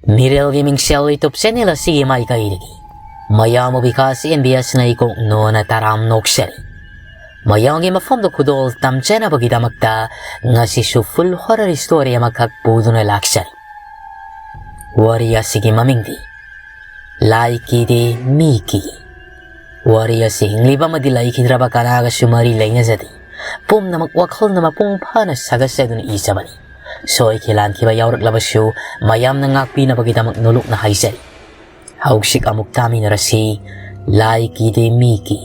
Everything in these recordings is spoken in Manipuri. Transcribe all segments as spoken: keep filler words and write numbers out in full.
ꯃꯤꯔꯦꯜꯒꯤ ꯃꯤꯡꯁꯦꯜ YouTube channel ꯑꯁꯤꯒꯤ ꯃꯥꯏꯀꯩꯗꯒꯤ ꯃꯌꯥꯝꯕꯨ ꯕꯤꯀꯥꯁ ꯑꯦꯝ ꯕꯤ ꯑꯦꯁꯅ ꯏꯀꯣꯛ ꯅꯣꯟꯅ ꯇꯔꯥꯝ ꯅꯣꯛꯆꯔꯤ꯫ ꯃꯌꯥꯝꯒꯤ ꯃꯐꯝꯗ ꯈꯨꯗꯣꯜ ꯇꯝꯖꯅꯕꯒꯤꯗꯃꯛꯇ ꯉꯁꯤꯁꯨ full horror story ꯑꯃꯈꯛ ꯄꯨꯗꯨꯅ ꯂꯥꯛꯆꯔꯤ꯫ ꯋꯥꯔꯤ ꯑꯁꯤꯒꯤ ꯃꯃꯤꯡꯗꯤ ꯂꯥꯏ ꯀꯤꯗꯦ ꯃꯤ ꯀꯤ꯫ ꯋꯥꯔꯤ ꯑꯁꯤ ꯍꯤꯡꯂꯤꯕ ꯑꯃꯗꯤ ꯂꯩꯈꯤꯗ꯭ꯔꯕ ꯀꯅꯥꯒꯁꯨ ꯃꯔꯤ ꯂꯩꯅꯖꯗꯦ꯫ ꯄꯨꯝꯅꯃꯛ ꯋꯥꯈꯜꯅ ꯃꯄꯨꯡ ꯐꯥꯅ ꯁꯥꯒꯠꯆꯗꯨꯅ ꯏꯖꯕꯅꯤ꯫ ꯁꯣꯏꯈꯤ ꯂꯥꯟꯈꯤꯕ ꯌꯥꯎꯔꯛꯂꯕꯁꯨ ꯃꯌꯥꯝꯅ ꯉꯥꯛꯄꯤꯅꯕꯒꯤꯗꯃꯛ ꯅꯣꯂꯨꯛꯅ ꯍꯥꯏꯖꯔꯤ꯫ ꯍꯧꯖꯤꯛ ꯑꯃꯨꯛ ꯇꯥꯃꯤꯟꯅꯔꯁꯤ, ꯂꯥꯏ ꯀꯤꯗꯦ ꯃꯤ ꯀꯤ꯫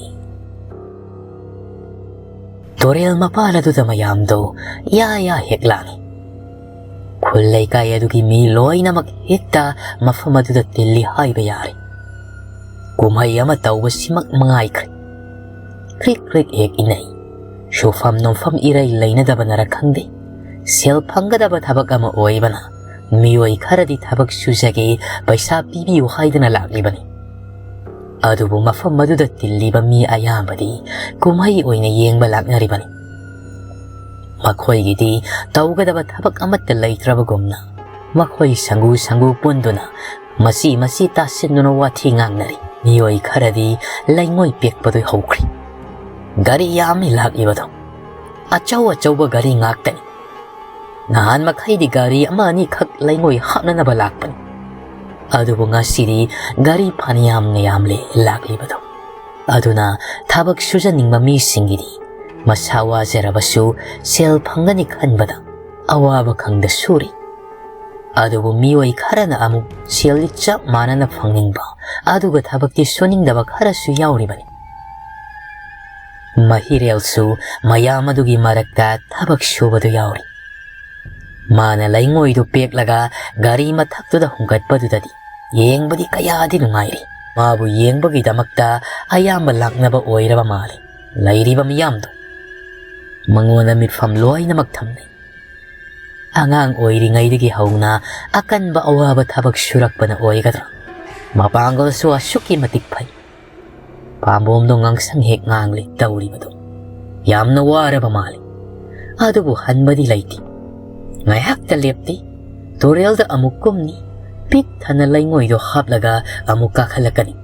ꯇꯨꯔꯦꯜ ꯃꯄꯥꯜ ꯑꯗꯨꯗ ꯃꯌꯥꯝꯗꯣ ꯌꯥ ꯌꯥ ꯍꯦꯛ ꯂꯥꯡꯏ꯫ ꯈꯨꯜ ꯂꯩꯀꯥꯏ ꯑꯗꯨꯒꯤ ꯃꯤ ꯂꯣꯏꯅꯃꯛ ꯍꯦꯛꯇ ꯃꯐꯝ ꯑꯗꯨꯗ ꯇꯤꯜꯂꯤ ꯍꯥꯏꯕ ꯌꯥꯔꯦ꯫ ꯀꯨꯝꯍꯩ ꯑꯃ ꯇꯧꯕꯁꯤꯃꯛ ꯃꯉꯥꯏꯈ꯭ꯔꯦ꯫ ꯀ꯭ꯔꯤꯛ ꯀ꯭ꯔꯤꯛ ꯍꯦꯛ ꯏꯅꯩ꯫ ꯁꯨꯐꯝ ꯅꯣꯝꯐꯝ ꯏꯔꯩ ꯂꯩꯅꯗꯕꯅꯔ ꯈꯪꯗꯦ, ꯁꯦꯜ ꯐꯪꯒꯗꯕ ꯊꯕꯛ ꯑꯃ ꯑꯣꯏꯕꯅ ꯃꯤꯑꯣꯏ ꯈꯔꯗꯤ ꯊꯕꯛ ꯁꯨꯖꯒꯦ, ꯄꯩꯁꯥ ꯄꯤꯕꯤꯌꯨ ꯍꯥꯏꯗꯅ ꯂꯥꯛꯂꯤꯕꯅꯤ꯫ ꯑꯗꯨꯕꯨ ꯃꯐꯝ ꯑꯗꯨꯗ ꯇꯤꯜꯂꯤꯕ ꯃꯤ ꯑꯌꯥꯝꯕꯗꯤ ꯀꯨꯝꯍꯩ ꯑꯣꯏꯅ ꯌꯦꯡꯕ ꯂꯥꯛꯅꯔꯤꯕꯅꯤ꯫ ꯃꯈꯣꯏꯒꯤꯗꯤ ꯇꯧꯒꯗꯕ ꯊꯕꯛ ꯑꯃꯠꯇ ꯂꯩꯇ꯭ꯔꯕꯒꯨꯝꯅ ꯃꯈꯣꯏ ꯁꯪꯒꯨ ꯁꯪꯒꯨ ꯄꯨꯟꯗꯨꯅ ꯃꯆꯤ ꯃꯆꯤ ꯇꯥꯁꯤꯟꯗꯨꯅ ꯋꯥꯊꯤ ꯉꯥꯡꯅꯔꯤ꯫ ꯃꯤꯑꯣꯏ ꯈꯔꯗꯤ ꯂꯩꯉꯣꯏ ꯄꯦꯛꯄꯗꯨ ꯍꯧꯈ꯭ꯔꯦ꯫ ꯒꯥꯔꯤ ꯌꯥꯝꯃꯤ ꯂꯥꯛꯂꯤꯕꯗꯣ꯫ ꯑꯆꯧ ꯑꯆꯧꯕ ꯒꯥꯔꯤ ꯉꯥꯛꯇꯅꯤ꯫ ꯅꯍꯥꯟ ꯃꯈꯩꯗꯤ ꯒꯥꯔꯤ ꯑꯃ ꯑꯅꯤꯈꯛ ꯂꯩꯉꯣꯏ ꯍꯥꯞꯅꯅꯕ ꯂꯥꯛꯄꯅꯤ꯫ ꯑꯗꯨꯕꯨ ꯉꯁꯤꯗꯤ ꯒꯥꯔꯤ ꯐꯅꯌꯥꯝꯅ ꯌꯥꯝꯂꯦ ꯂꯥꯛꯂꯤꯕꯗꯣ꯫ ꯑꯗꯨꯅ ꯊꯕꯛ ꯁꯨꯖꯅꯤꯡꯕ ꯃꯤꯁꯤꯡꯒꯤꯗꯤ ꯃꯁꯥ ꯋꯥꯖꯔꯕꯁꯨ ꯁꯦꯜ ꯐꯪꯒꯅꯤ ꯈꯟꯕꯗ ꯑꯋꯥꯕ ꯈꯪꯗ ꯁꯨꯔꯤ꯫ ꯑꯗꯨꯕꯨ ꯃꯤꯑꯣꯏ ꯈꯔꯅ ꯑꯃꯨꯛ ꯁꯦꯜꯗꯤ ꯆꯞ ꯃꯥꯟꯅꯅ ꯐꯪꯅꯤꯡꯕ, ꯑꯗꯨꯒ ꯊꯕꯛꯇꯤ ꯁꯨꯅꯤꯡꯗꯕ ꯈꯔꯁꯨ ꯌꯥꯎꯔꯤꯕꯅꯤ꯫ ꯃꯍꯤꯔꯦꯜꯁꯨ ꯃꯌꯥꯝ ꯑꯗꯨꯒꯤ ꯃꯔꯛꯇ ꯊꯕꯛ ꯁꯨꯕꯗꯨ ꯌꯥꯎꯔꯤ꯫ ꯃꯥꯅ ꯂꯩꯉꯣꯏꯗꯨ ꯄꯦꯛꯂꯒ ꯒꯥꯔꯤ ꯃꯊꯛꯇꯨꯗ ꯍꯨꯡꯒꯠꯄꯗꯨꯗꯗꯤ ꯌꯦꯡꯕꯗꯤ ꯀꯌꯥꯗꯤ ꯅꯨꯡꯉꯥꯏꯔꯤ꯫ ꯃꯥꯕꯨ ꯌꯦꯡꯕꯒꯤꯗꯃꯛꯇ ꯑꯌꯥꯝꯕ ꯂꯥꯛꯅꯕ ꯑꯣꯏꯔꯕ ꯃꯥꯜꯂꯤ ꯂꯩꯔꯤꯕ ꯃꯤꯌꯥꯝꯗꯨ꯫ ꯃꯉꯣꯟꯗ ꯃꯤꯠꯐꯝ ꯂꯣꯏꯅꯃꯛ ꯊꯝꯅꯩ꯫ ꯑꯉꯥꯡ ꯑꯣꯏꯔꯤꯉꯩꯗꯒꯤ ꯍꯧꯅ ꯑꯀꯟꯕ ꯑꯋꯥꯕ ꯊꯕꯛ ꯁꯨꯔꯛꯄꯅ ꯑꯣꯏꯒꯗ꯭ꯔꯥ? ꯃꯄꯥꯡꯒꯜꯁꯨ ꯑꯁꯨꯛꯀꯤ ꯃꯇꯤꯛ ꯐꯩ꯫ ꯄꯥꯝꯕꯣꯝꯗꯣ ꯉꯥꯡꯁꯪ ꯍꯦꯛ ꯉꯥꯡꯂꯤ ꯇꯧꯔꯤꯕꯗꯨ꯫ ꯌꯥꯝꯅ ꯋꯥꯔꯕ ꯃꯥꯜꯂꯤ꯫ ꯑꯗꯨꯕꯨ ꯍꯟꯕꯗꯤ ꯂꯩꯇꯦ꯫ ꯉꯥꯏꯍꯥꯛꯇ ꯂꯦꯞꯇꯦ꯫ ꯇꯨꯔꯦꯜꯗ ꯑꯃꯨꯛ ꯀꯨꯝꯅꯤ, ꯄꯤꯛ ꯊꯟꯅ ꯂꯩꯉꯣꯏꯗꯣ ꯍꯥꯞꯂꯒ ꯑꯃꯨꯛ ꯀꯥꯈꯠꯂꯛꯀꯅꯤ꯫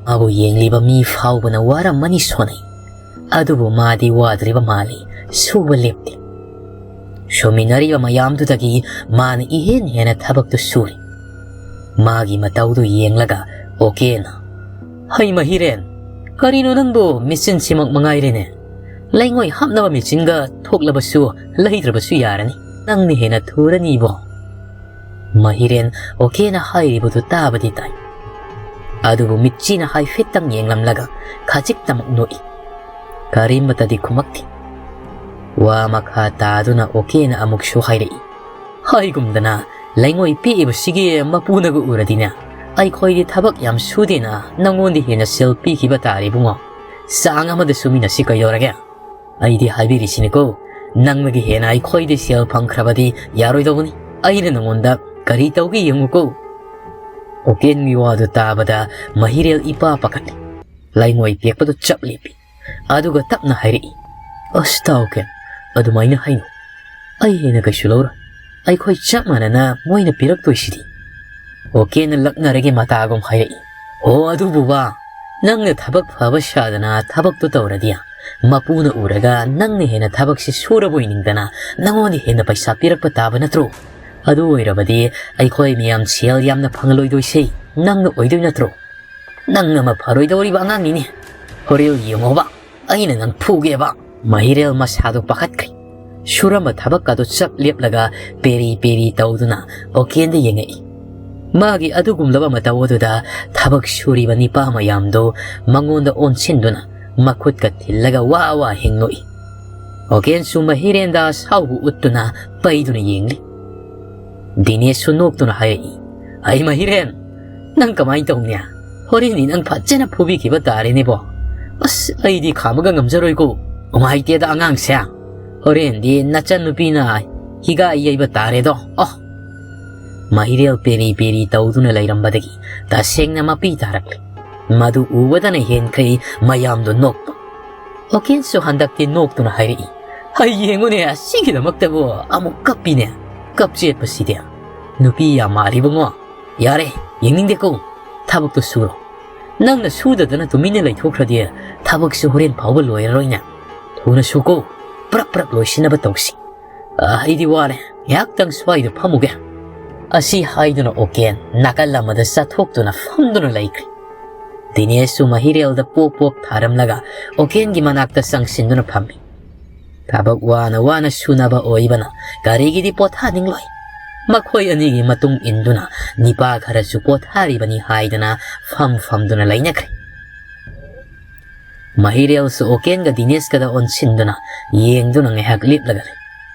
ꯃꯥꯕꯨ ꯌꯦꯡꯂꯤꯕ ꯃꯤ ꯐꯥꯎꯕꯅ ꯋꯥꯔꯝꯃꯅꯤ ꯁꯣꯅꯩ꯫ ꯑꯗꯨꯕꯨ ꯃꯥꯗꯤ ꯋꯥꯗ꯭ꯔꯤꯕ ꯃꯥꯜꯂꯤ, ꯁꯨꯕ ꯂꯦꯞꯇꯦ꯫ ꯁꯨꯃꯤꯟꯅꯔꯤꯕ ꯃꯌꯥꯝꯗꯨꯗꯒꯤ ꯃꯥꯅ ꯏꯍꯦꯟ ꯍꯦꯟꯅ ꯊꯕꯛꯇꯨ ꯁꯨꯔꯤ꯫ ꯃꯥꯒꯤ ꯃꯇꯧꯗꯨ ꯌꯦꯡꯂꯒ ꯑꯣꯀꯦꯅ, "ꯍꯩ ꯃꯍꯤꯔꯦꯟ, ꯀꯔꯤꯅꯣ ꯅꯪꯕꯨ ꯃꯦꯆꯤꯟꯁꯤꯃꯛ ꯃꯉꯥꯏꯔꯦꯅꯦ? ꯂꯩꯉꯣꯏ ꯍꯥꯞꯅꯕ ꯃꯦꯆꯤꯟꯒ ꯊꯣꯛꯂꯕꯁꯨ ꯂꯩꯗ꯭ꯔꯕꯁꯨ ꯌꯥꯔꯅꯤ꯫ ꯅꯪꯅ ꯍꯦꯟꯅ ꯊꯨꯔꯅꯤꯕꯣ꯫" ꯃꯍꯤꯔꯦꯟ ꯑꯣꯀꯦꯅ ꯍꯥꯏꯔꯤꯕꯗꯨ ꯇꯥꯕꯗꯤ ꯇꯥꯏ꯫ ꯑꯗꯨꯕꯨ ꯃꯤꯠꯆꯤꯅ ꯍꯥꯏꯐꯦꯠꯇꯪ ꯌꯦꯡꯂꯝꯂꯒ ꯈꯖꯤꯛꯇꯃꯛ ꯅꯣꯛꯏ꯫ ꯀꯔꯤꯃꯠꯇꯗꯤ ꯈꯨꯝꯃꯛꯇꯦ꯫ ꯋꯥ ꯃꯈꯥ ꯇꯥꯗꯨꯅ ꯑꯣꯀꯦꯅ ꯑꯃꯨꯛꯁꯨ ꯍꯥꯏꯔꯛꯏ, "ꯍꯥꯏꯒꯨꯝꯗꯅ ꯂꯩꯉꯣꯏ ꯄꯦꯛꯏꯕꯁꯤꯒꯤ ꯃꯄꯨꯅꯒ ꯎꯔꯗꯤꯅꯦ, ꯑꯩꯈꯣꯏꯗꯤ ꯊꯕꯛ ꯌꯥꯝ ꯁꯨꯗꯦꯅ ꯅꯪꯉꯣꯟꯗ ꯍꯦꯟꯅ ꯁꯦꯜ ꯄꯤꯈꯤꯕ ꯇꯥꯔꯦ ꯏꯕꯨꯡꯉꯣ꯫ ꯆꯥꯡ ꯑꯃꯗ ꯁꯨꯃꯤꯟꯅꯁꯤ ꯀꯩꯗꯧꯔꯒꯦ? ꯑꯩꯗꯤ ꯍꯥꯏꯕꯤꯔꯤꯁꯤꯅꯤꯀꯣ, ꯅꯪꯅꯒ ꯍꯦꯟꯅ ꯑꯩꯈꯣꯏꯗ ꯁꯦꯜ ꯐꯪꯈ꯭ꯔꯕꯗꯤ ꯌꯥꯔꯣꯏꯗꯧꯕꯅꯤ꯫ ꯑꯩꯅ ꯅꯪꯉꯣꯟꯗ ꯀꯔꯤ ꯇꯧꯒꯦ ꯌꯦꯡꯉꯨꯀꯣ꯫" ꯑꯣꯀꯦꯟꯒꯤ ꯋꯥꯗꯨ ꯇꯥꯕꯗ ꯃꯍꯤꯔꯦꯜ ꯏꯄꯥ ꯄꯥꯈꯠꯂꯤ꯫ ꯂꯩꯉꯣꯏ ꯄꯦꯛꯄꯗꯨ ꯆꯞ ꯂꯦꯞꯄꯤ꯫ ꯑꯗꯨꯒ ꯇꯞꯅ ꯍꯥꯏꯔꯛꯏ, "ꯑꯁ ꯇꯥꯎ ꯀꯦꯟ, ꯑꯗꯨꯃꯥꯏꯅ ꯍꯥꯏꯅꯨ꯫ ꯑꯩ ꯍꯦꯟꯅ ꯀꯩꯁꯨ ꯂꯧꯔꯣꯏ꯫ ꯑꯩꯈꯣꯏ ꯆꯞ ꯃꯥꯟꯅꯅ ꯃꯣꯏꯅ ꯄꯤꯔꯛꯇꯣꯏꯁꯤꯗꯤ꯫" ꯑꯣꯀꯦꯅ ꯂꯛꯅꯔꯒꯦ ꯃꯇꯥꯒꯨꯝ ꯍꯥꯏꯔꯛꯏ, "ꯑꯣ ꯑꯗꯨꯕꯨ ꯕꯥ, ꯅꯪꯅ ꯊꯕꯛ ꯐꯕ ꯁꯥꯗꯅ ꯊꯕꯛꯇꯨ ꯇꯧꯔꯗꯤ ꯃꯄꯨꯅ ꯎꯔꯒ ꯅꯪꯅ ꯍꯦꯟꯅ ꯊꯕꯛꯁꯤ ꯁꯨꯔꯕꯣꯏ ꯅꯤꯡꯗꯅ ꯅꯪꯉꯣꯟꯗ ꯍꯦꯟꯅ ꯄꯩꯁꯥ ꯄꯤꯔꯛꯄ ꯇꯥꯕ ꯅꯠꯇ꯭ꯔꯣ? ꯑꯗꯨ ꯑꯣꯏꯔꯕꯗꯤ ꯑꯩꯈꯣꯏ ꯃꯌꯥꯝ ꯁꯦꯜ ꯌꯥꯝꯅ ꯐꯪꯂꯣꯏꯗꯣꯏꯁꯦ ꯅꯪꯅ ꯑꯣꯏꯗꯣꯏ ꯅꯠꯇ꯭ꯔꯣ? ꯅꯪ ꯑꯃ ꯐꯔꯣꯏꯗꯧꯔꯤꯕ ꯑꯉꯥꯡꯅꯤꯅꯦ꯫ ꯍꯣꯔꯦꯟ ꯌꯦꯡꯉꯣꯕ, ꯑꯩꯅ ꯅꯪ ꯐꯨꯒꯦꯕ꯫" ꯃꯍꯤꯔꯦꯜ ꯃꯁꯥꯗꯣ ꯄꯥꯈꯠꯈ꯭ꯔꯦ꯫ ꯁꯨꯔꯝꯕ ꯊꯕꯛ ꯑꯗꯨ ꯆꯞ ꯂꯦꯞꯂꯒ ꯄꯦꯔꯤ ꯄꯦꯔꯤ ꯇꯧꯗꯨꯅ ꯑꯣꯀꯦꯟꯗ ꯌꯦꯡꯉꯛꯏ꯫ ꯃꯥꯒꯤ ꯑꯗꯨꯒꯨꯝꯂꯕ ꯃꯇꯧ ꯑꯗꯨꯗ ꯊꯕꯛ ꯁꯨꯔꯤꯕ ꯅꯤꯄꯥ ꯃꯌꯥꯝꯗꯨ ꯃꯉꯣꯟꯗ ꯑꯣꯟꯁꯤꯟꯗꯨꯅ ꯃꯈꯨꯠꯀ ꯊꯤꯜꯂꯒ ꯋꯥ ꯋꯥ ꯍꯦꯛ ꯅꯣꯛꯏ꯫ ꯑꯣꯀꯦꯟꯁꯨ ꯃꯍꯤꯔꯦꯟꯗ ꯑꯁꯥꯎꯕ ꯎꯠꯇꯨꯅ ꯄꯩꯗꯨꯅ ꯌꯦꯡꯂꯤ꯫ ꯗꯤꯅꯦꯁꯁꯨ ꯅꯣꯛꯇꯨꯅ ꯍꯥꯏꯔꯛꯏ, "ꯑꯩ ꯃꯍꯤꯔꯦꯟ, ꯅꯪ ꯀꯃꯥꯏꯅ ꯇꯧꯅꯤ? ꯍꯣꯔꯦꯟꯗꯤ ꯅꯪ ꯐꯖꯅ ꯐꯨꯕꯤꯈꯤꯕ ꯇꯥꯔꯦꯅꯦꯕꯣ꯫ ꯑꯁ, ꯑꯩꯗꯤ ꯈꯥꯝꯃꯒ ꯉꯝꯖꯔꯣꯏꯀꯣ꯫ ꯅꯨꯡꯉꯥꯏꯇꯦꯗ ꯑꯉꯥꯡꯁꯦ꯫ ꯍꯣꯔꯦꯟꯗꯤ ꯅꯆꯟꯅꯨꯄꯤꯅ ꯍꯤꯒꯥ ꯌꯩꯕ ꯇꯥꯔꯦꯗꯣ꯫ ꯑꯣ!" ꯃꯍꯤꯔꯦꯜ ꯄꯦꯔꯤ ꯄꯦꯔꯤ ꯇꯧꯗꯨꯅ ꯂꯩꯔꯝꯕꯗꯒꯤ ꯇꯁꯦꯡꯅ ꯃꯄꯤ ꯇꯥꯔꯛꯂꯦ꯫ ꯃꯗꯨ ꯎꯕꯗꯅ ꯍꯦꯟꯈꯩ ꯃꯌꯥꯝꯗꯨ ꯅꯣꯛꯄ꯫ ꯑꯣꯀꯦꯟꯁꯨ ꯍꯟꯗꯛꯇꯤ ꯅꯣꯛꯇꯨꯅ ꯍꯥꯏꯔꯛꯏ, "ꯍꯩ ꯌꯦꯡꯉꯨꯅꯦ, ꯑꯁꯤꯒꯤꯗꯃꯛꯇꯕꯨ ꯑꯃꯨꯛ ꯀꯞꯄꯤꯅꯦ꯫ ꯀꯞꯆꯦꯠꯄꯁꯤꯗꯤ꯫ ꯅꯨꯄꯤ ꯌꯥꯝ ꯃꯥꯜꯂꯤꯕꯨꯡꯉꯣ꯫ "ꯌꯥꯔꯦ, ꯌꯦꯡꯅꯤꯡꯗꯦꯀꯣ꯫ ꯊꯕꯛꯇꯣ ꯁꯨꯔꯣ꯫ ꯅꯪꯅ ꯁꯨꯗꯗꯅ ꯇꯨꯃꯤꯟꯅ ꯂꯩꯊꯣꯛꯈ꯭ꯔꯗꯤ ꯊꯕꯛꯁꯨ ꯍꯣꯔꯦꯟ ꯐꯥꯎꯕ ꯂꯣꯏꯔꯔꯣꯏꯅꯦ꯫ ꯊꯨꯅ ꯁꯨꯀꯣ꯫ ꯄ꯭ꯔꯞ ꯄ꯭ꯔꯞ ꯂꯣꯏꯁꯤꯟꯅꯕ ꯇꯧꯁꯤ꯫ ꯑ, ꯑꯩꯗꯤ ꯋꯥꯔꯦ꯫ ꯉꯥꯏꯍꯥꯛꯇꯪ ꯁ꯭ꯋꯥꯏꯗ ꯐꯝꯃꯨꯒꯦ"꯫ ꯑꯁꯤ ꯍꯥꯏꯗꯨꯅ ꯑꯣꯀꯦꯟ ꯅꯥꯀꯜ ꯑꯃꯗ ꯆꯠꯊꯣꯛꯇꯨꯅ ꯐꯝꯗꯨꯅ ꯂꯩꯈ꯭ꯔꯦ꯫ ꯗꯤꯅꯦꯁꯁꯨ ꯃꯍꯤꯔꯦꯜꯗ ꯄꯣꯛ ꯄꯣꯛ ꯊꯥꯔꯝꯂꯒ ꯑꯣꯀꯦꯟꯒꯤ ꯃꯅꯥꯛꯇ ꯆꯪꯁꯤꯟꯗꯨꯅ ꯐꯝꯃꯤ꯫ ꯊꯕꯛ ꯋꯥꯅ ꯋꯥꯅ ꯁꯨꯅꯕ ꯑꯣꯏꯕꯅ ꯀꯔꯤꯒꯤꯗꯤ ꯄꯣꯊꯥꯅꯤꯡꯂꯣꯏ꯫ ꯃꯈꯣꯏ ꯑꯅꯤꯒꯤ ꯃꯇꯨꯡ ꯏꯟꯗꯨꯅ ꯅꯤꯄꯥ ꯈꯔꯁꯨ ꯄꯣꯊꯥꯔꯤꯕꯅꯤ ꯍꯥꯏꯗꯅ ꯐꯝ ꯐꯝꯗꯨꯅ ꯂꯩꯅꯈ꯭ꯔꯦ꯫ ꯃꯍꯤꯔꯦꯜꯁꯨ ꯑꯣꯀꯦꯟꯒ ꯗꯤꯅꯦꯁꯀꯗ ꯑꯣꯟꯁꯤꯟꯗꯨꯅ ꯌꯦꯡꯗꯨꯅ ꯉꯥꯏꯍꯥꯛ ꯂꯦꯞꯂꯒ ꯂꯩ꯫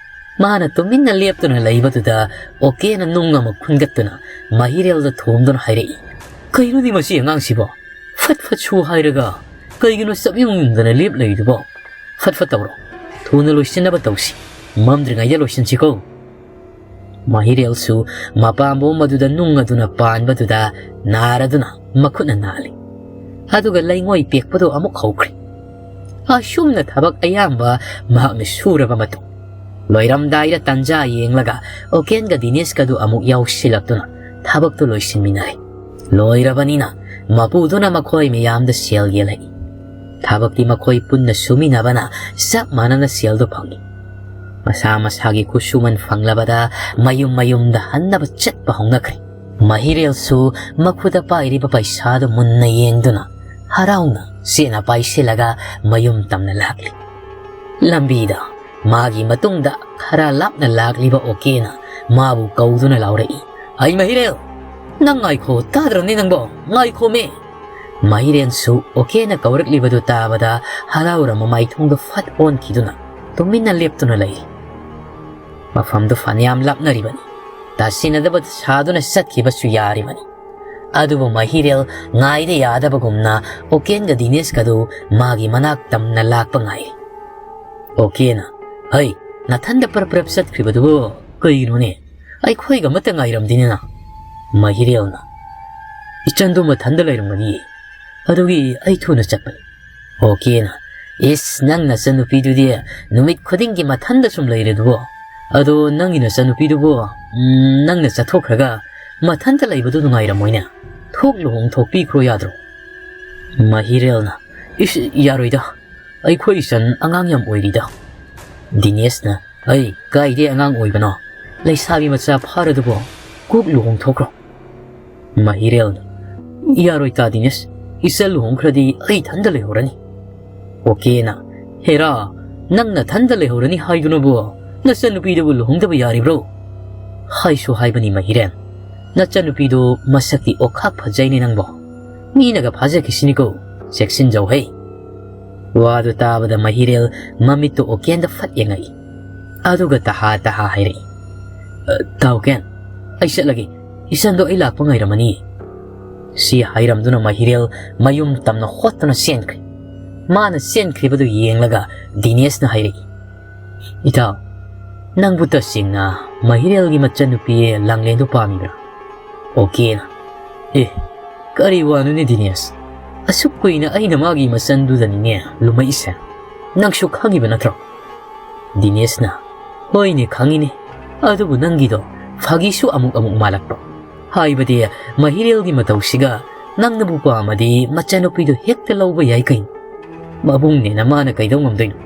ꯃꯥꯅ ꯇꯨꯃꯤꯟꯅ ꯂꯦꯞꯇꯨꯅ ꯂꯩꯕꯗꯨꯗ ꯑꯣꯀꯦꯟꯅ ꯅꯨꯡ ꯑꯃ ꯈꯨꯟꯒꯠꯇꯨꯅ ꯃꯍꯤꯔꯦꯜꯗ ꯊꯣꯝꯗꯨꯅ ꯍꯥꯏꯔꯛꯏ, "ꯀꯩꯅꯣꯅꯦ ꯃꯁꯤ ꯑꯉꯥꯡꯁꯤꯕꯣ? ꯐꯠ ꯐꯠ ꯁꯨ ꯍꯥꯏꯔꯒ ꯀꯩꯒꯤꯅꯣ ꯆꯞ ꯌꯨꯡ ꯌꯨꯡꯗꯅ ꯂꯦꯞ ꯂꯩꯗꯨꯕꯣ? ꯐꯠ ꯐꯠ ꯇꯧꯔꯣ꯫ ꯊꯨꯅ ꯂꯣꯏꯁꯤꯟꯅꯕ ꯇꯧꯁꯤ꯫ ꯃꯝꯗ꯭ꯔꯤꯉꯩꯗ ꯂꯣꯏꯁꯤꯟꯁꯤꯀꯣ"꯫ ꯃꯍꯤꯔꯦꯜꯁꯨ ꯃꯄꯥꯝꯕꯣꯝ ꯑꯗꯨꯗ ꯅꯨꯡ ꯑꯗꯨꯅ ꯄꯥꯟꯕꯗꯨꯗ ꯅꯥꯔꯗꯨꯅ ꯃꯈꯨꯠꯅ ꯅꯥꯜꯂꯤ꯫ ꯑꯗꯨꯒ ꯂꯩꯉꯣꯏ ꯄꯦꯛꯄꯗꯨ ꯑꯃꯨꯛ ꯍꯧꯈ꯭ꯔꯦ꯫ ꯑꯁꯨꯝꯅ ꯊꯕꯛ ꯑꯌꯥꯝꯕ ꯃꯍꯥꯛꯅ ꯁꯨꯔꯕ ꯃꯇꯨꯡ, ꯂꯣꯏꯔꯝꯗꯥꯏꯗ ꯇꯟꯖꯥ ꯌꯦꯡꯂꯒ ꯑꯣꯀꯦꯟꯒ ꯗꯤꯅꯦꯁꯀꯗꯨ ꯑꯃꯨꯛ ꯌꯥꯎꯁꯤꯜꯂꯛꯇꯨꯅ ꯊꯕꯛꯇꯨ ꯂꯣꯏꯁꯤꯟꯃꯤꯟꯅꯔꯦ꯫ ꯂꯣꯏꯔꯕꯅꯤꯅ ꯃꯄꯨꯗꯨꯅ ꯃꯈꯣꯏ ꯃꯌꯥꯝꯗ ꯁꯦꯜ ꯌꯦꯜꯂꯛꯏ꯫ ꯊꯕꯛꯇꯤ ꯃꯈꯣꯏ ꯄꯨꯟꯅ ꯁꯨꯃꯤꯟꯅꯕꯅ ꯆꯞ ꯃꯥꯟꯅꯅ ꯁꯦꯜꯗꯨ ꯐꯪꯏ꯫ ꯃꯁꯥ ꯃꯁꯥꯒꯤ ꯈꯨꯠꯁꯨꯃꯟ ꯐꯪꯂꯕꯗ ꯃꯌꯨꯝ ꯃꯌꯨꯝꯗ ꯍꯟꯅꯕ ꯆꯠꯄ ꯍꯧꯅꯈ꯭ꯔꯦ꯫ ꯃꯍꯤꯔꯦꯜꯁꯨ ꯃꯈꯨꯠꯇ ꯄꯥꯏꯔꯤꯕ ꯄꯩꯁꯥꯗꯨ ꯃꯨꯟꯅ ꯌꯦꯡꯗꯨꯅ ꯍꯔꯥꯎꯅ ꯆꯦꯅ ꯄꯥꯏꯁꯤꯜꯂꯒ ꯃꯌꯨꯝ ꯇꯝꯅ ꯂꯥꯛꯂꯤ꯫ ꯂꯝꯕꯤꯗ ꯃꯥꯒꯤ ꯃꯇꯨꯡꯗ ꯈꯔ ꯂꯥꯞꯅ ꯂꯥꯛꯂꯤꯕ ꯑꯣꯀꯦꯅ ꯃꯥꯕꯨ ꯀꯧꯗꯨꯅ ꯂꯥꯎꯔꯛꯏ, "ꯑꯩ ꯃꯍꯤꯔꯦꯜ, ꯅꯪ ꯉꯥꯏꯈꯣ, ꯇꯥꯗ꯭ꯔꯅꯦ ꯅꯪꯕꯣ? ꯉꯥꯏꯈꯣꯃꯦ!" ꯃꯍꯤꯔꯦꯜꯁꯨ ꯑꯣꯀꯦꯅ ꯀꯧꯔꯛꯂꯤꯕꯗꯨ ꯇꯥꯕꯗ ꯍꯔꯥꯎꯔ ꯃꯃꯥꯏꯊꯣꯡꯗ ꯐꯠ ꯑꯣꯟꯈꯤꯗꯨꯅ ꯇꯨꯃꯤꯟꯅ ꯂꯦꯞꯇꯨꯅ ꯂꯩ꯫ ꯃꯐꯝꯗꯨ ꯐꯅꯌꯥꯝ ꯂꯥꯞꯅꯔꯤꯕꯅꯤ꯫ ꯇꯥꯁꯤꯟꯅꯗꯕ ꯁꯥꯗꯨꯅ ꯆꯠꯈꯤꯕꯁꯨ ꯌꯥꯔꯤꯕꯅꯤ꯫ ꯑꯗꯨꯕꯨ ꯃꯍꯤꯔꯦꯜ ꯉꯥꯏꯗ ꯌꯥꯗꯕꯒꯨꯝꯅ ꯑꯣꯀꯦꯟꯒ ꯗꯤꯅꯦꯁꯀꯗꯨ ꯃꯥꯒꯤ ꯃꯅꯥꯛ ꯇꯝꯅ ꯂꯥꯛꯄ ꯉꯥꯏꯔꯤ꯫ ꯑꯣꯀꯦꯅ, "ꯍꯩ, ꯅꯊꯟꯗ ꯄꯔꯞ ꯄꯔꯞ ꯆꯠꯈ꯭ꯔꯤꯕꯗꯨꯕꯨ ꯀꯩꯒꯤꯅꯣꯅꯦ? ꯑꯩꯈꯣꯏꯒ ꯑꯃꯠꯇ ꯉꯥꯏꯔꯝꯗꯦꯅꯦ ꯅꯪ"꯫ ꯃꯍꯤꯔꯦꯜꯅ, "ꯏꯆꯟꯗꯨ ꯃꯊꯟꯗ ꯂꯩꯔꯝꯒꯅꯤ, ꯑꯗꯨꯒꯤ ꯑꯩ ꯊꯨꯅ ꯆꯠꯄꯅꯤ"꯫ ꯑꯣꯀꯦꯅ, "ꯏꯁ, ꯅꯪ ꯅꯆꯟꯅꯨꯄꯤꯗꯨꯗꯤ ꯅꯨꯃꯤꯠ ꯈꯨꯗꯤꯡꯒꯤ ꯃꯊꯟꯗ ꯁꯨꯝ ꯂꯩꯔꯦꯗꯨꯕꯣ? ꯑꯗꯣ ꯅꯪꯒꯤ ꯅꯆꯟꯅꯨꯄꯤꯗꯨꯕꯨ, ꯎꯝ, ꯅꯪꯅ ꯆꯠꯊꯣꯛꯈ꯭ꯔꯒ ꯃꯊꯟꯇ ꯂꯩꯕꯗꯨ ꯅꯨꯡꯉꯥꯏꯔꯝꯃꯣꯏꯅꯦ꯫ ꯊꯣꯛ ꯂꯨꯍꯣꯡꯊꯣꯛꯄꯤꯈ꯭ꯔꯣ ꯌꯥꯗ꯭ꯔꯣ?" ꯃꯍꯤꯔꯦꯜꯅ, "ꯏꯁ, ꯌꯥꯔꯣꯏꯗ, ꯑꯩꯈꯣꯏ ꯏꯆꯟ ꯑꯉꯥꯡ ꯌꯥꯝ ꯑꯣꯏꯔꯤꯗ꯫" ꯗꯤꯅꯦꯁꯅ, "ꯑꯩ ꯀꯥꯏꯗꯩ ꯑꯉꯥꯡ ꯑꯣꯏꯕꯅꯣ? ꯂꯩꯁꯥꯕꯤ ꯃꯆꯥ ꯐꯥꯔꯗꯨꯕꯣ? ꯀꯣꯛ ꯂꯨꯍꯣꯡꯊꯣꯛꯈ꯭ꯔꯣ꯫" ꯃꯍꯤꯔꯦꯜꯅ, "ꯌꯥꯔꯣꯏ ꯇꯥ ꯗꯤꯅꯦꯁ, ꯏꯆꯟ ꯂꯨꯍꯣꯡꯈ꯭ꯔꯗꯤ ꯑꯩ ꯏꯊꯟꯗ ꯂꯩꯍꯧꯔꯅꯤ꯫" ꯑꯣꯀꯦꯅ, "ꯍꯦꯔꯥ, ꯅꯪ ꯅꯊꯟꯗ ꯂꯩꯍꯧꯔꯅꯤ ꯍꯥꯏꯗꯨꯅꯕꯨ ꯅꯆꯟꯅꯨꯄꯤꯗꯨꯕꯨ ꯂꯨꯍꯣꯡꯗꯕ ꯌꯥꯔꯤꯕ꯭ꯔꯣ? ꯍꯥꯏꯁꯨ ꯍꯥꯏꯕꯅꯤ ꯃꯍꯤꯔꯦꯜ, ꯅꯆꯟꯅꯨꯄꯤꯗꯣ ꯃꯁꯛꯇꯤ ꯑꯣꯈꯥꯛ ꯐꯖꯩꯅꯦ ꯅꯪꯕꯣ꯫ ꯃꯤꯅꯒ ꯐꯥꯖꯈꯤꯁꯤꯅꯤꯀꯣ, ꯆꯦꯛꯁꯤꯟꯖꯧ ꯍꯩ꯫" ꯋꯥꯗꯨ ꯇꯥꯕꯗ ꯃꯍꯤꯔꯦꯜ ꯃꯃꯤꯠꯇꯨ ꯑꯣꯀꯦꯟꯗ ꯐꯠ ꯌꯦꯡꯉꯛꯏ꯫ ꯑꯗꯨꯒ ꯇꯍꯥ ꯇꯍꯥ ꯍꯥꯏꯔꯛꯏ, "ꯑ, ꯇꯥꯎ ꯀꯦꯟ, ꯑꯩ ꯆꯠꯂꯒꯦ꯫ ꯏꯆꯟꯗꯣ ꯑꯩ ꯂꯥꯛꯄ ꯉꯥꯏꯔꯝꯃꯅꯤ꯫" ꯁꯤ ꯍꯥꯏꯔꯝꯗꯨꯅ ꯃꯍꯤꯔꯦꯜ ꯃꯌꯨꯝ ꯇꯝꯅ ꯍꯣꯠꯇꯨꯅ ꯆꯦꯟꯈ꯭ꯔꯦ꯫ ꯃꯥꯅ ꯆꯦꯟꯈ꯭ꯔꯤꯕꯗꯨ ꯌꯦꯡꯂꯒ ꯗꯤꯅꯦꯁꯅ ꯍꯥꯏꯔꯛꯏ, "ꯏꯇꯥꯎ, ꯅꯪꯕꯨ ꯇꯁꯦꯡꯅ ꯃꯍꯤꯔꯦꯜꯒꯤ ꯃꯆꯟꯅꯨꯄꯤ ꯂꯥꯡꯂꯦꯟꯗꯨ ꯄꯥꯝꯃꯤꯕ꯭ꯔꯥ?" ꯑꯣꯀꯦꯅ, "ꯑꯦ, ꯀꯔꯤ ꯋꯥꯅꯣꯅꯦ ꯗꯤꯅꯦꯁ? ꯑꯁꯨꯛ ꯀꯨꯏꯅ ꯑꯩꯅ ꯃꯥꯒꯤ ꯃꯆꯟꯗꯨꯗꯅꯤꯅꯦ ꯂꯨꯝꯃꯛꯏꯁꯦ꯫ ꯅꯪꯁꯨ ꯈꯪꯉꯤꯕ ꯅꯠꯇ꯭ꯔꯣ?" ꯗꯤꯅꯦꯁꯅ, "ꯍꯣꯏꯅꯦ, ꯈꯪꯉꯤꯅꯦ꯫ ꯑꯗꯨꯕꯨ ꯅꯪꯒꯤꯗꯣ ꯐꯥꯒꯤꯁꯨ ꯑꯃꯨꯛ ꯑꯃꯨꯛ ꯃꯥꯜꯂꯛꯄ꯫ ꯍꯥꯏꯕꯗꯤ, ꯃꯍꯤꯔꯦꯜꯒꯤ ꯃꯇꯧꯁꯤꯒ ꯅꯪꯅꯕꯨ ꯄꯥꯝꯃꯗꯤ ꯃꯆꯟꯅꯨꯄꯤꯗꯨ ꯍꯦꯛꯇ ꯂꯧꯕ ꯌꯥꯏ ꯀꯩꯅꯣ꯫ ꯃꯕꯨꯡꯅꯦꯅ ꯃꯥꯅ ꯀꯩꯗꯧ ꯉꯝꯗꯣꯏꯅꯣ?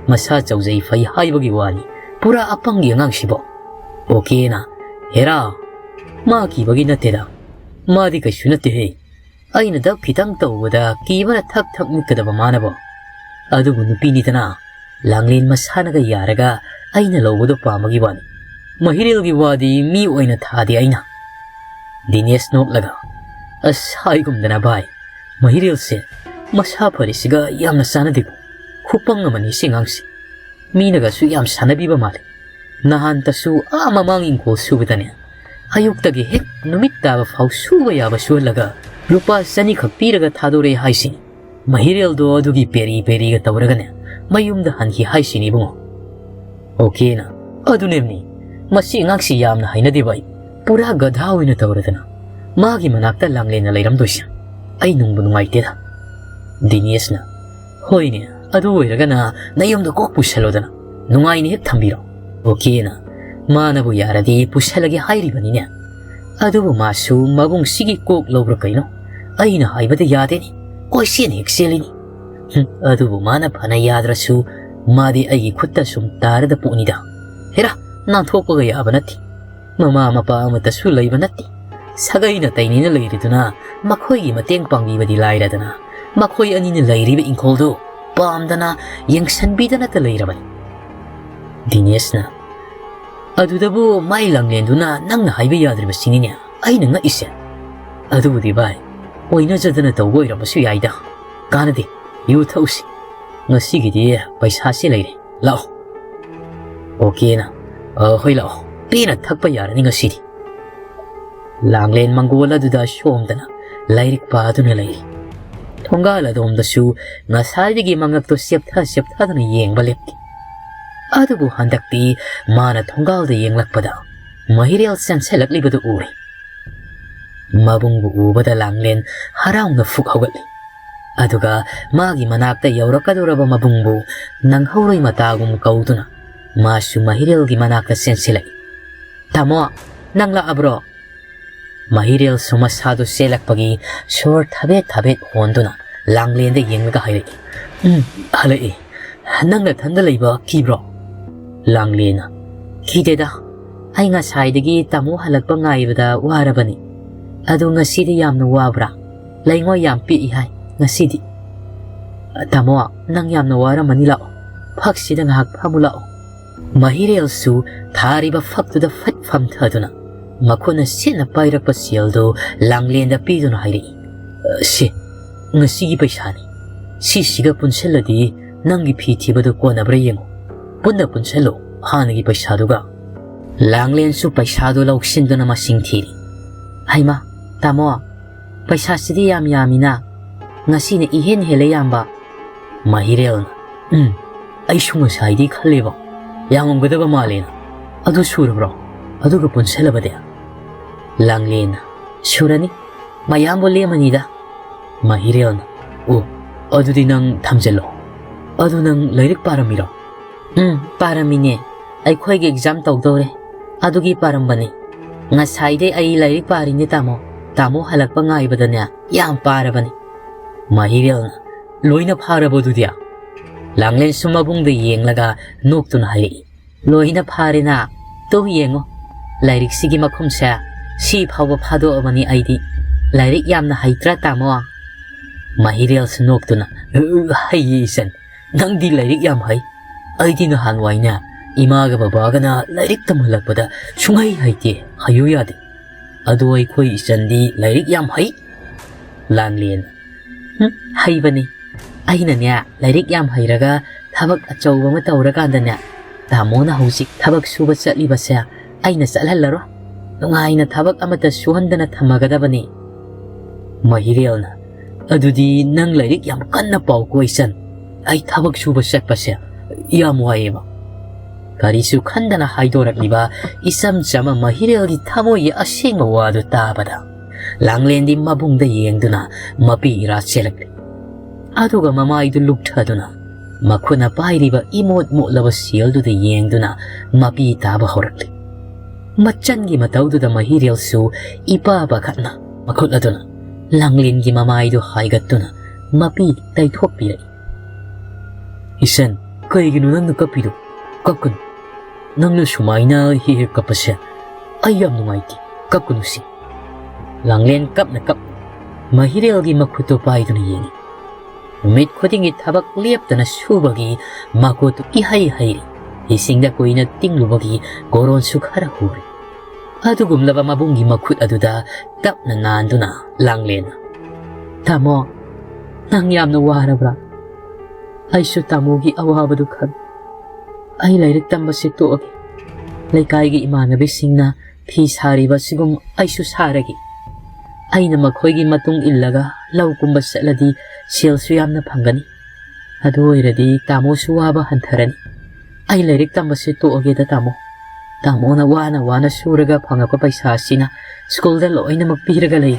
ꯃꯁꯥ ꯆꯥꯎꯖꯩ ꯐꯩ ꯍꯥꯏꯕꯒꯤ ꯋꯥꯅꯤ꯫ ꯄꯨꯔꯥ ꯑꯄꯪꯒꯤ ꯑꯉꯥꯡꯁꯤꯕꯣ꯫" ꯑꯣꯀꯦꯅ, "ꯍꯦꯔꯥ, ꯃꯥ ꯀꯤꯕꯒꯤ ꯅꯠꯇꯦꯗ꯫ ꯃꯥꯗꯤ ꯀꯩꯁꯨ ꯅꯠꯇꯦꯍꯦ꯫ ꯑꯩꯅ ꯗꯞ ꯈꯤꯇꯪ ꯇꯧꯕꯗ ꯀꯤꯕꯅ ꯊꯛ ꯊꯛ ꯅꯤꯛꯀꯗꯕ ꯃꯥꯅꯕꯣ꯫ ꯑꯗꯨꯕꯨ ꯅꯨꯄꯤꯅꯤꯗꯅ, ꯂꯥꯡꯂꯦꯟ ꯃꯁꯥꯅꯒ ꯌꯥꯔꯒ ꯑꯩꯅ ꯂꯧꯕꯗꯣ ꯄꯥꯝꯕꯒꯤ ꯋꯥꯅꯤ꯫ ꯃꯍꯤꯔꯦꯜꯒꯤ ꯋꯥꯗꯤ ꯃꯤ ꯑꯣꯏꯅ ꯊꯥꯗꯦ ꯑꯩꯅ꯫" ꯗꯤꯅꯦꯁ ꯅꯣꯛꯂꯒ, "ꯑꯁ, ꯍꯥꯏꯒꯨꯝꯗꯅ ꯚꯥꯏ, ꯃꯍꯤꯔꯦꯜꯁꯦ ꯃꯁꯥ ꯐꯔꯤꯁꯤꯒ ꯌꯥꯝꯅ ꯆꯥꯟꯅꯗꯦꯀꯣ꯫ ꯈꯨꯄꯪ ꯑꯃꯅꯤ ꯁꯤ ꯑꯉꯥꯡꯁꯦ꯫ ꯃꯤꯅꯒꯁꯨ ꯌꯥꯝ ꯁꯥꯟꯅꯕꯤꯕ ꯃꯥꯜꯂꯦ꯫ ꯅꯍꯥꯟꯇꯁꯨ ꯑꯥ ꯃꯃꯥꯡ ꯏꯪꯈꯣꯜ ꯁꯨꯕꯗꯅꯦ, ꯑꯌꯨꯛꯇꯒꯤ ꯍꯦꯛ ꯅꯨꯃꯤꯠ ꯇꯥꯕ ꯐꯥꯎ ꯁꯨꯕ ꯌꯥꯕ ꯁꯨꯍꯜꯂꯒ ꯂꯨꯄꯥ ꯆꯅꯤꯈꯛ ꯄꯤꯔꯒ ꯊꯥꯗꯣꯔꯛꯑꯦ ꯍꯥꯏꯁꯤꯅꯤ꯫ ꯃꯍꯤꯔꯦꯜꯗꯣ ꯑꯗꯨꯒꯤ ꯄꯦꯔꯤ ꯄꯦꯔꯤꯒ ꯇꯧꯔꯒꯅꯦ ꯃꯌꯨꯝꯗ ꯍꯟꯈꯤ ꯍꯥꯏꯁꯤꯅꯤ ꯏꯕꯨꯡꯉꯣ꯫" ꯑꯣꯀꯦꯅ, "ꯑꯗꯨꯅꯦꯝꯅꯤ, ꯃꯁꯤ ꯑꯉꯥꯡꯁꯤ ꯌꯥꯝꯅ ꯍꯩꯅꯗꯦꯕ ꯑꯩ꯫ ꯄꯨꯔꯥ ꯒꯙꯥ ꯑꯣꯏꯅ ꯇꯧꯔꯗꯅ ꯃꯥꯒꯤ ꯃꯅꯥꯛꯇ ꯂꯥꯡꯂꯦꯟꯅ ꯂꯩꯔꯝꯗꯣꯏꯁꯦ꯫ ꯑꯩ ꯅꯨꯡꯕꯨ ꯅꯨꯡꯉꯥꯏꯇꯦꯗ꯫" ꯗꯤꯅꯦꯁꯅ, "ꯍꯣꯏꯅꯦ, ꯑꯗꯨ ꯑꯣꯏꯔꯒꯅ ꯅꯌꯨꯝꯗ ꯀꯣꯛ ꯄꯨꯁꯜꯂꯣꯗꯅ, ꯅꯨꯡꯉꯥꯏꯅ ꯍꯦꯛ ꯊꯝꯕꯤꯔꯣ꯫" ꯑꯣꯀꯦꯅ, "ꯃꯥꯅꯕꯨ ꯌꯥꯔꯗꯤ ꯄꯨꯁꯜꯂꯒꯦ ꯍꯥꯏꯔꯤꯕꯅꯤꯅꯦ꯫ ꯑꯗꯨꯕꯨ ꯃꯥꯁꯨ ꯃꯕꯨꯡꯁꯤꯒꯤ ꯀꯣꯛ ꯂꯧꯕ꯭ꯔꯥ ꯀꯩꯅꯣ, ꯑꯩꯅ ꯍꯥꯏꯕꯗ ꯌꯥꯗꯦꯅꯦ, ꯀꯣꯏꯆꯦꯟ ꯍꯦꯛ ꯆꯦꯜꯂꯤꯅꯤ꯫ ꯍꯨꯝ, ꯑꯗꯨꯕꯨ ꯃꯥꯅ ꯐꯅ ꯌꯥꯗ꯭ꯔꯁꯨ ꯃꯥꯗꯤ ꯑꯩꯒꯤ ꯈꯨꯠꯇ ꯁꯨꯝ ꯇꯥꯔꯗ ꯄꯣꯠꯅꯤꯗ꯫ ꯍꯦꯔꯥ, ꯅꯥꯟꯊꯣꯛꯄꯒ ꯌꯥꯕ ꯅꯠꯇꯦ꯫ ꯃꯃꯥ ꯃꯄꯥ ꯑꯃꯠꯇꯁꯨ ꯂꯩꯕ ꯅꯠꯇꯦ꯫ ꯁꯥꯒꯩ ꯅꯥꯇꯩꯅꯤꯅ ꯂꯩꯔꯤꯗꯨꯅ ꯃꯈꯣꯏꯒꯤ ꯃꯇꯦꯡ ꯄꯥꯡꯕꯤꯕꯗꯤ ꯂꯥꯏꯔꯗꯅ, ꯃꯈꯣꯏ ꯑꯅꯤꯅ ꯂꯩꯔꯤꯕ ꯏꯪꯈꯣꯜꯗꯨ ꯄꯥꯝꯗꯅ ꯌꯦꯡꯁꯟꯕꯤꯗꯅꯇ ꯂꯩꯔꯕꯅꯤ꯫ ꯗꯤꯅꯦꯁꯅ, "ꯑꯗꯨꯗꯕꯨ ꯃꯥꯏ ꯂꯥꯡꯂꯦꯟꯗꯨꯅ ꯅꯪꯅ ꯍꯥꯏꯕ ꯌꯥꯗ꯭ꯔꯤꯕꯁꯤꯅꯤꯅꯦ ꯑꯩꯅ ꯉꯛꯏꯁꯦ꯫ ꯑꯗꯨꯕꯨꯗꯤ ꯚꯥꯏ, ꯑꯣꯏꯅꯖꯗꯅ ꯇꯧꯕ ꯑꯣꯏꯔꯝꯕꯁꯨ ꯌꯥꯏꯗ꯫ ꯀꯥꯟꯅꯗꯦ, ꯌꯨ ꯊꯛꯎꯁꯤ꯫ ꯉꯁꯤꯒꯤꯗꯤ ꯄꯩꯁꯥꯁꯤ ꯂꯩꯔꯦ, ꯂꯥꯛꯑꯣ꯫" ꯑꯣꯀꯦꯅ, "ꯑ, ꯍꯣꯏ, ꯂꯥꯛꯑꯣ, ꯄꯦꯟꯅ ꯊꯛꯄ ꯌꯥꯔꯅꯤ ꯉꯁꯤꯗꯤ꯫" ꯂꯥꯡꯂꯦꯟ ꯃꯪꯒꯣꯜ ꯑꯗꯨꯗ ꯁꯣꯝꯗꯅ ꯂꯥꯏꯔꯤꯛ ꯄꯥꯗꯨꯅ ꯂꯩꯔꯤ꯫ ꯊꯣꯡꯒꯥꯜ ꯑꯗꯣꯝꯗꯁꯨ ꯉꯁꯥꯏꯗꯒꯤ ꯃꯉꯛꯇꯣ ꯆꯦꯞꯊ ꯆꯦꯞꯊꯗꯨꯅ ꯌꯦꯡꯕ ꯂꯦꯞꯇꯦ꯫ ꯑꯗꯨꯕꯨ ꯍꯟꯗꯛꯇꯤ ꯃꯥꯅ ꯊꯣꯡꯒꯥꯜꯗ ꯌꯦꯡꯂꯛꯄꯗ ꯃꯍꯤꯔꯦꯜ ꯆꯦꯟꯁꯤꯜꯂꯛꯂꯤꯕꯗꯨ ꯎꯔꯦ꯫ ꯃꯕꯨꯡꯕꯨ ꯎꯕꯗ ꯂꯥꯡꯂꯦꯟ ꯍꯔꯥꯎꯅ ꯐꯨꯛ ꯍꯧꯒꯠꯂꯤ꯫ ꯑꯗꯨꯒ ꯃꯥꯒꯤ ꯃꯅꯥꯛꯇ ꯌꯧꯔꯛꯀꯗꯧꯔꯕ ꯃꯕꯨꯡꯕꯨ ꯅꯪꯍꯧꯔꯣꯏ ꯃꯇꯥꯒꯨꯝ ꯀꯧꯗꯨꯅ ꯃꯥꯁꯨ ꯃꯍꯤꯔꯦꯜꯒꯤ ꯃꯅꯥꯛꯇ ꯆꯦꯟꯁꯤꯜꯂꯛꯏ꯫ "ꯇꯥꯃꯣ, ꯅꯪ ꯂꯥꯛꯑꯕ꯭ꯔꯣ?" ꯃꯍꯤꯔꯦꯜꯁꯨ ꯃꯁꯥꯗꯨ ꯆꯦꯜꯂꯛꯄꯒꯤ ꯁꯣꯔ ꯊꯕꯦꯠ ꯊꯕꯦꯠ ꯍꯣꯟꯗꯨꯅ ꯂꯥꯡꯂꯦꯟꯗ ꯌꯦꯡꯂꯒ ꯍꯥꯏꯔꯛꯏ꯫ "ꯎꯝ, ꯍꯜꯂꯛꯏ꯫ ꯅꯪ ꯅꯊꯟꯗ ꯂꯩꯕ ꯀꯤꯕ꯭ꯔꯣ?" ꯂꯥꯡꯂꯦꯟꯅ, "ꯀꯤꯗꯦꯗ꯫ ꯑꯩ ꯉꯁꯥꯏꯗꯒꯤ ꯇꯥꯃꯣ ꯍꯜꯂꯛꯄ ꯉꯥꯏꯕꯗ ꯋꯥꯔꯕꯅꯤ꯫ ꯑꯗꯨ ꯉꯁꯤꯗꯤ ꯌꯥꯝꯅ ꯋꯥꯕ꯭ꯔꯥ? ꯂꯩꯉꯣꯏ ꯌꯥꯝ ꯄꯦꯛꯏ ꯍꯥꯏ ꯉꯁꯤꯗꯤ꯫ ꯇꯥꯃꯣ, ꯅꯪ ꯌꯥꯝꯅ ꯋꯥꯔꯝꯃꯅꯤ, ꯂꯥꯛꯑꯣ꯫ ꯐꯛꯁꯤꯗ ꯉꯥꯏꯍꯥꯛ ꯐꯝꯃꯨ ꯂꯥꯛꯑꯣ꯫" ꯃꯍꯤꯔꯦꯜꯁꯨ ꯊꯥꯔꯤꯕ ꯐꯛꯇꯨꯗ ꯐꯠ ꯐꯝꯊꯗꯨꯅ ꯃꯈꯨꯠꯅ ꯁꯦꯠꯅ ꯄꯥꯏꯔꯛꯄ ꯁꯦꯜꯗꯨ ꯂꯥꯡꯂꯦꯟꯗ ꯄꯤꯗꯨꯅ ꯍꯥꯏꯔꯛꯏ, "ꯁꯤ ꯉꯁꯤꯒꯤ ꯄꯩꯁꯥꯅꯤ꯫ ꯁꯤꯁꯤꯒ ꯄꯨꯟꯁꯤꯜꯂꯗꯤ ꯅꯪꯒꯤ ꯐꯤ ꯊꯤꯕꯗꯨ ꯀꯣꯟꯅꯕ꯭ꯔꯥ ꯌꯦꯡꯉꯨ꯫ ꯄꯨꯟꯅ ꯄꯨꯟꯁꯤꯜꯂꯨ ꯍꯥꯟꯅꯒꯤ ꯄꯩꯁꯥꯗꯨꯒ꯫" ꯂꯥꯡꯂꯦꯟꯁꯨ ꯄꯩꯁꯥꯗꯨ ꯂꯧꯁꯤꯟꯗꯨꯅ ꯃꯁꯤꯡ ꯊꯤꯔꯤ꯫ "ꯍꯩꯃꯥ, ꯇꯥꯃꯣ, ꯄꯩꯁꯥꯁꯤꯗꯤ ꯌꯥꯝ ꯌꯥꯝꯃꯤꯅ꯫ ꯉꯁꯤꯅ ꯏꯍꯦꯟ ꯍꯦꯜꯂꯦ ꯌꯥꯝꯕ꯫" ꯃꯍꯤꯔꯦꯜꯅ, "ꯎꯝ, ꯑꯩꯁꯨ ꯉꯁꯥꯏꯗꯤ ꯈꯜꯂꯦꯕ, ꯌꯥꯝꯃꯝꯒꯗꯕ ꯃꯥꯜꯂꯦꯅ꯫ ꯑꯗꯨ ꯁꯨꯔꯕ꯭ꯔꯣ? ꯑꯗꯨꯒ ꯄꯨꯟꯁꯤꯜꯂꯕꯗꯤ?" ꯂꯥꯡꯂꯦꯟꯅ, "ꯁꯨꯔꯅꯤ, ꯃꯌꯥꯝꯕꯨ ꯂꯦꯝꯃꯅꯤꯗ꯫" ꯃꯍꯤꯔꯦꯜꯅ, "ꯑꯣ, ꯑꯗꯨꯗꯤ ꯅꯪ ꯊꯝꯖꯤꯜꯂꯣ꯫ ꯑꯗꯨ ꯅꯪ ꯂꯥꯏꯔꯤꯛ ꯄꯥꯔꯝꯃꯤꯔꯣ?" "ꯎꯝ, ꯄꯥꯔꯝꯃꯤꯅꯦ꯫ ꯑꯩꯈꯣꯏꯒꯤ ꯑꯦꯛꯖꯥꯝ ꯇꯧꯗꯧꯔꯦ, ꯑꯗꯨꯒꯤ ꯄꯥꯔꯝꯕꯅꯤ꯫" "ꯉꯁꯥꯏꯗꯩ ꯑꯩ ꯂꯥꯏꯔꯤꯛ ꯄꯥꯔꯤꯅꯦ ꯇꯥꯃꯣ꯫ ꯇꯥꯃꯣ ꯍꯜꯂꯛꯄ ꯉꯥꯏꯕꯗꯅꯦ ꯌꯥꯝ ꯄꯥꯔꯕꯅꯤ꯫" ꯃꯍꯤꯔꯦꯜꯅ, "ꯂꯣꯏꯅ ꯐꯥꯔꯕꯣ ꯑꯗꯨꯗꯤ?" ꯂꯥꯡꯂꯦꯟꯁꯨ ꯃꯕꯨꯡꯗ ꯌꯦꯡꯂꯒ ꯅꯣꯛꯇꯨꯅ ꯍꯥꯏꯔꯛꯏ, "ꯂꯣꯏꯅ ꯐꯥꯔꯦꯅ꯫ ꯇꯨ ꯌꯦꯡꯉꯣ, ꯂꯥꯏꯔꯤꯛꯁꯤꯒꯤ ꯃꯈꯨꯝꯁꯦ ꯁꯤ ꯐꯥꯎꯕ ꯐꯥꯗꯣꯛꯑꯕꯅꯤ ꯑꯩꯗꯤ꯫ ꯂꯥꯏꯔꯤꯛ ꯌꯥꯝꯅ ꯍꯩꯇ꯭ꯔꯥ ꯇꯥꯃꯣ?" ꯃꯍꯤꯔꯦꯜꯁꯨ ꯅꯣꯛꯇꯨꯅ, "ꯍꯩꯌꯦ ꯏꯆꯟ, ꯅꯪꯗꯤ ꯂꯥꯏꯔꯤꯛ ꯌꯥꯝ ꯍꯩ꯫ ꯑꯩꯗꯤ ꯅꯍꯥꯟꯋꯥꯏꯅꯦ ꯏꯃꯥꯒ ꯕꯕꯥꯒꯅ ꯂꯥꯏꯔꯤꯛ ꯇꯝꯍꯜꯂꯛꯄꯗ ꯁꯨꯡꯍꯩ ꯍꯩꯇꯦ, ꯍꯩꯌꯨ ꯌꯥꯗꯦ꯫ ꯑꯗꯣ ꯑꯩꯈꯣꯏ ꯏꯆꯟꯗꯤ ꯂꯥꯏꯔꯤꯛ ꯌꯥꯝ ꯍꯩ꯫" ꯂꯥꯡꯂꯦꯟ, "ꯍꯨꯝ, ꯍꯩꯕꯅꯤ꯫ ꯑꯩꯅꯅꯦ ꯂꯥꯏꯔꯤꯛ ꯌꯥꯝ ꯍꯩꯔꯒ ꯊꯕꯛ ꯑꯆꯧꯕ ꯑꯃ ꯇꯧꯔꯀꯥꯟꯗꯅꯦ, ꯇꯥꯃꯣꯅ ꯍꯧꯖꯤꯛ ꯊꯕꯛ ꯁꯨꯕ ꯆꯠꯂꯤꯕꯁꯦ ꯑꯩꯅ ꯆꯠꯍꯜꯂꯔꯣꯏ꯫ ꯅꯨꯡꯉꯥꯏꯅ ꯊꯕꯛ ꯑꯃꯠꯇ ꯁꯨꯍꯟꯗꯅ ꯊꯝꯃꯒꯗꯕꯅꯤ꯫" ꯃꯍꯤꯔꯦꯜꯅ, "ꯑꯗꯨꯗꯤ ꯅꯪ ꯂꯥꯏꯔꯤꯛ ꯌꯥꯝ ꯀꯟꯅ ꯄꯥꯎꯀꯣ ꯏꯆꯟ꯫ ꯑꯩ ꯊꯕꯛ ꯁꯨꯕ ꯆꯠꯄꯁꯦ ꯌꯥꯝ ꯋꯥꯏꯌꯦꯕ꯫" ꯀꯔꯤꯁꯨ ꯈꯟꯗꯅ ꯍꯥꯏꯗꯣꯔꯛꯂꯤꯕ ꯏꯆꯝ ꯆꯝꯕ ꯃꯍꯤꯔꯦꯜꯒꯤ ꯊꯃꯣꯏꯒꯤ ꯑꯁꯦꯡꯕ ꯋꯥꯗꯨ ꯇꯥꯕꯗ, ꯂꯥꯡꯂꯦꯟꯗꯤ ꯃꯕꯨꯡꯗ ꯌꯦꯡꯗꯨꯅ ꯃꯄꯤ ꯏꯔꯥ ꯆꯦꯜꯂꯛꯂꯤ꯫ ꯑꯗꯨꯒ ꯃꯃꯥꯏꯗꯨ ꯂꯨꯞꯊꯗꯨꯅ, ꯃꯈꯨꯠꯅ ꯄꯥꯏꯔꯤꯕ ꯏꯃꯣꯠ ꯃꯣꯠꯂꯕ ꯁꯦꯜꯗꯨꯗ ꯌꯦꯡꯗꯨꯅ ꯃꯄꯤ ꯇꯥꯕ ꯍꯧꯔꯛꯂꯤ꯫ ꯃꯆꯟꯒꯤ ꯃꯇꯧꯗꯨꯗ ꯃꯍꯤꯔꯦꯜꯁꯨ ꯏꯄꯥ ꯄꯥꯈꯠꯅ ꯃꯈꯨꯠ ꯑꯗꯨꯅ ꯂꯥꯡꯂꯦꯟꯒꯤ ꯃꯃꯥꯏꯗꯨ ꯍꯥꯏꯒꯠꯇꯨꯅ ꯃꯄꯤ ꯇꯩꯊꯣꯛꯄꯤꯔꯛꯏ꯫ "ꯏꯆꯟ, ꯀꯩꯒꯤꯅꯣ ꯅꯪꯅ ꯀꯞꯄꯤꯗꯣ? ꯀꯞꯀꯅꯨ꯫ ꯅꯪꯅ ꯁꯨꯃꯥꯏꯅ ꯍꯦꯛ ꯍꯦꯛ ꯀꯞꯄꯁꯦ ꯑꯩ ꯌꯥꯝ ꯅꯨꯡꯉꯥꯏꯇꯦ꯫ ꯀꯞꯀꯅꯨ ꯁꯤ꯫" ꯂꯥꯡꯂꯦꯟ ꯀꯞꯅ ꯀꯞ ꯃꯍꯤꯔꯦꯜꯒꯤ ꯃꯈꯨꯠꯇꯨ ꯄꯥꯏꯗꯨꯅ ꯌꯦꯡꯏ꯫ ꯅꯨꯃꯤꯠ ꯈꯨꯗꯤꯡꯒꯤ ꯊꯕꯛ ꯂꯦꯞꯇꯅ ꯁꯨꯕꯒꯤ ꯃꯈꯨꯠꯇꯨ ꯏꯍꯩ ꯍꯩꯔꯤ꯫ ꯏꯁꯤꯡꯗ ꯀꯨꯏꯅ ꯇꯤꯡꯂꯨꯕꯒꯤ ꯒꯣꯔꯣꯟꯁꯨ ꯈꯔ ꯍꯨꯔꯤ꯫ ꯑꯗꯨꯒꯨꯝꯂꯕ ꯃꯕꯨꯡꯒꯤ ꯃꯈꯨꯠ ꯑꯗꯨꯗ ꯇꯞꯅ ꯅꯥꯟꯗꯨꯅ ꯂꯥꯡꯂꯦꯟꯅ, "ꯇꯥꯃꯣ, ꯅꯪ ꯌꯥꯝꯅ ꯋꯥꯔꯕ꯭ꯔꯥ? ꯑꯩꯁꯨ ꯇꯥꯃꯣꯒꯤ ꯑꯋꯥꯕꯗꯨ ꯈꯪ꯫ ꯑꯩ ꯂꯥꯏꯔꯤꯛ ꯇꯝꯕꯁꯦ ꯇꯣꯛꯑꯒꯦ꯫ ꯂꯩꯀꯥꯏꯒꯤ ꯏꯃꯥꯟꯅꯕꯤꯁꯤꯡꯅ ꯐꯤ ꯁꯥꯔꯤꯕꯁꯤꯒꯨꯝ ꯑꯩꯁꯨ ꯁꯥꯔꯒꯦ꯫ ꯑꯩꯅ ꯃꯈꯣꯏꯒꯤ ꯃꯇꯨꯡ ꯏꯜꯂꯒ ꯂꯧ ꯀꯨꯝꯕ ꯆꯠꯂꯗꯤ ꯁꯦꯜꯁꯨ ꯌꯥꯝꯅ ꯐꯪꯒꯅꯤ꯫ ꯑꯗꯨ ꯑꯣꯏꯔꯗꯤ ꯇꯥꯃꯣꯁꯨ ꯋꯥꯕ ꯍꯟꯊꯔꯅꯤ꯫ ꯑꯩ ꯂꯥꯏꯔꯤꯛ ꯇꯝꯕꯁꯦ ꯇꯣꯛꯑꯒꯦꯗ ꯇꯥꯃꯣ꯫ ꯇꯥꯃꯣꯅ ꯋꯥꯅ ꯋꯥꯅ ꯁꯨꯔꯒ ꯐꯪꯉꯛꯄ ꯄꯩꯁꯥ ꯑꯁꯤꯅ ꯁ꯭ꯀꯨꯜꯗ ꯂꯣꯏꯅꯃꯛ ꯄꯤꯔꯒ ꯂꯩ꯫"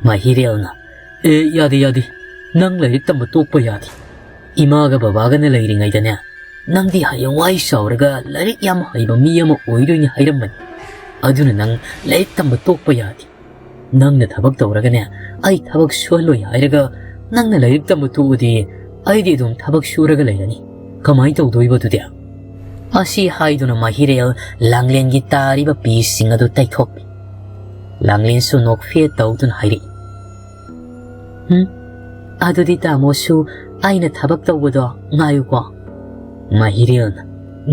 ꯃꯍꯤꯔꯦꯜꯅ, "ꯑꯦ, ꯌꯥꯗꯦ, ꯌꯥꯗꯦ꯫ ꯅꯪ ꯂꯥꯏꯔꯤꯛ ꯇꯝꯕ ꯇꯣꯛꯄ ꯌꯥꯗꯦ꯫ ꯏꯃꯥꯒ ꯕꯕꯥꯒꯅ ꯂꯩꯔꯤꯉꯩꯗꯅꯦ, ꯅꯪꯗꯤ ꯍꯌꯦꯡꯋꯥꯏ ꯆꯥꯎꯔꯒ ꯂꯥꯏꯔꯤꯛ ꯌꯥꯝ ꯍꯩꯕ ꯃꯤ ꯑꯃ ꯑꯣꯏꯗꯣꯏꯅꯤ ꯍꯥꯏꯔꯝꯕꯅꯤ꯫ ꯑꯗꯨꯅ ꯅꯪ ꯂꯥꯏꯔꯤꯛ ꯇꯝꯕ ꯇꯣꯛꯄ ꯌꯥꯗꯦ꯫ ꯅꯪꯅ ꯊꯕꯛ ꯇꯧꯔꯒꯅꯦ, ꯑꯩ ꯊꯕꯛ ꯁꯨꯍꯜꯂꯣꯏ ꯍꯥꯏꯔꯒ ꯅꯪꯅ ꯂꯥꯏꯔꯤꯛ ꯇꯝꯕ ꯇꯣꯛꯑꯗꯤ ꯑꯩꯗꯤ ꯑꯗꯨꯝ ꯊꯕꯛ ꯁꯨꯔꯒ ꯂꯩꯔꯅꯤ꯫ ꯀꯃꯥꯏꯅ ꯇꯧꯗꯣꯏꯕ ꯑꯗꯨꯗꯤ?" ꯑꯁꯤ ꯍꯥꯏꯗꯨꯅ ꯃꯍꯤꯔꯦꯜ ꯂꯥꯡꯂꯦꯟꯒꯤ ꯇꯥꯔꯤꯕ ꯄꯤꯁꯤꯡ ꯑꯗꯨ ꯇꯩꯊꯣꯛꯄꯤ꯫ ꯂꯥꯡꯂꯦꯟꯁꯨ ꯅꯣꯛꯐꯦꯠ ꯇꯧꯗꯨꯅ ꯍꯥꯏꯔꯛꯏ, "ꯎꯝ, ꯑꯗꯨꯗꯤ ꯇꯥꯃꯣꯁꯨ ꯑꯩꯅ ꯊꯕꯛ ꯇꯧꯕꯗꯣ ꯉꯥꯏꯌꯨꯀꯣ?" ꯃꯍꯤꯔꯦꯜꯅ,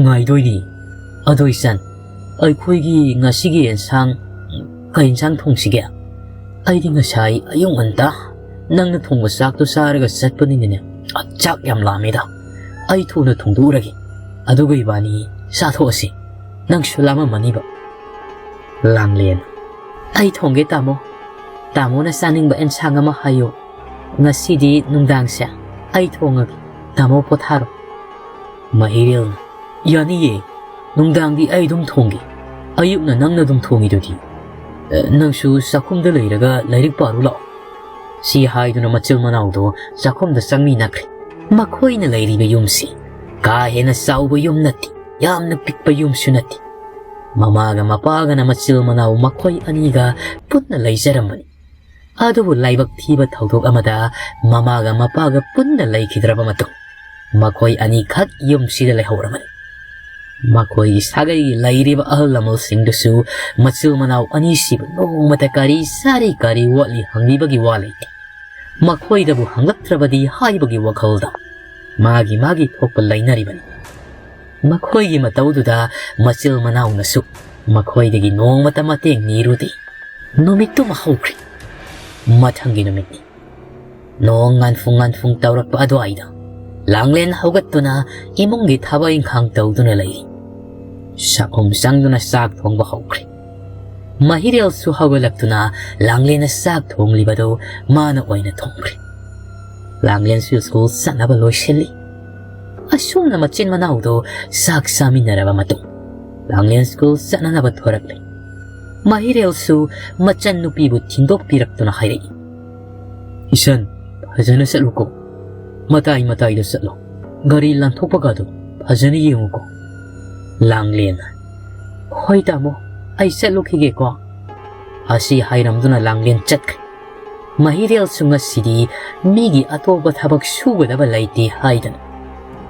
"ꯉꯥꯏꯗꯣꯏꯅꯤ꯫ ꯑꯗꯣ ꯏꯆꯟ, ꯑꯩꯈꯣꯏꯒꯤ ꯉꯁꯤꯒꯤ ꯑꯦꯟꯁꯥꯡ, ꯀꯩ ꯑꯦꯟꯁꯥꯡ ꯊꯣꯡꯁꯤꯒꯦ? ꯑꯩꯗꯤ ꯉꯁꯥꯏ ꯑꯌꯨꯛ ꯉꯟꯇꯥ ꯅꯪꯅ ꯊꯣꯡꯕ ꯆꯥꯛꯇꯣ ꯆꯥꯔꯒ ꯆꯠꯄꯅꯤꯅꯅꯦ, ꯆꯥꯛ ꯌꯥꯝ ꯂꯥꯝꯃꯦꯗ꯫ ꯑꯩ ꯊꯨꯅ ꯊꯣꯡꯗꯣꯛꯎꯔꯒꯦ, ꯑꯗꯨꯒ ꯏꯕꯥꯅꯤ ꯆꯥꯊꯣꯛꯑꯁꯤ꯫ ꯅꯪꯁꯨ ꯂꯥꯝꯃꯝꯃꯅꯤꯕ꯫" ꯂꯥꯡꯂꯦꯟ, "ꯑꯩ ꯊꯣꯡꯒꯦ ꯇꯥꯃꯣ꯫ ꯇꯥꯃꯣꯅ ꯆꯥꯅꯤꯡꯕ ꯑꯦꯟꯁꯥꯡ ꯑꯃ ꯍꯥꯏꯌꯨ꯫ ꯉꯁꯤꯗꯤ ꯅꯨꯡꯗꯥꯡꯁꯦ ꯑꯩ ꯊꯣꯡꯉꯒꯦ꯫ ꯇꯥꯃꯣ ꯄꯣꯊꯥꯔꯣ꯫" ꯃꯍꯤꯔꯦꯜꯅ, "ꯌꯥꯅꯤꯌꯦ, ꯅꯨꯡꯗꯥꯡꯗꯤ ꯑꯩ ꯑꯗꯨꯝ ꯊꯣꯡꯒꯦ꯫ ꯑꯌꯨꯛꯅ ꯅꯪꯅ ꯑꯗꯨꯝ ꯊꯣꯡꯉꯤꯗꯨꯗꯤ꯫ ꯑꯦ, ꯅꯪꯁꯨ ꯆꯥꯛꯈꯨꯝꯗ ꯂꯩꯔꯒ ꯂꯥꯏꯔꯤꯛ ꯄꯥꯔꯨ ꯂꯥꯛꯑꯣ꯫" ꯁꯤ ꯍꯥꯏꯗꯨꯅ ꯃꯆꯤꯜ ꯃꯅꯥꯎꯗꯣ ꯆꯥꯛꯈꯨꯝꯗ ꯆꯪꯃꯤꯟꯅꯈ꯭ꯔꯦ꯫ ꯃꯈꯣꯏꯅ ꯂꯩꯔꯤꯕ ꯌꯨꯝꯁꯤ ꯀꯥ ꯍꯦꯟꯅ ꯆꯥꯎꯕ ꯌꯨꯝ ꯅꯠꯇꯦ, ꯌꯥꯝꯅ ꯄꯤꯛꯄ ꯌꯨꯝꯁꯨ ꯅꯠꯇꯦ꯫ ꯃꯃꯥꯒ ꯃꯄꯥꯒꯅ ꯃꯆꯤꯜ ꯃꯅꯥꯎ ꯃꯈꯣꯏ ꯑꯅꯤꯒ ꯄꯨꯟꯅ ꯂꯩꯖꯔꯝꯕꯅꯤ꯫ ꯑꯗꯨꯕꯨ ꯂꯥꯏꯕꯛ ꯊꯤꯕ ꯊꯧꯗꯣꯛ ꯑꯃꯗ ꯃꯃꯥꯒ ꯃꯄꯥꯒ ꯄꯨꯟꯅ ꯂꯩꯈꯤꯗ꯭ꯔꯕ ꯃꯇꯨꯡ ꯃꯈꯣꯏ ꯑꯅꯤꯈꯛ ꯌꯨꯝꯁꯤꯗ ꯂꯩꯍꯧꯔꯕꯅꯤ꯫ ꯃꯈꯣꯏꯒꯤ ꯁꯥꯒꯩꯒꯤ ꯂꯩꯔꯤꯕ ꯑꯍꯜ ꯂꯃꯟꯁꯤꯡꯗꯨꯁꯨ ꯃꯆꯤꯜ ꯃꯅꯥꯎ ꯑꯅꯤꯁꯤꯕꯨ ꯅꯣꯡꯃꯇ ꯀꯔꯤ ꯆꯥꯔꯤ ꯀꯔꯤ ꯋꯥꯠꯂꯤ ꯍꯪꯕꯤꯕꯒꯤ ꯋꯥ ꯂꯩꯇꯦ꯫ ꯃꯈꯣꯏꯗꯕꯨ ꯍꯪꯂꯛꯇ꯭ꯔꯕꯗꯤ ꯍꯥꯏꯕꯒꯤ ꯋꯥꯈꯜꯗ ꯃꯥꯒꯤ ꯃꯥꯒꯤ ꯊꯣꯛꯄ ꯂꯩꯅꯔꯤꯕꯅꯤ꯫ ꯃꯈꯣꯏꯒꯤ ꯃꯇꯧꯗꯨꯗ ꯃꯆꯤꯜ ꯃꯅꯥꯎꯅꯁꯨ ꯃꯈꯣꯏꯗꯒꯤ ꯅꯣꯡꯃꯇ ꯃꯇꯦꯡ ꯅꯤꯔꯨꯗꯦ꯫ ꯅꯨꯃꯤꯠꯇꯨꯃ ꯍꯧꯈ꯭ꯔꯦ꯫ ꯃꯊꯪꯒꯤ ꯅꯨꯃꯤꯠꯅꯤ꯫ ꯅꯣꯡ ꯉꯥꯟꯐꯨꯡ ꯉꯥꯟꯐꯨꯡ ꯇꯧꯔꯛꯄ ꯑꯗꯨꯋꯥꯏꯗ ꯂꯥꯡꯂꯦꯟ ꯍꯧꯒꯠꯇꯨꯅ ꯏꯃꯨꯡꯒꯤ ꯊꯕꯛ ꯏꯪꯈꯥꯡ ꯇꯧꯗꯨꯅ ꯂꯩꯔꯤ꯫ ꯆꯥꯛꯈꯨꯝ ꯆꯪꯗꯨꯅ ꯆꯥꯛ ꯊꯣꯡꯕ ꯍꯧꯈ꯭ꯔꯦ꯫ ꯃꯍꯤꯔꯦꯜꯁꯨ ꯍꯧꯒꯠꯂꯛꯇꯨꯅ ꯂꯥꯡꯂꯦꯟꯅ ꯆꯥꯛ ꯊꯣꯡꯂꯤꯕꯗꯨ ꯃꯥꯅ ꯑꯣꯏꯅ ꯊꯣꯡꯈ꯭ꯔꯦ꯫ ꯂꯥꯡꯂꯦꯟꯁꯨ ꯁ꯭ꯀꯨꯜ ꯆꯠꯅꯕ ꯂꯣꯏꯁꯤꯜꯂꯤ꯫ ꯑꯁꯨꯝꯅ ꯃꯆꯤꯟ ꯃꯅꯥꯎꯗꯨ ꯆꯥꯛ ꯆꯥꯃꯤꯟꯅꯔꯕ ꯃꯇꯨꯡ ꯂꯥꯡꯂꯦꯟ ꯁ꯭ꯀꯨꯜ ꯆꯠꯅꯅꯕ ꯊꯣꯔꯛꯂꯦ꯫ ꯃꯍꯤꯔꯦꯜꯁꯨ ꯃꯆꯟ ꯅꯨꯄꯤꯕꯨ ꯊꯤꯟꯗꯣꯛꯄꯤꯔꯛꯇꯨꯅ ꯍꯥꯏꯔꯛꯏ, "ꯏꯆꯟ, ꯐꯖꯅ ꯆꯠꯂꯨꯀꯣ꯫ ꯃꯇꯥꯏ ꯃꯇꯥꯏꯗ ꯆꯠꯂꯣ꯫ ꯒꯥꯔꯤ ꯂꯥꯟꯊꯣꯛꯄꯒꯗꯣ ꯐꯖꯅ ꯌꯦꯡꯉꯨꯀꯣ꯫" ꯂꯥꯡꯂꯦꯟ, "ꯍꯣꯏ ꯇꯥꯃꯣ, ꯑꯩ ꯆꯠꯂꯨꯈꯤꯒꯦꯀꯣ꯫ ꯑꯁꯤ ꯍꯥꯏꯔꯝꯗꯨꯅ ꯂꯥꯡꯂꯦꯟ ꯆꯠꯈ꯭ꯔꯦ꯫ ꯃꯍꯤꯔꯦꯜꯁꯨ ꯉꯁꯤꯗꯤ ꯃꯤꯒꯤ ꯑꯇꯣꯞꯄ ꯊꯕꯛ ꯁꯨꯒꯗꯕ ꯂꯩꯇꯦ ꯍꯥꯏꯗꯅ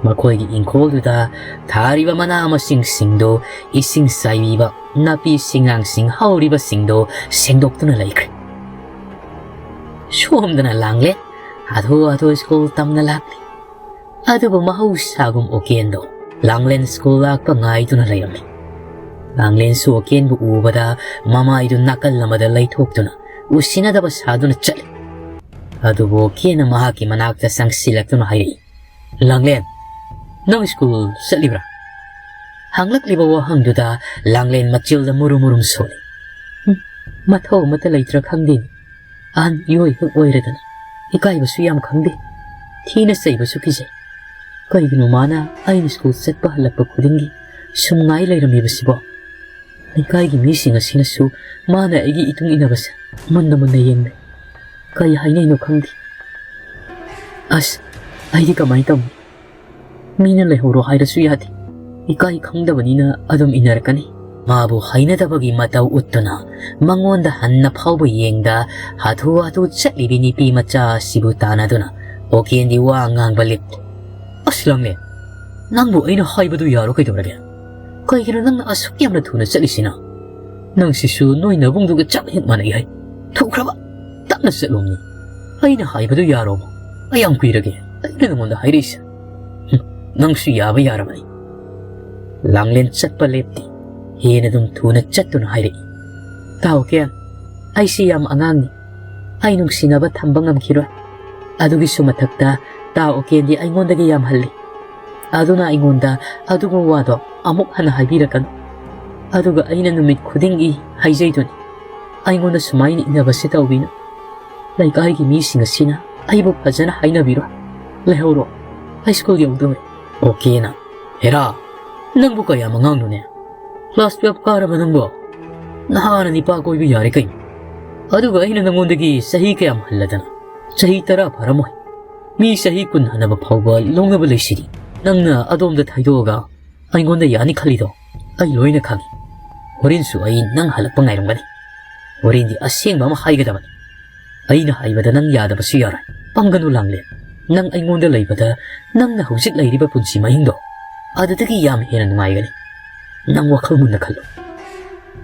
ꯃꯈꯣꯏꯒꯤ ꯏꯪꯈꯣꯜꯗꯨꯗ ꯊꯥꯔꯤꯕ ꯃꯅꯥ ꯃꯁꯤꯡꯁꯤꯡꯗꯨ ꯏꯁꯤꯡ ꯆꯥꯏꯕꯤꯕ, ꯅꯥꯄꯤ ꯁꯤꯡꯅꯥꯡꯁꯤꯡ ꯍꯧꯔꯤꯕꯁꯤꯡꯗꯨ ꯁꯦꯡꯗꯣꯛꯇꯨꯅ ꯂꯩꯈ꯭ꯔꯦ꯫ ꯁꯣꯝꯗꯅ ꯂꯥꯡꯂꯦꯟ ꯍꯥꯊꯨ ꯍꯥꯊꯨ ꯁ꯭ꯀꯨꯜ ꯇꯝꯅ ꯂꯥꯛꯂꯤ꯫ ꯑꯗꯨꯕꯨ ꯃꯍꯧꯁꯥꯒꯨꯝ ꯎꯀꯦꯟꯗꯣ ꯂꯥꯡꯂꯦꯟ ꯁ꯭ꯀꯨꯜ ꯂꯥꯛꯄ ꯉꯥꯏꯗꯨꯅ ꯂꯩꯔꯝꯃꯤ꯫ ꯂꯥꯡꯂꯦꯟꯁꯨ ꯎꯀꯦꯟꯕꯨ ꯎꯕꯗ ꯃꯃꯥꯏꯗꯨ ꯅꯥꯀꯜ ꯑꯃꯗ ꯂꯩꯊꯣꯛꯇꯨꯅ ꯎꯁꯤꯟꯅꯗꯕ ꯁꯥꯗꯨꯅ ꯆꯠꯂꯤ꯫ ꯑꯗꯨꯕꯨ ꯎꯀꯦꯟꯅ ꯃꯍꯥꯛꯀꯤ ꯃꯅꯥꯛꯇ ꯆꯪꯁꯤꯜꯂꯛꯇꯨꯅ ꯍꯥꯏꯔꯛꯏ, "ꯂꯥꯡꯂꯦꯟ, ꯅꯪ ꯁ꯭ꯀꯨꯜ ꯆꯠꯂꯤꯕ꯭ꯔꯥ?" ꯍꯪꯂꯛꯂꯤꯕ ꯋꯥꯍꯪꯗꯨꯗ ꯂꯥꯡꯂꯦꯟ ꯃꯆꯤꯜꯗ ꯃꯨꯔꯨꯝ ꯃꯨꯔꯨꯝ ꯁꯣꯜꯂꯤ꯫ "ꯍꯨꯝ, ꯃꯊꯧ ꯑꯃꯠꯇ ꯂꯩꯇ꯭ꯔꯥ ꯈꯪꯗꯦꯅꯦ꯫ ꯑꯍꯟ ꯏꯑꯣꯏ ꯍꯦꯛ ꯑꯣꯏꯔꯗꯅ ꯏꯀꯥꯏꯕꯁꯨ ꯌꯥꯝ ꯈꯪꯗꯦ꯫ ꯊꯤꯅ ꯆꯩꯕꯁꯨ ꯀꯤꯖꯩ꯫ ꯀꯩꯒꯤꯅꯣ ꯃꯥꯅ ꯑꯩꯅ ꯁ꯭ꯀꯨꯜ ꯆꯠꯄ ꯍꯜꯂꯛꯄ ꯈꯨꯗꯤꯡꯒꯤ ꯁꯨꯝ ꯉꯥꯏ ꯂꯩꯔꯝꯃꯤꯕꯁꯤꯕꯣ? ꯂꯩꯀꯥꯏꯒꯤ ꯃꯤꯁꯤꯡ ꯑꯁꯤꯅꯁꯨ ꯃꯥꯅ ꯑꯩꯒꯤ ꯏꯇꯨꯡ ꯏꯟꯅꯕꯁꯦ ꯃꯨꯟꯅ ꯃꯨꯟꯅ ꯌꯦꯡꯂꯦ꯫ ꯀꯩ ꯍꯥꯏꯅꯩꯅꯣ ꯈꯪꯗꯦ꯫ ꯑꯁ, ꯑꯩꯗꯤ ꯀꯃꯥꯏꯅ ꯇꯧꯅꯤ? ꯃꯤꯅ ꯂꯩꯍꯧꯔꯣ ꯍꯥꯏꯔꯁꯨ ꯌꯥꯗꯦ꯫ ꯏꯀꯥꯏ ꯈꯪꯗꯕꯅꯤꯅ ꯑꯗꯨꯝ ꯏꯟꯅꯔꯛꯀꯅꯤ꯫" ꯃꯥꯕꯨ ꯍꯩꯅꯗꯕꯒꯤ ꯃꯇꯧ ꯎꯠꯇꯨꯅ ꯃꯉꯣꯟꯗ ꯍꯟꯅ ꯐꯥꯎꯕ ꯌꯦꯡꯗ ꯍꯥꯊꯨ ꯍꯥꯊꯨ ꯆꯠꯂꯤꯕꯤ ꯅꯨꯄꯤ ꯃꯆꯥ ꯑꯁꯤꯕꯨ ꯇꯥꯟꯅꯗꯨꯅ ꯎꯀꯦꯟꯗꯤ ꯋꯥ ꯉꯥꯡꯕ ꯂꯦꯞꯇꯦ꯫ "ꯑꯁ ꯂꯥꯡꯂꯦꯟ, ꯅꯪꯕꯨ ꯑꯩꯅ ꯍꯥꯏꯕꯗꯨ ꯌꯥꯔꯣ ꯀꯩꯗꯧꯔꯒꯦ? ꯀꯩꯒꯤꯅꯣ ꯅꯪꯅ ꯑꯁꯨꯛ ꯌꯥꯝꯅ ꯊꯨꯅ ꯆꯠꯂꯤꯁꯤꯅ? ꯅꯪꯁꯤꯁꯨ ꯅꯣꯏ ꯅꯕꯨꯡꯗꯨꯒ ꯆꯞ ꯍꯦꯛ ꯃꯥꯟꯅꯩ ꯍꯥꯏ꯫ ꯊꯨꯈ꯭ꯔꯕ? ꯇꯞꯅ ꯆꯠꯂꯣꯃꯤ꯫ ꯑꯩꯅ ꯍꯥꯏꯕꯗꯨ ꯌꯥꯔꯣꯕ? ꯀꯌꯥꯝ ꯀꯨꯏꯔꯒꯦ ꯑꯩꯅ ꯅꯉꯣꯟꯗ ꯍꯥꯏꯔꯛꯏꯁꯦ? ꯍꯨꯝ, ꯅꯪꯁꯨ ꯌꯥꯕ ꯌꯥꯔꯕꯅꯤ꯫" ꯂꯥꯡꯂꯦꯟ ꯆꯠꯄ ꯂꯦꯞꯇꯦ꯫ ꯍꯦꯟꯅ ꯑꯗꯨꯝ ꯊꯨꯅ ꯆꯠꯇꯨꯅ ꯍꯥꯏꯔꯛꯏ, "ꯇꯥꯎ ꯀꯦ, ꯑꯩꯁꯤ ꯌꯥꯝ ꯑꯉꯥꯡꯅꯤ꯫ ꯑꯩ ꯅꯨꯡꯁꯤꯅꯕ ꯊꯝꯕ ꯉꯝꯈꯤꯔꯣꯏ꯫ ꯑꯗꯨꯒꯤꯁꯨ ꯃꯊꯛꯇ ꯇꯥ ꯎꯀꯦꯟꯗꯤ ꯑꯩꯉꯣꯟꯗꯒꯤ ꯌꯥꯝ ꯍꯜꯂꯤ꯫ ꯑꯗꯨꯅ ꯑꯩꯉꯣꯟꯗ ꯑꯗꯨꯒꯨꯝꯕ ꯋꯥꯗꯣ ꯑꯃꯨꯛ ꯍꯟꯅ ꯍꯥꯏꯕꯤꯔꯛꯀꯅꯨ꯫ ꯑꯗꯨꯒ ꯑꯩꯅ ꯅꯨꯃꯤꯠ ꯈꯨꯗꯤꯡꯒꯤ ꯍꯥꯏꯖꯩꯗꯨꯅꯤ, ꯑꯩꯉꯣꯟꯗ ꯁꯨꯃꯥꯏꯅ ꯏꯟꯅꯕꯁꯦ ꯇꯧꯕꯤꯅꯨ꯫ ꯂꯩꯀꯥꯏꯒꯤ ꯃꯤꯁꯤꯡ ꯑꯁꯤꯅ ꯑꯩꯕꯨ ꯐꯖꯅ ꯍꯥꯏꯅꯕꯤꯔꯣꯏ꯫ ꯂꯩꯍꯧꯔꯣ, ꯍꯥꯏ ꯁ꯭ꯀꯨꯜ ꯌꯧꯗꯧꯔꯦ꯫" ꯎꯀꯦꯟꯅ, "ꯍꯦꯔꯥ, ꯅꯪꯕꯨ ꯀꯌꯥꯝ ꯑꯉꯥꯡꯅꯣꯅꯦ? ꯀ꯭ꯂꯥꯁ ꯇꯨꯌꯦꯜꯐ ꯀꯥꯔꯕ ꯅꯪꯕꯣ? ꯅꯍꯥꯟꯅ ꯅꯤꯄꯥ ꯀꯣꯏꯕ ꯌꯥꯔꯦ ꯀꯩꯅꯣ? ꯑꯗꯨꯒ ꯑꯩꯅ ꯅꯉꯣꯟꯗꯒꯤ ꯆꯍꯤ ꯀꯌꯥꯝ ꯍꯜꯂꯗꯅ? ꯆꯍꯤ ꯇꯔꯥ ꯐꯥꯔꯝꯃꯣꯏ꯫ ꯃꯤ ꯆꯍꯤ ꯀꯨꯟ ꯍꯟꯅꯕ ꯐꯥꯎꯕ ꯂꯧꯅꯕ ꯂꯩꯁꯤꯗꯤ꯫ ꯅꯪꯅ ꯑꯗꯣꯝꯗ ꯊꯩꯗꯣꯛꯑꯒ ꯑꯩꯉꯣꯟꯗ ꯌꯥꯅꯤ ꯈꯜꯂꯤꯗꯣ ꯑꯩ ꯂꯣꯏꯅ ꯈꯪꯏ꯫ ꯍꯣꯔꯦꯟꯁꯨ ꯑꯩ ꯅꯪ ꯍꯜꯂꯛꯄ ꯉꯥꯏꯔꯝꯒꯅꯤ꯫ ꯍꯣꯔꯦꯟꯗꯤ ꯑꯁꯦꯡꯕ ꯑꯃ ꯍꯥꯏꯒꯗꯕꯅꯤ꯫ ꯑꯩꯅ ꯍꯥꯏꯕꯗ ꯅꯪ ꯌꯥꯗꯕꯁꯨ ꯌꯥꯔꯣꯏ꯫ ꯄꯪꯒꯅꯨ ꯂꯥꯡꯂꯦꯟ꯫ ꯅꯪ ꯑꯩꯉꯣꯟꯗ ꯂꯩꯕꯗ ꯅꯪꯅ ꯍꯧꯖꯤꯛ ꯂꯩꯔꯤꯕ ꯄꯨꯟꯁꯤ ꯃꯍꯤꯡꯗꯣ ꯑꯗꯨꯗꯒꯤ ꯌꯥꯝ ꯍꯦꯟꯅ ꯅꯨꯡꯉꯥꯏꯒꯅꯤ꯫ ꯅꯪ ꯋꯥꯈꯜ ꯃꯨꯟꯅ ꯈꯜꯂꯨ꯫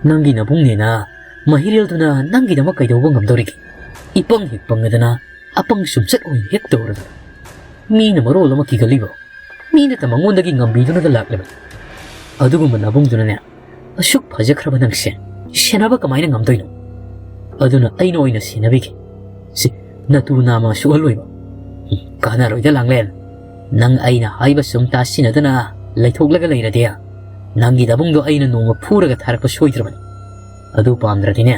ꯅꯪꯒꯤ ꯅꯕꯨꯡꯅꯦꯅ ꯃꯍꯤꯔꯦꯜꯗꯨꯅ ꯅꯪꯒꯤꯗꯃꯛ ꯀꯩꯗꯧꯕ ꯉꯝꯗꯧꯔꯤꯒꯦ? ꯏꯄꯪ ꯍꯦꯛ ꯄꯪꯉꯗꯅ ꯑꯄꯪ ꯁꯨꯝꯆꯠ ꯑꯣꯏꯅ ꯍꯦꯛ ꯇꯧꯔꯗꯅ꯫ ꯃꯤꯅ ꯃꯔꯣꯜ ꯑꯃ ꯀꯤꯒꯜꯂꯤꯕ꯫ ꯃꯤꯅꯇ ꯃꯉꯣꯟꯗꯒꯤ ꯉꯝꯕꯤꯗꯨꯅꯗ ꯂꯥꯛꯂꯕꯅꯤ꯫ ꯑꯗꯨꯒꯨꯝꯕ ꯅꯕꯨꯡꯗꯨꯅꯅꯦ ꯑꯁꯨꯛ ꯐꯖꯈ꯭ꯔꯕ ꯅꯪꯁꯦ ꯁꯦꯟꯅꯕ ꯀꯃꯥꯏꯅ ꯉꯝꯗꯣꯏꯅꯣ? ꯑꯗꯨꯅ ꯑꯩꯅ ꯑꯣꯏꯅ ꯁꯦꯟꯅꯕꯤꯒꯦ꯫ ꯁꯤ ꯅꯇꯨ ꯅꯥꯝꯃ ꯁꯣꯛꯍꯜꯂꯣꯏꯕ꯫ ꯎꯝ, ꯀꯥꯟꯅꯔꯣꯏꯗ ꯂꯥꯡꯂꯦꯟ꯫ ꯅꯪ ꯑꯩꯅ ꯍꯥꯏꯕ ꯁꯨꯝ ꯇꯥꯁꯤꯟꯅꯗꯅ ꯂꯩꯊꯣꯛꯂꯒ ꯂꯩꯔꯗꯤ ꯅꯪꯒꯤ ꯅꯕꯨꯡꯗꯣ ꯑꯩꯅ ꯅꯣꯡꯃ ꯐꯨꯔꯒ ꯊꯥꯔꯛꯄ ꯁꯣꯏꯗ꯭ꯔꯕꯅꯤ꯫ ꯑꯗꯨ ꯄꯥꯝꯗ꯭ꯔꯗꯤꯅꯦ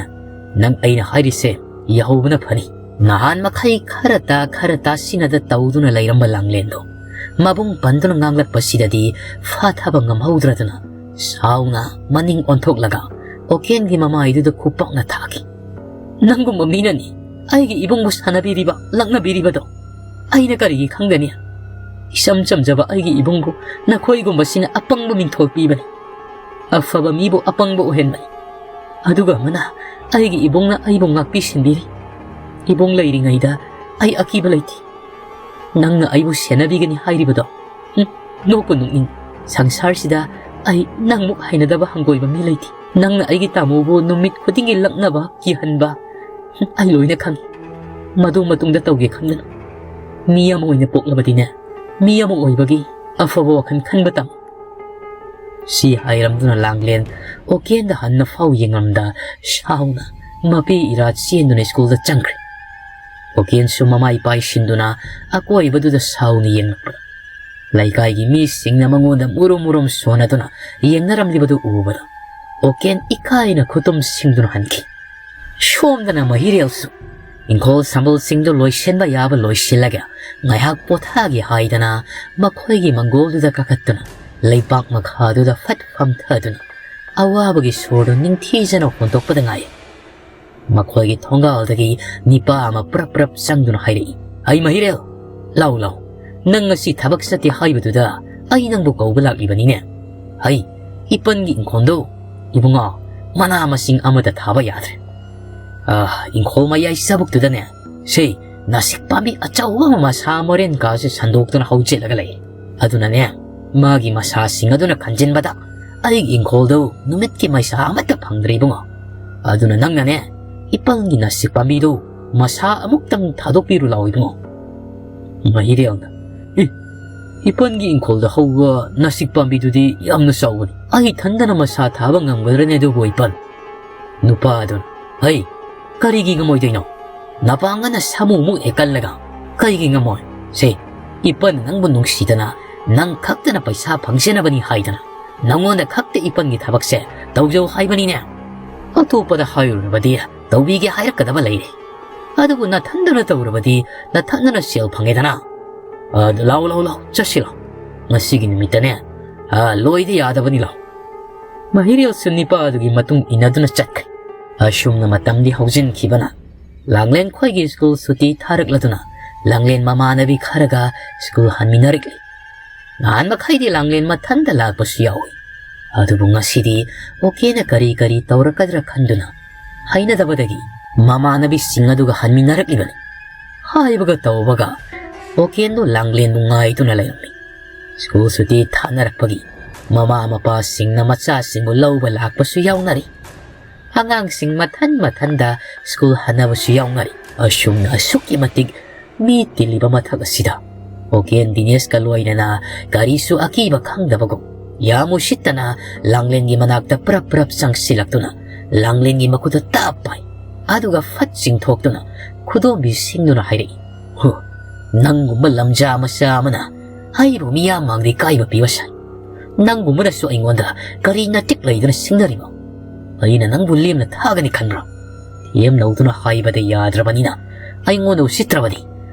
ꯅꯪ ꯑꯩꯅ ꯍꯥꯏꯔꯤꯁꯦ ꯌꯥꯍꯧꯕꯅ ꯐꯅꯤ꯫ ꯅꯍꯥꯟ ꯃꯈꯩ ꯈꯔ ꯇꯥ ꯈꯔ ꯇꯥꯁꯤꯟꯅꯗ ꯇꯧꯗꯨꯅ ꯂꯩꯔꯝꯕ ꯂꯥꯡꯂꯦꯟꯗꯣ ꯃꯕꯨꯡ ꯄꯟꯗꯨꯅ ꯉꯥꯡꯂꯛꯄꯁꯤꯗꯗꯤ ꯐꯥꯊꯕ ꯉꯝꯍꯧꯗ꯭ꯔꯗꯨꯅ ꯁꯥꯎꯅ ꯃꯅꯤꯡ ꯑꯣꯟꯊꯣꯛꯂꯒ ꯑꯣꯀꯦꯟꯒꯤ ꯃꯃꯥꯏꯗꯨꯗ ꯈꯨꯄꯥꯛꯅ ꯊꯥꯈꯤ꯫ "ꯅꯪꯒꯨꯝꯕ ꯃꯤꯅꯅꯤ ꯑꯩꯒꯤ ꯏꯕꯨꯡꯕꯨ ꯁꯥꯟꯅꯕꯤꯔꯤꯕ, ꯂꯛꯅꯕꯤꯔꯤꯕꯗꯣ꯫ ꯑꯩꯅ ꯀꯔꯤꯒꯤ ꯈꯪꯒꯅꯤ? ꯏꯆꯝ ꯆꯝꯖꯕ ꯑꯩꯒꯤ ꯏꯕꯨꯡꯕꯨ ꯅꯈꯣꯏꯒꯨꯝꯕꯁꯤꯅ ꯑꯄꯪꯕ ꯃꯤꯡꯊꯣꯜ ꯄꯤꯕꯅꯤ꯫ ꯑꯐꯕ ꯃꯤꯕꯨ ꯑꯄꯪꯕ ꯑꯣꯏꯍꯟꯕꯅꯤ꯫ ꯑꯗꯨꯒ ꯑꯃꯅ ꯑꯩꯒꯤ ꯏꯕꯨꯡꯅ ꯑꯩꯕꯨ ꯉꯥꯛꯄꯤ ꯁꯦꯟꯕꯤꯔꯤ꯫ ꯏꯕꯨꯡ ꯂꯩꯔꯤꯉꯩꯗ ꯑꯩ ꯑꯀꯤꯕ ꯂꯩꯇꯦ꯫ ꯅꯪꯅ ꯑꯩꯕꯨ ꯁꯦꯟꯅꯕꯤꯒꯅꯤ ꯍꯥꯏꯔꯤꯕꯗꯣ? ꯍꯨꯝ, ꯅꯣꯛꯄꯨ ꯅꯣꯛꯅꯤꯡ꯫ ꯁꯪꯁꯥꯔꯁꯤꯗ ꯑꯩ ꯅꯪꯃꯨꯛ ꯍꯩꯅꯗꯕ ꯍꯪꯒꯣꯏꯕ ꯃꯤ ꯂꯩꯇꯦ꯫ ꯅꯪꯅ ꯑꯩꯒꯤ ꯇꯥꯃꯣꯕꯨ ꯅꯨꯃꯤꯠ ꯈꯨꯗꯤꯡꯒꯤ ꯂꯛꯅꯕ, ꯀꯤꯍꯟꯕ, ꯍꯨꯝ, ꯑꯩ ꯂꯣꯏꯅ ꯈꯪꯏ꯫ ꯃꯗꯨ ꯃꯇꯨꯡꯗ ꯇꯧꯒꯦ ꯈꯟꯒꯅꯨ꯫ ꯃꯤ ꯑꯃ ꯑꯣꯏꯅ ꯄꯣꯛꯂꯕꯗꯤꯅꯦ, ꯃꯤ ꯑꯃ ꯑꯣꯏꯕꯒꯤ ꯑꯐꯕ ꯋꯥꯈꯜ ꯈꯟꯕ ꯇꯝꯃꯨ꯫" ꯁꯤ ꯍꯥꯏꯔꯝꯗꯨꯅ ꯂꯥꯡꯂꯦꯟ ꯑꯣꯀꯦꯟꯗ ꯍꯟꯅ ꯐꯥꯎ ꯌꯦꯡꯂꯝꯗ ꯁꯥꯎꯅ ꯃꯄꯤ ꯏꯔꯥ ꯆꯦꯟꯗꯨꯅ ꯁ꯭ꯀꯨꯜꯗ ꯆꯪꯈ꯭ꯔꯦ꯫ ꯑꯣꯀꯦꯟꯁꯨ ꯃꯃꯥꯏ ꯄꯥꯏꯁꯤꯟꯗꯨꯅ ꯑꯀꯣꯏꯕꯗꯨꯗ ꯁꯥꯎꯅ ꯌꯦꯡꯂꯛꯄꯗ ꯂꯩꯀꯥꯏꯒꯤ ꯃꯤꯁꯤꯡꯅ ꯃꯉꯣꯟꯗ ꯃꯨꯔꯨꯝ ꯃꯨꯔꯨꯝ ꯁꯣꯟꯅꯗꯨꯅ ꯌꯦꯡꯅꯔꯝꯂꯤꯕꯗꯨ ꯎꯕꯗ ꯑꯣꯀꯦꯟ ꯏꯀꯥꯏꯅ ꯈꯨꯇꯨꯝ ꯁꯤꯡꯗꯨꯅ ꯍꯟꯈꯤ꯫ ꯁꯣꯝꯗꯅ ꯃꯍꯤꯔꯦꯜꯁꯨ ꯏꯪꯈꯣꯜ ꯁꯝꯕꯜꯁꯤꯡꯗꯨ ꯂꯣꯏꯁꯤꯟꯕ ꯌꯥꯕ ꯂꯣꯏꯁꯤꯜꯂꯒ ꯉꯥꯏꯍꯥꯛ ꯄꯣꯊꯥꯒꯦ ꯍꯥꯏꯗꯅ ꯃꯈꯣꯏꯒꯤ ꯃꯪꯒꯣꯜꯗꯨꯗ ꯀꯥꯈꯠꯇꯨꯅ ꯂꯩꯕꯥꯛ ꯃꯈꯥꯗꯨꯗ ꯐꯠ ꯐꯝꯊꯗꯨꯅ ꯑꯋꯥꯕꯒꯤ ꯁꯣꯔꯗꯨ ꯅꯤꯡꯊꯤꯖꯅ ꯍꯣꯟꯗꯣꯛꯄꯗ ꯉꯥꯏ꯫ ꯃꯈꯣꯏꯒꯤ ꯊꯣꯡꯒꯥꯜꯗꯒꯤ ꯅꯤꯄꯥ ꯑꯃ ꯄ꯭ꯔꯞ ꯄ꯭ꯔꯞ ꯆꯪꯗꯨꯅ ꯍꯥꯏꯔꯛꯏ, "ꯑꯩ ꯃꯍꯤꯔꯦꯜ, ꯂꯥꯎ ꯂꯥꯎ, ꯅꯪ ꯉꯁꯤ ꯊꯕꯛ ꯆꯠꯇꯦ ꯍꯥꯏꯕꯗꯨꯗ ꯑꯩ ꯅꯪꯕꯨ ꯀꯧꯕ ꯂꯥꯛꯂꯤꯕꯅꯤꯅꯦ꯫ ꯍꯩ, ꯏꯄꯟꯒꯤ ꯏꯪꯈꯣꯜꯗꯣ "ꯏꯕꯨꯡꯉꯣ, ꯃꯅꯥ ꯃꯁꯤꯡ ꯑꯃꯠꯇ ꯊꯥꯕ ꯌꯥꯗ꯭ꯔꯦ꯫ ꯑ, ꯏꯪꯈꯣꯜ ꯃꯌꯥꯏ ꯆꯕꯨꯛꯇꯨꯗꯅꯦ, ꯁꯤ ꯅꯥꯁꯤꯛ ꯄꯥꯝꯕꯤ ꯑꯆꯧꯕ ꯑꯃ ꯃꯁꯥ ꯃꯔꯦꯟ ꯀꯥꯁꯦ ꯁꯟꯗꯣꯛꯇꯨꯅ ꯍꯧꯖꯤꯜꯂꯒ ꯂꯩ꯫ ꯑꯗꯨꯅꯅꯦ, ꯃꯥꯒꯤ ꯃꯁꯥꯁꯤꯡ ꯑꯗꯨꯅ ꯈꯟꯖꯤꯟꯕꯗ ꯑꯩꯒꯤ ꯏꯪꯈꯣꯜꯗꯨ ꯅꯨꯃꯤꯠꯀꯤ ꯃꯩꯁꯥ ꯑꯃꯠꯇ ꯐꯪꯗ꯭ꯔꯦ ꯏꯕꯨꯡꯉꯣ꯫ ꯑꯗꯨꯅ ꯅꯪꯅꯅꯦ, ꯏꯄꯟꯒꯤ ꯅꯥꯁꯤꯛ ꯄꯥꯝꯕꯤꯗꯨ ꯃꯁꯥ ꯑꯃꯨꯛꯇꯪ ꯊꯥꯗꯣꯛꯄꯤꯔꯨ ꯂꯥꯎ ꯏꯕꯨꯡꯉꯣ"꯫ ꯃꯍꯤꯔꯦꯜꯅ, "ꯑꯦ, ꯏꯄꯟꯒꯤ ꯏꯪꯈꯣꯜꯗ ꯍꯧꯕ ꯅꯥꯁꯤꯛ ꯄꯥꯝꯕꯤꯗꯨꯗꯤ ꯌꯥꯝꯅ ꯆꯥꯎꯕꯅꯤ꯫ ꯑꯩ ꯏꯊꯟꯗꯅ ꯃꯁꯥ ꯊꯥꯕ ꯉꯝꯒꯗ꯭ꯔꯅꯦ ꯑꯗꯨꯕꯨ ꯏꯄꯟ?" ꯅꯨꯄꯥ ꯑꯗꯨꯅ, "ꯍꯩ, ꯀꯔꯤꯒꯤ ꯉꯝꯃꯣꯏꯗꯣꯏꯅꯣ? ꯅꯄꯥꯡꯒꯜꯅ ꯁꯥꯃꯨꯃꯨꯛ ꯍꯦꯛ ꯀꯜꯂꯒ ꯀꯔꯤꯒꯤ ꯉꯝꯃꯣꯏ? ꯁꯦ, ꯏꯄꯟꯅ ꯅꯪꯕꯨ ꯅꯨꯡꯁꯤꯗꯅ ꯅꯪ ꯈꯛꯇꯅ ꯄꯩꯁꯥ ꯐꯪꯖꯅꯕꯅꯤ ꯍꯥꯏꯗꯅ ꯅꯪꯉꯣꯟꯗ ꯈꯛꯇ ꯏꯄꯟꯒꯤ ꯊꯕꯛꯁꯦ ꯇꯧꯖꯧ ꯍꯥꯏꯕꯅꯤꯅꯦ꯫ ꯑꯇꯣꯞꯄꯗ ꯍꯥꯏꯔꯨꯔꯕꯗꯤ ꯇꯧꯕꯤꯒꯦ ꯍꯥꯏꯔꯛꯀꯗꯕ ꯂꯩꯔꯦ꯫ ꯑꯗꯨꯕꯨ ꯅꯊꯟꯗꯅ ꯇꯧꯔꯕꯗꯤ ꯅꯊꯟꯗꯅ ꯁꯦꯜ ꯐꯪꯉꯦꯗꯅ꯫ ꯑ, ꯂꯥꯎ, ꯂꯥꯎ, ꯂꯥꯎ, ꯆꯠꯁꯤ ꯂꯥꯎ꯫ ꯉꯁꯤꯒꯤ ꯅꯨꯃꯤꯠꯇꯅꯦ, ꯑ, ꯂꯣꯏꯗ ꯌꯥꯗꯕꯅꯤ ꯂꯥꯎ"꯫ ꯃꯍꯤꯔꯦꯜꯁꯨ ꯅꯤꯄꯥ ꯑꯗꯨꯒꯤ ꯃꯇꯨꯡ ꯏꯟꯅꯗꯨꯅ ꯆꯠꯈ꯭ꯔꯦ꯫ ꯑꯁꯨꯝꯅ ꯃꯇꯝꯗꯤ ꯍꯧꯖꯤꯟꯈꯤꯕꯅ ꯂꯥꯡꯂꯦꯟ ꯈꯣꯏꯒꯤ ꯁ꯭ꯀꯨꯜ ꯁꯨꯇꯤ ꯊꯥꯔꯛꯂꯗꯨꯅ ꯂꯥꯡꯂꯦꯟ ꯃꯃꯥꯟꯅꯕꯤ ꯈꯔꯒ ꯁ꯭ꯀꯨꯜ ꯍꯟꯃꯤꯟꯅꯔꯛꯂꯤ꯫ ꯅꯍꯥꯟ ꯃꯈꯩꯗꯤ ꯂꯥꯡꯂꯦꯟ ꯃꯊꯟꯇ ꯂꯥꯛꯄꯁꯨ ꯌꯥꯎꯏ꯫ ꯑꯗꯨꯕꯨ ꯉꯁꯤꯗꯤ ꯑꯣꯀꯦꯅ ꯀꯔꯤ ꯀꯔꯤ ꯇꯧꯔꯛꯀꯗ꯭ꯔꯥ ꯈꯟꯗꯨꯅ ꯍꯩꯅꯗꯕꯗꯒꯤ ꯃꯃꯥꯟꯅꯕꯤꯁꯤꯡ ꯑꯗꯨꯒ ꯍꯟꯃꯤꯟꯅꯔꯛꯂꯤꯕꯅꯤ꯫ ꯍꯥꯏꯕꯒ ꯇꯧꯕꯒ ꯑꯣꯀꯦꯟꯗꯨ ꯂꯥꯡꯂꯦꯟꯕꯨ ꯉꯥꯏꯗꯨꯅ ꯂꯩꯔꯝꯃꯤ꯫ ꯁ꯭ꯀꯨꯜ ꯁꯨꯇꯤ ꯊꯥꯅꯔꯛꯄꯒꯤ ꯃꯃꯥ ꯃꯄꯥꯁꯤꯡꯅ ꯃꯆꯥꯁꯤꯡꯕꯨ ꯂꯧꯕ ꯂꯥꯛꯄꯁꯨ ꯌꯥꯎꯅꯔꯤ꯫ ꯑꯉꯥꯡꯁꯤꯡ ꯃꯊꯟ ꯃꯊꯟꯗ ꯁ꯭ꯀꯨꯜ ꯍꯟꯅꯕꯁꯨ ꯌꯥꯎꯅꯔꯤ꯫ ꯑꯁꯨꯝꯅ ꯑꯁꯨꯛꯀꯤ ꯃꯇꯤꯛ ꯃꯤ ꯇꯤꯜꯂꯤꯕ ꯃꯊꯛ ꯑꯁꯤꯗ ꯑꯣꯀꯦꯟ ꯗꯤꯅꯦꯁꯀ ꯂꯣꯏꯅꯅ ꯀꯔꯤꯁꯨ ꯑꯀꯤꯕ ꯈꯪꯗꯕꯒꯨꯝ ꯌꯥꯝ ꯎꯁꯤꯠꯇꯅ ꯂꯥꯡꯂꯦꯟꯒꯤ ꯃꯅꯥꯛꯇ ꯄ꯭ꯔꯞ ꯄ꯭ꯔꯞ ꯆꯪꯁꯤꯜꯂꯛꯇꯨꯅ ꯂꯥꯡꯂꯦꯟꯒꯤ ꯃꯈꯨꯠꯇ ꯇꯞ ꯄꯥꯏ꯫ ꯑꯗꯨꯒ ꯐꯠ ꯆꯤꯡꯊꯣꯛꯇꯨꯅ ꯈꯨꯗꯣꯝꯕꯤ ꯁꯤꯡꯗꯨꯅ ꯍꯥꯏꯔꯛꯏ, "ꯍꯨ, ꯅꯪꯒꯨꯝꯕ ꯂꯝꯖꯥ ꯃꯆꯥ ꯑꯃꯅ ꯑꯩꯕꯨ ꯃꯤꯌꯥꯝ ꯃꯥꯡꯗ ꯏꯀꯥꯏꯕ ꯄꯤꯕ ꯁꯥꯏ꯫ ꯅꯪꯒꯨꯝꯕꯅꯁꯨ ꯑꯩꯉꯣꯟꯗ ꯀꯔꯤ ꯅꯇꯤꯛ ꯂꯩꯗꯅ ꯁꯤꯡꯅꯔꯤꯕ? ꯑꯩꯅ ꯅꯪꯕꯨ ꯂꯦꯝꯅ ꯊꯥꯒꯅꯤ ꯈꯟꯕ꯭ꯔꯥ? ꯊꯦꯝ ꯂꯧꯗꯨꯅ ꯍꯥꯏꯕꯗ ꯌꯥꯗ꯭ꯔꯕꯅꯤꯅ ꯑꯩꯉꯣꯟꯗ ꯎꯁꯤꯠꯇ꯭ꯔꯕꯗꯤ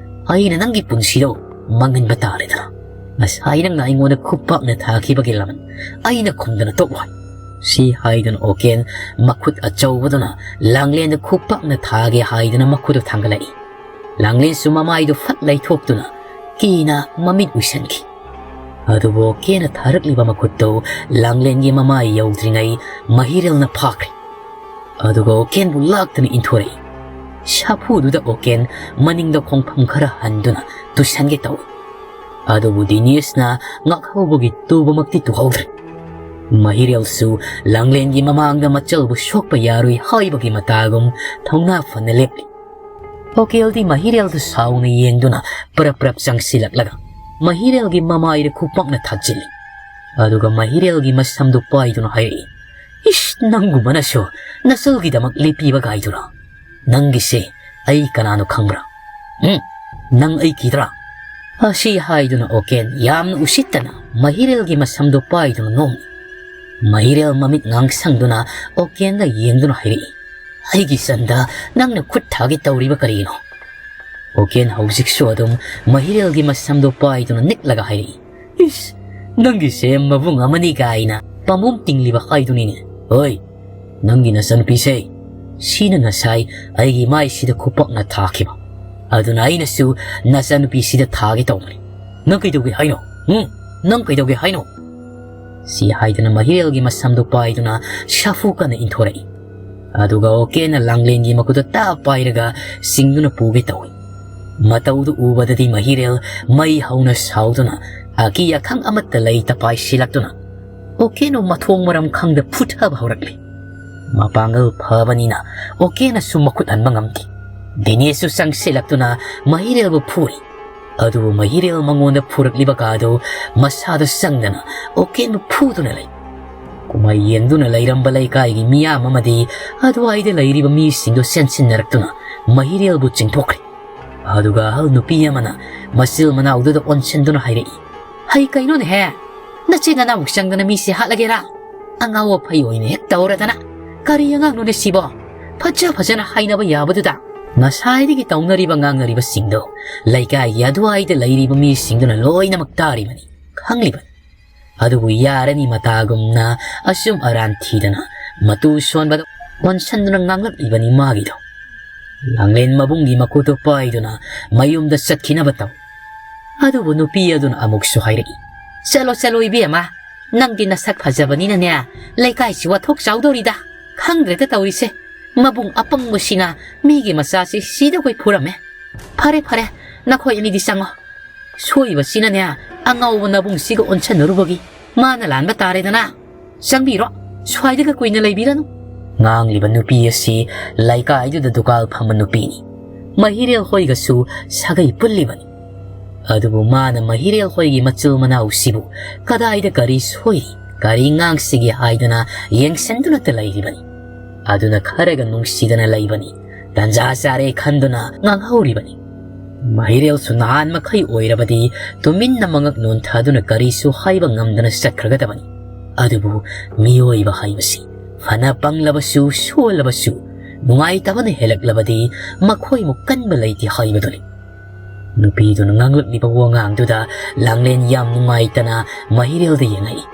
ꯑꯩꯅ ꯅꯪꯒꯤ ꯄꯨꯟꯁꯤꯗꯣ ꯃꯥꯡꯍꯟꯕ ꯇꯥꯔꯦꯗꯅ꯫ ꯉꯁꯥꯏ ꯅꯪꯅ ꯑꯩꯉꯣꯟꯗ ꯈꯨꯄꯥꯛꯅ ꯊꯥꯈꯤꯕꯒꯤ ꯂꯃꯟ ꯑꯩꯅ ꯈꯨꯝꯗꯅ ꯇꯣꯛꯂꯣꯏ"꯫ ꯁꯤ ꯍꯥꯏꯗꯨꯅ ꯑꯣꯀꯦꯟ ꯃꯈꯨꯠ ꯑꯆꯧꯕꯗꯨꯅ ꯂꯥꯡꯂꯦꯟꯗ ꯈꯨꯄꯥꯛꯅ ꯊꯥꯒꯦ ꯍꯥꯏꯗꯨꯅ ꯃꯈꯨꯠꯇꯨ ꯊꯥꯡꯒꯠꯂꯛꯏ꯫ ꯂꯥꯡꯂꯦꯟꯁꯨ ꯃꯃꯥꯏꯗꯨ ꯐꯠ ꯂꯩꯊꯣꯛꯇꯨꯅ ꯀꯤꯅ ꯃꯃꯤꯠ ꯎꯏꯁꯟꯈꯤ꯫ ꯑꯗꯨꯕꯨ ꯑꯣꯀꯦꯟꯅ ꯊꯥꯔꯛꯂꯤꯕ ꯃꯈꯨꯠꯇꯨ ꯂꯥꯡꯂꯦꯟꯒꯤ ꯃꯃꯥꯏ ꯌꯧꯗ꯭ꯔꯤꯉꯩ ꯃꯍꯤꯔꯦꯜꯅ ꯐꯥꯈ꯭ꯔꯦ꯫ ꯑꯗꯨꯒ ꯑꯣꯀꯦꯟꯕꯨ ꯂꯥꯛꯇꯨꯅ ꯏꯟꯊꯣꯔꯛꯏ꯫ ꯁꯥꯐꯨꯗꯨꯗ ꯑꯣꯀꯦꯟ ꯃꯅꯤꯡꯗ ꯈꯣꯡꯐꯝ ꯈꯔ ꯍꯟꯗꯨꯅ ꯇꯨꯁꯟꯒꯦ ꯇꯧꯏ꯫ ꯑꯗꯨꯕꯨ ꯗꯤꯅꯦꯁꯅ ꯉꯥꯛꯍꯧꯕꯒꯤ ꯇꯨꯕꯃꯛꯇꯤ ꯇꯨꯍꯧꯗ꯭ꯔꯦ꯫ ꯃꯍꯤꯔꯦꯜꯁꯨ ꯂꯥꯡꯂꯦꯟꯒꯤ ꯃꯃꯥꯡꯗ ꯃꯆꯜꯕꯨ ꯁꯣꯛꯄ ꯌꯥꯔꯣꯏ ꯍꯥꯏꯕꯒꯤ ꯃꯇꯥꯒꯨꯝ ꯊꯧꯅꯥ ꯐꯅ ꯂꯦꯞꯂꯤ꯫ ꯑꯣꯀꯦꯜꯗꯤ ꯃꯍꯤꯔꯦꯜꯗ ꯁꯥꯎꯅ ꯌꯦꯡꯗꯨꯅ ꯄ꯭ꯔꯞ ꯄ꯭ꯔꯞ ꯆꯪꯁꯤꯜꯂꯛꯂꯒ ꯃꯍꯤꯔꯦꯜꯒꯤ ꯃꯃꯥꯏꯗ ꯈꯨꯄꯥꯛꯅ ꯊꯥꯖꯤꯜꯂꯤ꯫ ꯑꯗꯨꯒ ꯃꯍꯤꯔꯦꯜꯒꯤ ꯃꯁꯝꯗꯨ ꯄꯥꯏꯗꯨꯅ ꯍꯥꯏꯔꯛꯏ, "ꯏꯁ, ꯅꯪꯒꯨꯝꯕꯅꯁꯨ ꯅꯆꯜꯒꯤꯗꯃꯛ ꯂꯦꯞꯄꯤꯕ ꯒꯥꯏꯗꯨꯔꯣ? ꯅꯪꯒꯤꯁꯦ ꯑꯩ ꯀꯅꯥꯅꯣ ꯈꯪꯕ꯭ꯔꯥ? ꯎꯝ, ꯅꯪ ꯑꯩ ꯀꯤꯗ꯭ꯔꯥ?" ꯑꯁꯤ ꯍꯥꯏꯗꯨꯅ ꯑꯣꯀꯦꯟ ꯌꯥꯝꯅ ꯎꯁꯤꯠꯇꯅ ꯃꯍꯤꯔꯦꯜꯒꯤ ꯃꯁꯝꯗꯨ ꯄꯥꯏꯗꯨꯅ ꯅꯣꯝꯃꯤ꯫ ꯃꯍꯤꯔꯦꯜ ꯃꯃꯤꯠ ꯉꯥꯡꯁꯪꯗꯨꯅ ꯑꯣꯀꯦꯟꯗ ꯌꯦꯡꯗꯨꯅ ꯍꯥꯏꯔꯛꯏ, "ꯑꯩꯒꯤ ꯆꯟꯗ ꯅꯪꯅ ꯈꯨꯠ ꯊꯥꯒꯦ ꯇꯧꯔꯤꯕ ꯀꯔꯤꯅꯣ?" ꯑꯣꯀꯦꯟ ꯍꯧꯖꯤꯛꯁꯨ ꯑꯗꯨꯝ ꯃꯍꯤꯔꯦꯜꯒꯤ ꯃꯁꯝꯗꯨ ꯄꯥꯏꯗꯨꯅ ꯅꯤꯛꯂꯒ ꯍꯥꯏꯔꯛꯏ, "ꯏꯁ, ꯅꯪꯒꯤꯁꯦ ꯃꯕꯨꯡ ꯑꯃꯅꯤ ꯀꯥꯏꯅ ꯄꯥꯝꯕꯣꯝ ꯇꯤꯡꯂꯤꯕ ꯍꯥꯏꯗꯨꯅꯤꯅꯦ꯫ ꯍꯣꯏ, ꯅꯪꯒꯤ ꯅꯆꯟꯅꯨꯄꯤꯁꯦ ꯁꯤꯅ ꯉꯁꯥꯏ ꯑꯩꯒꯤ ꯃꯥꯏꯁꯤꯗ ꯈꯨꯄꯥꯛꯅ ꯊꯥꯈꯤꯕ꯫ ꯑꯗꯨꯅ ꯑꯩꯅꯁꯨ ꯅꯆꯟꯅꯨꯄꯤꯁꯤꯗ ꯊꯥꯒꯦ ꯇꯧꯕꯅꯤ꯫ ꯅꯪ ꯀꯩꯗꯧꯒꯦ ꯍꯥꯏꯅꯣ? ꯎꯝ? ꯅꯪ ꯀꯩꯗꯧꯒꯦ ꯍꯥꯏꯅꯣ?" ꯁꯤ ꯍꯥꯏꯗꯨꯅ ꯃꯍꯤꯔꯦꯜꯒꯤ ꯃꯁꯝꯗꯨ ꯄꯥꯏꯗꯨꯅ ꯁꯥꯐꯨ ꯀꯟꯅ ꯏꯟꯊꯣꯔꯛꯏ꯫ ꯑꯗꯨꯒ ꯑꯣꯀꯦꯟꯅ ꯂꯥꯡꯂꯦꯟꯒꯤ ꯃꯈꯨꯠꯇ ꯇꯥ ꯄꯥꯏꯔꯒ ꯆꯤꯡꯗꯨꯅ ꯄꯨꯒꯦ ꯇꯧꯏ꯫ ꯃꯇꯧꯗꯨ ꯎꯕꯗꯗꯤ ꯃꯍꯤꯔꯦꯜ ꯃꯩ ꯍꯧꯅ ꯁꯥꯎꯗꯨꯅ ꯑꯀꯤ ꯑꯈꯪ ꯑꯃꯠꯇ ꯂꯩꯇ ꯄꯥꯏꯁꯤꯜꯂꯛꯇꯨꯅ ꯑꯣꯀꯦꯟꯕꯨ ꯃꯊꯣꯡ ꯃꯔꯝ ꯈꯪꯗ ꯐꯨꯊꯕ ꯍꯧꯔꯛꯂꯤ꯫ ꯃꯄꯥꯡꯒꯜ ꯐꯕꯅꯤꯅ ꯑꯣꯀꯦꯟꯅꯁꯨ ꯃꯈꯨꯠ ꯍꯟꯕ ꯉꯝꯗꯦ꯫ ꯗꯤꯅꯦꯁꯁꯨ ꯆꯪꯁꯤꯜꯂꯛꯇꯨꯅ ꯃꯍꯤꯔꯦꯜꯕꯨ ꯐꯨꯔꯤ꯫ ꯑꯗꯨꯕꯨ ꯃꯍꯤꯔꯦꯜ ꯃꯉꯣꯟꯗ ꯐꯨꯔꯛꯂꯤꯕ ꯀꯥꯗꯨ ꯃꯁꯥꯗ ꯆꯪꯗꯅ ꯑꯣꯀꯦꯟꯕꯨ ꯐꯨꯗꯨꯅ ꯂꯩ꯫ ꯀꯨꯝꯍꯩ ꯌꯦꯡꯗꯨꯅ ꯂꯩꯔꯝꯕ ꯂꯩꯀꯥꯏꯒꯤ ꯃꯤꯌꯥꯝ ꯑꯃꯗꯤ ꯑꯗꯨꯋꯥꯏꯗ ꯂꯩꯔꯤꯕ ꯃꯤꯁꯤꯡꯗꯨ ꯆꯦꯟꯁꯤꯟꯅꯔꯛꯇꯨꯅ ꯃꯍꯤꯔꯦꯜꯕꯨ ꯆꯤꯡꯊꯣꯛꯈ꯭ꯔꯦ꯫ ꯑꯗꯨꯒ ꯑꯍꯜ ꯅꯨꯄꯤ ꯑꯃꯅ ꯃꯆꯤꯜ ꯃꯅꯥꯎꯗꯨꯗ ꯑꯣꯟꯁꯤꯟꯗꯨꯅ ꯍꯥꯏꯔꯛꯏ, "ꯍꯩ ꯀꯩꯅꯣꯅꯦꯍꯦ? ꯅꯆꯤꯟ ꯅꯅꯥꯎ ꯆꯪꯗꯅ ꯃꯤꯁꯦ ꯍꯥꯠꯂꯒꯦꯔꯥ? ꯑꯉꯥꯎ ꯑꯐꯩ ꯑꯣꯏꯅ ꯍꯦꯛ ꯇꯧꯔꯗꯅ꯫ ꯀꯔꯤ ꯑꯉꯥꯡꯅꯣꯅꯦ ꯁꯤꯕꯣ? ꯐꯖ ꯐꯖꯅ ꯍꯥꯏꯅꯕ ꯌꯥꯕꯗꯨꯗ ꯉꯁꯥꯏꯗꯒꯤ ꯇꯧꯅꯔꯤꯕ ꯉꯥꯡꯅꯔꯤꯕꯁꯤꯡꯗꯣ ꯂꯩꯀꯥꯏꯒꯤ ꯑꯗꯨꯋꯥꯏꯗ ꯂꯩꯔꯤꯕ ꯃꯤꯁꯤꯡꯗꯨꯅ ꯂꯣꯏꯅꯃꯛ ꯇꯥꯔꯤꯕꯅꯤ, ꯈꯪꯂꯤꯕꯅꯤ꯫ ꯑꯗꯨꯕꯨ ꯌꯥꯔꯅꯤ ꯃꯇꯥꯒꯨꯝꯅ ꯑꯆꯨꯝ ꯑꯔꯥꯟ ꯊꯤꯗꯅ ꯃꯇꯨ ꯁꯣꯟꯕꯗ ꯑꯣꯟꯁꯟꯗꯨꯅ ꯉꯥꯡꯂꯛꯂꯤꯕꯅꯤ ꯃꯥꯒꯤꯗꯣ꯫ ꯂꯥꯡꯂꯦꯟ ꯃꯕꯨꯡꯒꯤ ꯃꯈꯨꯠꯇꯨ ꯄꯥꯏꯗꯨꯅ ꯃꯌꯨꯝꯗ ꯆꯠꯈꯤꯅꯕ ꯇꯧ꯫ ꯑꯗꯨꯕꯨ ꯅꯨꯄꯤ ꯑꯗꯨꯅ ꯑꯃꯨꯛꯁꯨ ꯍꯥꯏꯔꯛꯏ, "ꯆꯠꯂꯣ, ꯆꯠꯂꯣ ꯏꯕꯦꯝꯃ, ꯅꯪꯗꯤ ꯅꯁꯛ ꯐꯖꯕꯅꯤꯅꯅꯦ, ꯂꯩꯀꯥꯏꯁꯤ ꯋꯥꯊꯣꯛ ꯆꯥꯎꯗꯧꯔꯤꯗ꯫ ꯈꯪꯗ꯭ꯔꯦꯗ ꯇꯧꯔꯤꯁꯦ, ꯃꯕꯨꯡ ꯑꯄꯪꯕꯁꯤꯅ ꯃꯤꯒꯤ ꯃꯆꯥꯁꯤ ꯁꯤꯗꯈꯣꯏ ꯐꯨꯔꯝꯃꯦ꯫ ꯐꯔꯦ, ꯐꯔꯦ, ꯅꯈꯣꯏ ꯑꯅꯤꯗꯤ ꯆꯪꯉꯣ꯫ ꯁꯣꯏꯕꯁꯤꯅꯅꯦ, ꯑꯉꯥꯎꯕ ꯅꯕꯨꯡꯁꯤꯒ ꯑꯣꯟꯁꯟꯅꯔꯨꯕꯒꯤ ꯃꯥꯅ ꯂꯥꯟꯕ ꯇꯥꯔꯦꯗꯅ꯫ ꯆꯪꯕꯤꯔꯣ, ꯁ꯭ꯋꯥꯏꯗꯒ ꯀꯨꯏꯅ ꯂꯩꯕꯤꯔꯅꯨ꯫" ꯉꯥꯡꯂꯤꯕ ꯅꯨꯄꯤ ꯑꯁꯤ ꯂꯩꯀꯥꯏꯗꯨꯗ ꯗꯨꯀꯥꯜ ꯐꯝꯕ ꯅꯨꯄꯤꯅꯤ꯫ ꯃꯍꯤꯔꯦꯜ ꯍꯣꯏꯒꯁꯨ ꯁꯥꯒꯩ ꯄꯨꯜꯂꯤꯕꯅꯤ꯫ ꯑꯗꯨꯕꯨ ꯃꯥꯅ ꯃꯍꯤꯔꯦꯜ ꯍꯣꯏꯒꯤ ꯃꯆꯤꯜ ꯃꯅꯥꯎꯁꯤꯕꯨ ꯀꯗꯥꯏꯗ ꯀꯔꯤ ꯁꯣꯏꯔꯤ, ꯀꯔꯤ ꯉꯥꯡꯁꯤꯒꯦ ꯍꯥꯏꯗꯨꯅ ꯌꯦꯡꯁꯤꯟꯗꯨꯅꯇ ꯂꯩꯔꯤꯕꯅꯤ꯫ ꯑꯗꯨꯅ ꯈꯔꯒ ꯅꯨꯡꯁꯤꯗꯅ ꯂꯩꯕꯅꯤ꯫ ꯇꯟꯖꯥ ꯆꯥꯔꯦ ꯈꯟꯗꯨꯅ ꯉꯥꯡꯍꯧꯔꯤꯕꯅꯤ꯫ ꯃꯍꯤꯔꯦꯜꯁꯨ ꯅꯍꯥꯟ ꯃꯈꯩ ꯑꯣꯏꯔꯕꯗꯤ ꯇꯨꯃꯤꯟꯅ ꯃꯉꯛ ꯅꯣꯟꯊꯗꯨꯅ ꯀꯔꯤꯁꯨ ꯍꯥꯏꯕ ꯉꯝꯗꯅ ꯆꯠꯈ꯭ꯔꯒꯗꯕꯅꯤ꯫ ꯑꯗꯨꯕꯨ ꯃꯤꯑꯣꯏꯕ ꯍꯥꯏꯕꯁꯤ ꯐꯅ ꯄꯪꯂꯕꯁꯨ, ꯁꯣꯜꯂꯕꯁꯨ, ꯅꯨꯡꯉꯥꯏꯇꯕꯅ ꯍꯦꯜꯂꯛꯂꯕꯗꯤ ꯃꯈꯣꯏꯃꯨꯛ ꯀꯟꯕ ꯂꯩꯇꯦ ꯍꯥꯏꯕꯗꯨꯅꯤ꯫ ꯅꯨꯄꯤꯗꯨꯅ ꯉꯥꯡꯂꯛꯂꯤꯕ ꯋꯥꯉꯥꯡꯗꯨꯗ ꯂꯥꯡꯂꯦꯟ ꯌꯥꯝ ꯅꯨꯡꯉꯥꯏꯇꯅ ꯃꯍꯤꯔꯦꯜꯗ ꯌꯦꯡꯉꯛꯏ꯫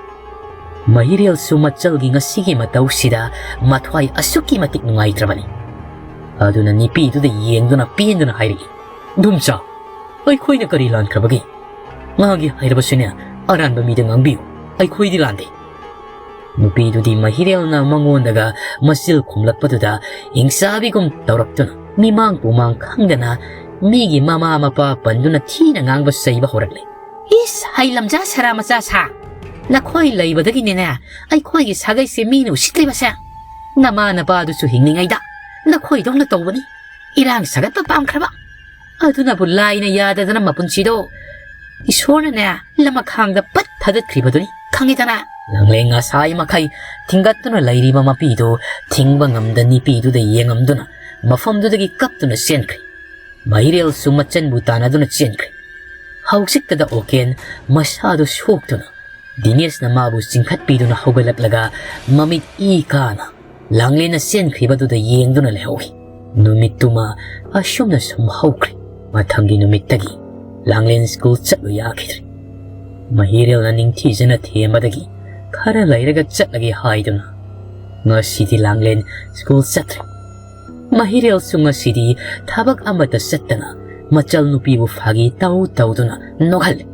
ꯃꯍꯤꯔꯦꯜꯁꯨ ꯃꯆꯜꯒꯤ ꯉꯁꯤꯒꯤ ꯃꯇꯧꯁꯤꯗ ꯃꯊ꯭ꯋꯥꯏ ꯑꯁꯨꯛꯀꯤ ꯃꯇꯤꯛ ꯅꯨꯡꯉꯥꯏꯇ꯭ꯔꯕꯅꯤ꯫ ꯑꯗꯨꯅ ꯅꯨꯄꯤꯗꯨꯗ ꯌꯦꯡꯗꯨꯅ ꯄꯦꯟꯗꯨꯅ ꯍꯥꯏꯔꯛꯏ, "ꯏꯗꯣꯝꯆꯥ, ꯑꯩꯈꯣꯏꯅ ꯀꯔꯤ ꯂꯥꯟꯈ꯭ꯔꯕꯒꯦ? ꯉꯥꯡꯒꯦ ꯍꯥꯏꯔꯕꯁꯨꯅꯦ, ꯑꯔꯥꯟꯕ ꯃꯤꯗ ꯉꯥꯡꯕꯤꯌꯨ, ꯑꯩꯈꯣꯏꯗꯤ ꯂꯥꯟꯗꯦ꯫" ꯅꯨꯄꯤꯗꯨꯗꯤ ꯃꯍꯤꯔꯦꯜꯅ ꯃꯉꯣꯟꯗꯒ ꯃꯆꯤꯜ ꯈꯨꯝꯂꯛꯄꯗꯨꯗ ꯍꯤꯡꯆꯥꯕꯤꯒꯨꯝ ꯇꯧꯔꯛꯇꯨꯅ, ꯃꯤꯃꯥꯡ ꯄꯨꯃꯥꯡ ꯈꯪꯗꯅ ꯃꯤꯒꯤ ꯃꯃꯥ ꯃꯄꯥ ꯄꯟꯗꯨꯅ ꯊꯤꯅ ꯉꯥꯡꯕ ꯆꯩꯕ ꯍꯧꯔꯛꯂꯦ꯫ "ꯏꯁ, ꯍꯩ ꯂꯝꯖꯥ ꯁꯔꯥ ꯃꯆꯥ ꯁꯥ! ꯅꯈꯣꯏ ꯂꯩꯕꯗꯒꯤꯅꯤꯅꯦ ꯑꯩꯈꯣꯏꯒꯤ ꯁꯥꯒꯩꯁꯦ ꯃꯤꯅ ꯎꯁꯤꯠꯇ꯭ꯔꯤꯕꯁꯦ꯫ ꯅꯃꯥ ꯅꯄꯥꯗꯨꯁꯨ ꯍꯤꯡꯂꯤꯉꯩꯗ ꯅꯈꯣꯏꯗꯧꯅ ꯇꯧꯕꯅꯤ꯫ ꯏꯔꯥꯡ ꯁꯥꯒꯠꯄ ꯄꯥꯝꯈ꯭ꯔꯕ꯫ ꯑꯗꯨꯅꯕꯨ ꯂꯥꯏꯅ ꯌꯥꯗꯗꯅ ꯃꯄꯨꯟꯁꯤꯗꯣ ꯏꯁꯣꯔꯅꯅꯦ ꯂꯃꯈꯥꯡꯗ ꯄꯠ ꯊꯥꯗꯠꯈ꯭ꯔꯤꯕꯗꯨꯅꯤ, ꯈꯪꯉꯤꯗꯅ?" ꯂꯥꯡꯂꯦꯟ ꯉꯁꯥꯏ ꯃꯈꯩ ꯊꯤꯡꯒꯠꯇꯨꯅ ꯂꯩꯔꯤꯕ ꯃꯄꯤꯗꯨ ꯊꯤꯡꯕ ꯉꯝꯗ ꯅꯨꯄꯤꯗꯨꯗ ꯌꯦꯡꯉꯝꯗꯨꯅ ꯃꯐꯝꯗꯨꯗꯒꯤ ꯀꯞꯇꯨꯅ ꯆꯦꯟꯈ꯭ꯔꯦ꯫ ꯃꯍꯤꯔꯦꯜꯁꯨ ꯃꯆꯟꯕꯨ ꯇꯥꯟꯅꯗꯨꯅ ꯆꯦꯟꯈ꯭ꯔꯦ꯫ ꯍꯧꯖꯤꯛꯇꯗ ꯑꯣꯀꯦꯟ ꯃꯁꯥꯗꯨ ꯁꯣꯛꯇꯨꯅ ꯗꯤꯅꯦꯁꯅ ꯃꯥꯕꯨ ꯆꯤꯡꯈꯠꯄꯤꯗꯨꯅ ꯍꯧꯒꯠꯂꯛꯂꯒ ꯃꯃꯤꯠ ꯏ ꯀꯥꯅ ꯂꯥꯡꯂꯦꯟꯅ ꯆꯦꯟꯈ꯭ꯔꯤꯕꯗꯨꯗ ꯌꯦꯡꯗꯨꯅ ꯂꯩꯍꯧꯏ꯫ ꯅꯨꯃꯤꯠꯇꯨꯃ ꯑꯁꯨꯝꯅ ꯁꯨꯝ ꯍꯧꯈ꯭ꯔꯦ꯫ ꯃꯊꯪꯒꯤ ꯅꯨꯃꯤꯠꯇꯒꯤ ꯂꯥꯡꯂꯦꯟ ꯁ꯭ꯀꯨꯜ ꯆꯠꯂꯨ ꯌꯥꯈꯤꯗ꯭ꯔꯦ꯫ ꯃꯍꯤꯔꯦꯜꯅ ꯅꯤꯡꯊꯤꯖꯅ ꯊꯦꯝꯕꯗꯒꯤ ꯈꯔ ꯂꯩꯔꯒ ꯆꯠꯂꯒꯦ ꯍꯥꯏꯗꯨꯅ ꯉꯁꯤꯗꯤ ꯂꯥꯡꯂꯦꯟ ꯁ꯭ꯀꯨꯜ ꯆꯠꯇ꯭ꯔꯦ꯫ ꯃꯍꯤꯔꯦꯜꯁꯨ ꯉꯁꯤꯗꯤ ꯊꯕꯛ ꯑꯃꯠꯇ ꯆꯠꯇꯅ ꯃꯆꯜ ꯅꯨꯄꯤꯕꯨ ꯐꯥꯒꯤ ꯇꯧ ꯇꯧꯗꯨꯅ ꯅꯣꯛꯍꯜꯂꯤ꯫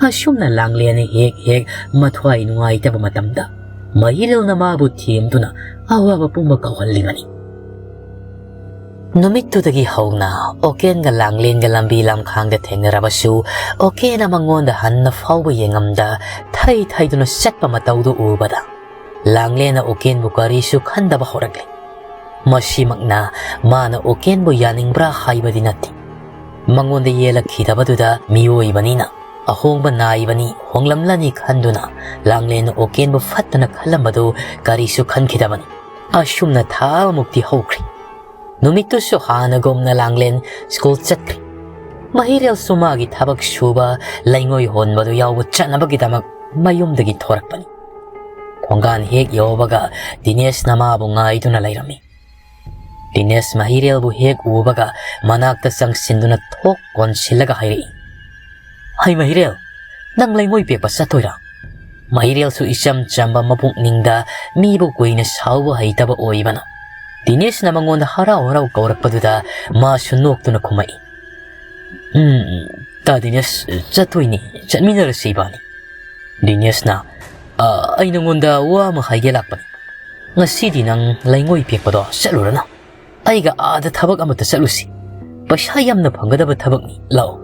ꯑꯁꯨꯝꯅ ꯂꯥꯡꯂꯦꯟꯅ ꯍꯦꯛ ꯍꯦꯛ ꯃꯊ꯭ꯋꯥꯏ ꯅꯨꯡꯉꯥꯏꯇꯕ ꯃꯇꯝꯗ ꯃꯍꯤꯔꯦꯜꯅ ꯃꯥꯕꯨ ꯊꯦꯝꯗꯨꯅ ꯑꯋꯥꯕ ꯄꯨꯝꯕ ꯀꯥꯎꯍꯜꯂꯤꯕꯅꯤ꯫ ꯅꯨꯃꯤꯠꯇꯨꯗꯒꯤ ꯍꯧꯅ ꯑꯣꯀꯦꯟꯒ ꯂꯥꯡꯂꯦꯟꯒ ꯂꯝꯕꯤ ꯂꯝꯈꯥꯡꯗ ꯊꯦꯡꯅꯔꯕꯁꯨ, ꯑꯣꯀꯦꯟꯅ ꯃꯉꯣꯟꯗ ꯍꯟꯅ ꯐꯥꯎꯕ ꯌꯦꯡꯉꯝꯗ ꯊꯩ ꯊꯩꯗꯨꯅ ꯆꯠꯄ ꯃꯇꯧꯗꯨ ꯎꯕꯗ, ꯂꯥꯡꯂꯦꯟꯅ ꯑꯣꯀꯦꯟꯕꯨ ꯀꯔꯤꯁꯨ ꯈꯟꯗꯕ ꯍꯧꯔꯛꯂꯦ꯫ ꯃꯁꯤꯃꯛꯅ ꯃꯥꯅ ꯑꯣꯀꯦꯟꯕꯨ ꯌꯥꯅꯤꯡꯕ꯭ꯔꯥ ꯍꯥꯏꯕꯗꯤ ꯅꯠꯇꯦ꯫ ꯃꯉꯣꯟꯗ ꯌꯦꯜꯂꯛꯈꯤꯗꯕꯗꯨꯗ ꯃꯤꯑꯣꯏꯕꯅꯤꯅ ꯑꯍꯣꯡꯕ ꯅꯥꯏꯕꯅꯤ, ꯍꯣꯡꯂꯝꯂꯅꯤ ꯈꯟꯗꯨꯅ ꯂꯥꯡꯂꯦꯟꯅ ꯑꯣꯀꯦꯟꯕꯨ ꯐꯠꯇꯅ ꯈꯜꯂꯝꯕꯗꯨ ꯀꯔꯤꯁꯨ ꯈꯟꯈꯤꯗꯕꯅꯤ꯫ ꯑꯁꯨꯝꯅ ꯊꯥ ꯑꯃꯃꯨꯛꯇꯤ ꯍꯧꯈ꯭ꯔꯦ꯫ ꯅꯨꯃꯤꯠꯇꯨꯁꯨ ꯍꯥꯟꯅꯒꯨꯝꯅ ꯂꯥꯡꯂꯦꯟ ꯁ꯭ꯀꯨꯜ ꯆꯠꯈ꯭ꯔꯦ꯫ ꯃꯍꯤꯔꯦꯜꯁꯨ ꯃꯥꯒꯤ ꯊꯕꯛ ꯁꯨꯕ, ꯂꯩꯉꯣꯏ ꯍꯣꯟꯕꯗꯨ ꯌꯥꯎꯕ ꯆꯠꯅꯕꯒꯤꯗꯃꯛ ꯃꯌꯨꯝꯗꯒꯤ ꯊꯣꯔꯛꯄꯅꯤ꯫ ꯊꯣꯡꯒꯥꯟ ꯍꯦꯛ ꯌꯧꯕꯒ ꯗꯤꯅꯦꯁꯅ ꯃꯥꯕꯨ ꯉꯥꯏꯗꯨꯅ ꯂꯩꯔꯝꯃꯤ꯫ ꯗꯤꯅꯦꯁ ꯃꯍꯤꯔꯦꯜꯕꯨ ꯍꯦꯛ ꯎꯕꯒ ꯃꯅꯥꯛꯇ ꯆꯪꯁꯤꯟꯗꯨꯅ ꯊꯣꯛ ꯀꯣꯟꯁꯤꯜꯂꯒ ꯍꯥꯏꯔꯛꯏ, "ꯍꯩ ꯃꯍꯤꯔꯦꯜ, ꯅꯪ ꯂꯩꯉꯣꯏ ꯄꯦꯛꯄ ꯆꯠꯇꯣꯏꯔꯥ?" ꯃꯍꯤꯔꯦꯜꯁꯨ ꯏꯆꯝ ꯆꯝꯕ ꯃꯄꯨꯛꯅꯤꯡꯗ ꯃꯤꯕꯨ ꯀꯨꯏꯅ ꯁꯥꯎꯕ ꯍꯩꯇꯕ ꯑꯣꯏꯕꯅ, ꯗꯤꯅꯦꯁꯅ ꯃꯉꯣꯟꯗ ꯍꯔꯥꯎ ꯍꯔꯥꯎ ꯀꯧꯔꯛꯄꯗꯨꯗ ꯃꯥꯁꯨ ꯅꯣꯛꯇꯨꯅ ꯈꯨꯝꯃꯛꯏ, "ꯎꯝ, ꯇꯥ ꯗꯤꯅꯦꯁ, ꯆꯠꯇꯣꯏꯅꯤ, ꯆꯠꯃꯤꯟꯅꯔꯁꯤ ꯏꯕꯥꯅꯤ꯫" ꯗꯤꯅꯦꯁꯅ, "ꯑ, ꯑꯩ ꯅꯉꯣꯟꯗ ꯋꯥ ꯑꯃ ꯍꯥꯏꯒꯦ ꯂꯥꯛꯄꯅꯤ꯫ ꯉꯁꯤꯗꯤ ꯅꯪ ꯂꯩꯉꯣꯏ ꯄꯦꯛꯄꯗꯣ ꯆꯠꯂꯨꯔꯅꯨ꯫ ꯑꯩꯒ ꯑꯥꯗ ꯊꯕꯛ ꯑꯃꯠꯇ ꯆꯠꯂꯨꯁꯤ꯫ ꯄꯩꯁꯥ ꯌꯥꯝꯅ ꯐꯪꯒꯗꯕ ꯊꯕꯛꯅꯤ, ꯂꯥꯛꯑꯣ꯫"